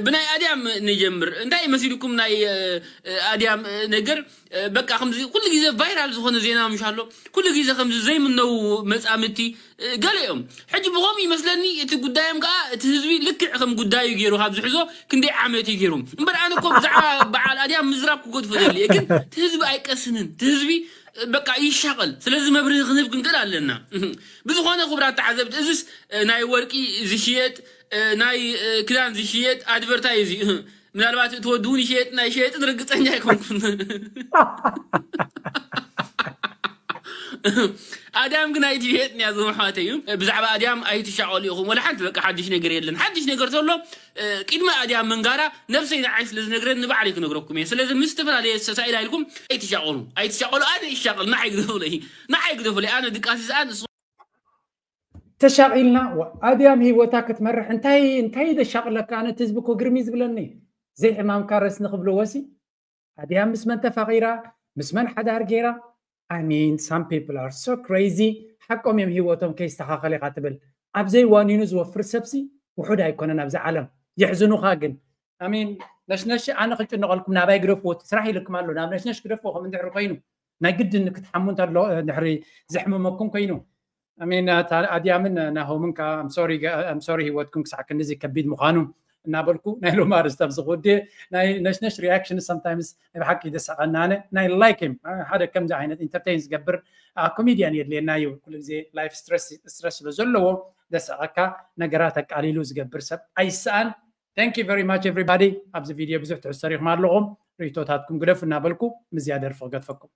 ብናይ ኣድያም ንጀምር። እንታይ መሲልኩም ናይ ኣድያም ነገር በቃ ከምዚ ኩሉ ግዜ ቫይራል ዝኾነ ዜና ምሽ ኣሎ ኩሉ ግዜ ከምዚ ዘይምነው መጻምቲ ገለ እዮም። ሕጂ ብኸምኡ ይመስለኒ እቲ ጉዳዮም ከዓ እቲ ህዝቢ ልክዕ ከም ጉዳዩ ገይሩ ካብ ዝሕዞ ክንደይ ዓመት እዩ ገይሩ እምበር ኣነ እኮ ብዛዕባ በዓል ኣድያም ምዝራብ ክጎድፎ ዘድልየ ግን እቲ ህዝቢ ኣይቀስንን እቲ ህዝቢ በቃ ይሻቐል። ስለዚ መብርሂ ክንህብ ክንክእል ኣለና። ብዝኾነ ክቡራት ተዓዘብቲ እዚስ ናይ ወርቂ ዝሽየጥ ናይ ክዳን ዝሽየጥ ኣድቨርታይዝ እዩ። ምናልባት እቲ ወዲ እውን ይሸየጥን ኣይሸየጥን ርግፀኛ ኣይኮንኩን። ኣድያም ግን ኣይትሸየጥን እያ ዞም ኣሕዋተይ እዩ። ብዛዕባ ኣድያም ኣይትሻቐሉ ኢኹም ወላ ሓንቲ በቃ ሓድሽ ነገር የለን። ሓድሽ ነገር ተሎ ቅድሚ ኣድያም ምንጋራ ነብሰይ ንዓይ ስለ ዝነግረን ንባዕለይ ክነግረኩም እየ። ስለዚ ምስ ዝተፈላለየ ሰሳኢላ ኢልኩም ኣይትሻቐሉ ኣይትሻቐሉ። ኣነ ይሻቐል ንዓይ ግደፉለይ ንዓይ ግደፉለይ ኣነ ድቃሲስ ኣነ ተሻቒልና ኣድያም ህይወታ ክትመርሕ እንታይ እንታይ ደሻቕለካ? ኣነ እቲ ህዝቢ እኮ ግርሚ ዝብለኒ ዘይሕማምካ ረስኒ ክብልዎ ሲ ኣድያም ምስ መን ተፋቒራ ምስ መን ሓዳር ገይራ? I mean some people are so crazy ሓቆም እዮም ህይወቶም ከይስተኻኸል ኢኻ ትብል። ኣብ ዘይዋኒኑ ዝወፍር ሰብሲ ውሑድ ኣይኮነን ኣብዚ ዓለም። የሕዝኑኻ ግን I mean ነሽነሽ ኣነ ክጭነቐልኩም ናባይ ግደፍዎ እቲ ስራሕ ኢልኩም ኣሎ ናብ ነሽነሽ ግደፍዎ ከም እንድሕሪ ኮይኑ ናይ ግድን ክትሓሙ እንተሎ ድሕሪ ዘሕምመኩም ኮይኑ I mean ኣድያምን ናሆምን ከዓ I'm sorry I'm sorry ህይወትኩም ክሳዕ ክንድዚ ከቢድ ምዃኑ እናበልኩ ናይ ሎም ኣርስታብ ዝኽወድ ናይ ነሽነሽ reaction sometimes ናይ ብሓቂ ደስቀናነ ናይ like him ሓደ ከምዚ ዓይነት entertain ዝገብር ኮሜዲያን የድልየና እዩ። ኩሉ ግዜ life stress ስለ ዘለዎ ደስቀካ ነገራት ኣቃሊሉ ዝገብር ሰብ ኣይሰኣን። Thank you very much everybody። ኣብዚ ቪድዮ ብዙሕ ትሕሰሪኹም ኣለኹም። ርእቶታትኩም ግደፉ እናበልኩ ምዝያ ደርፊ ክገድፈኩም።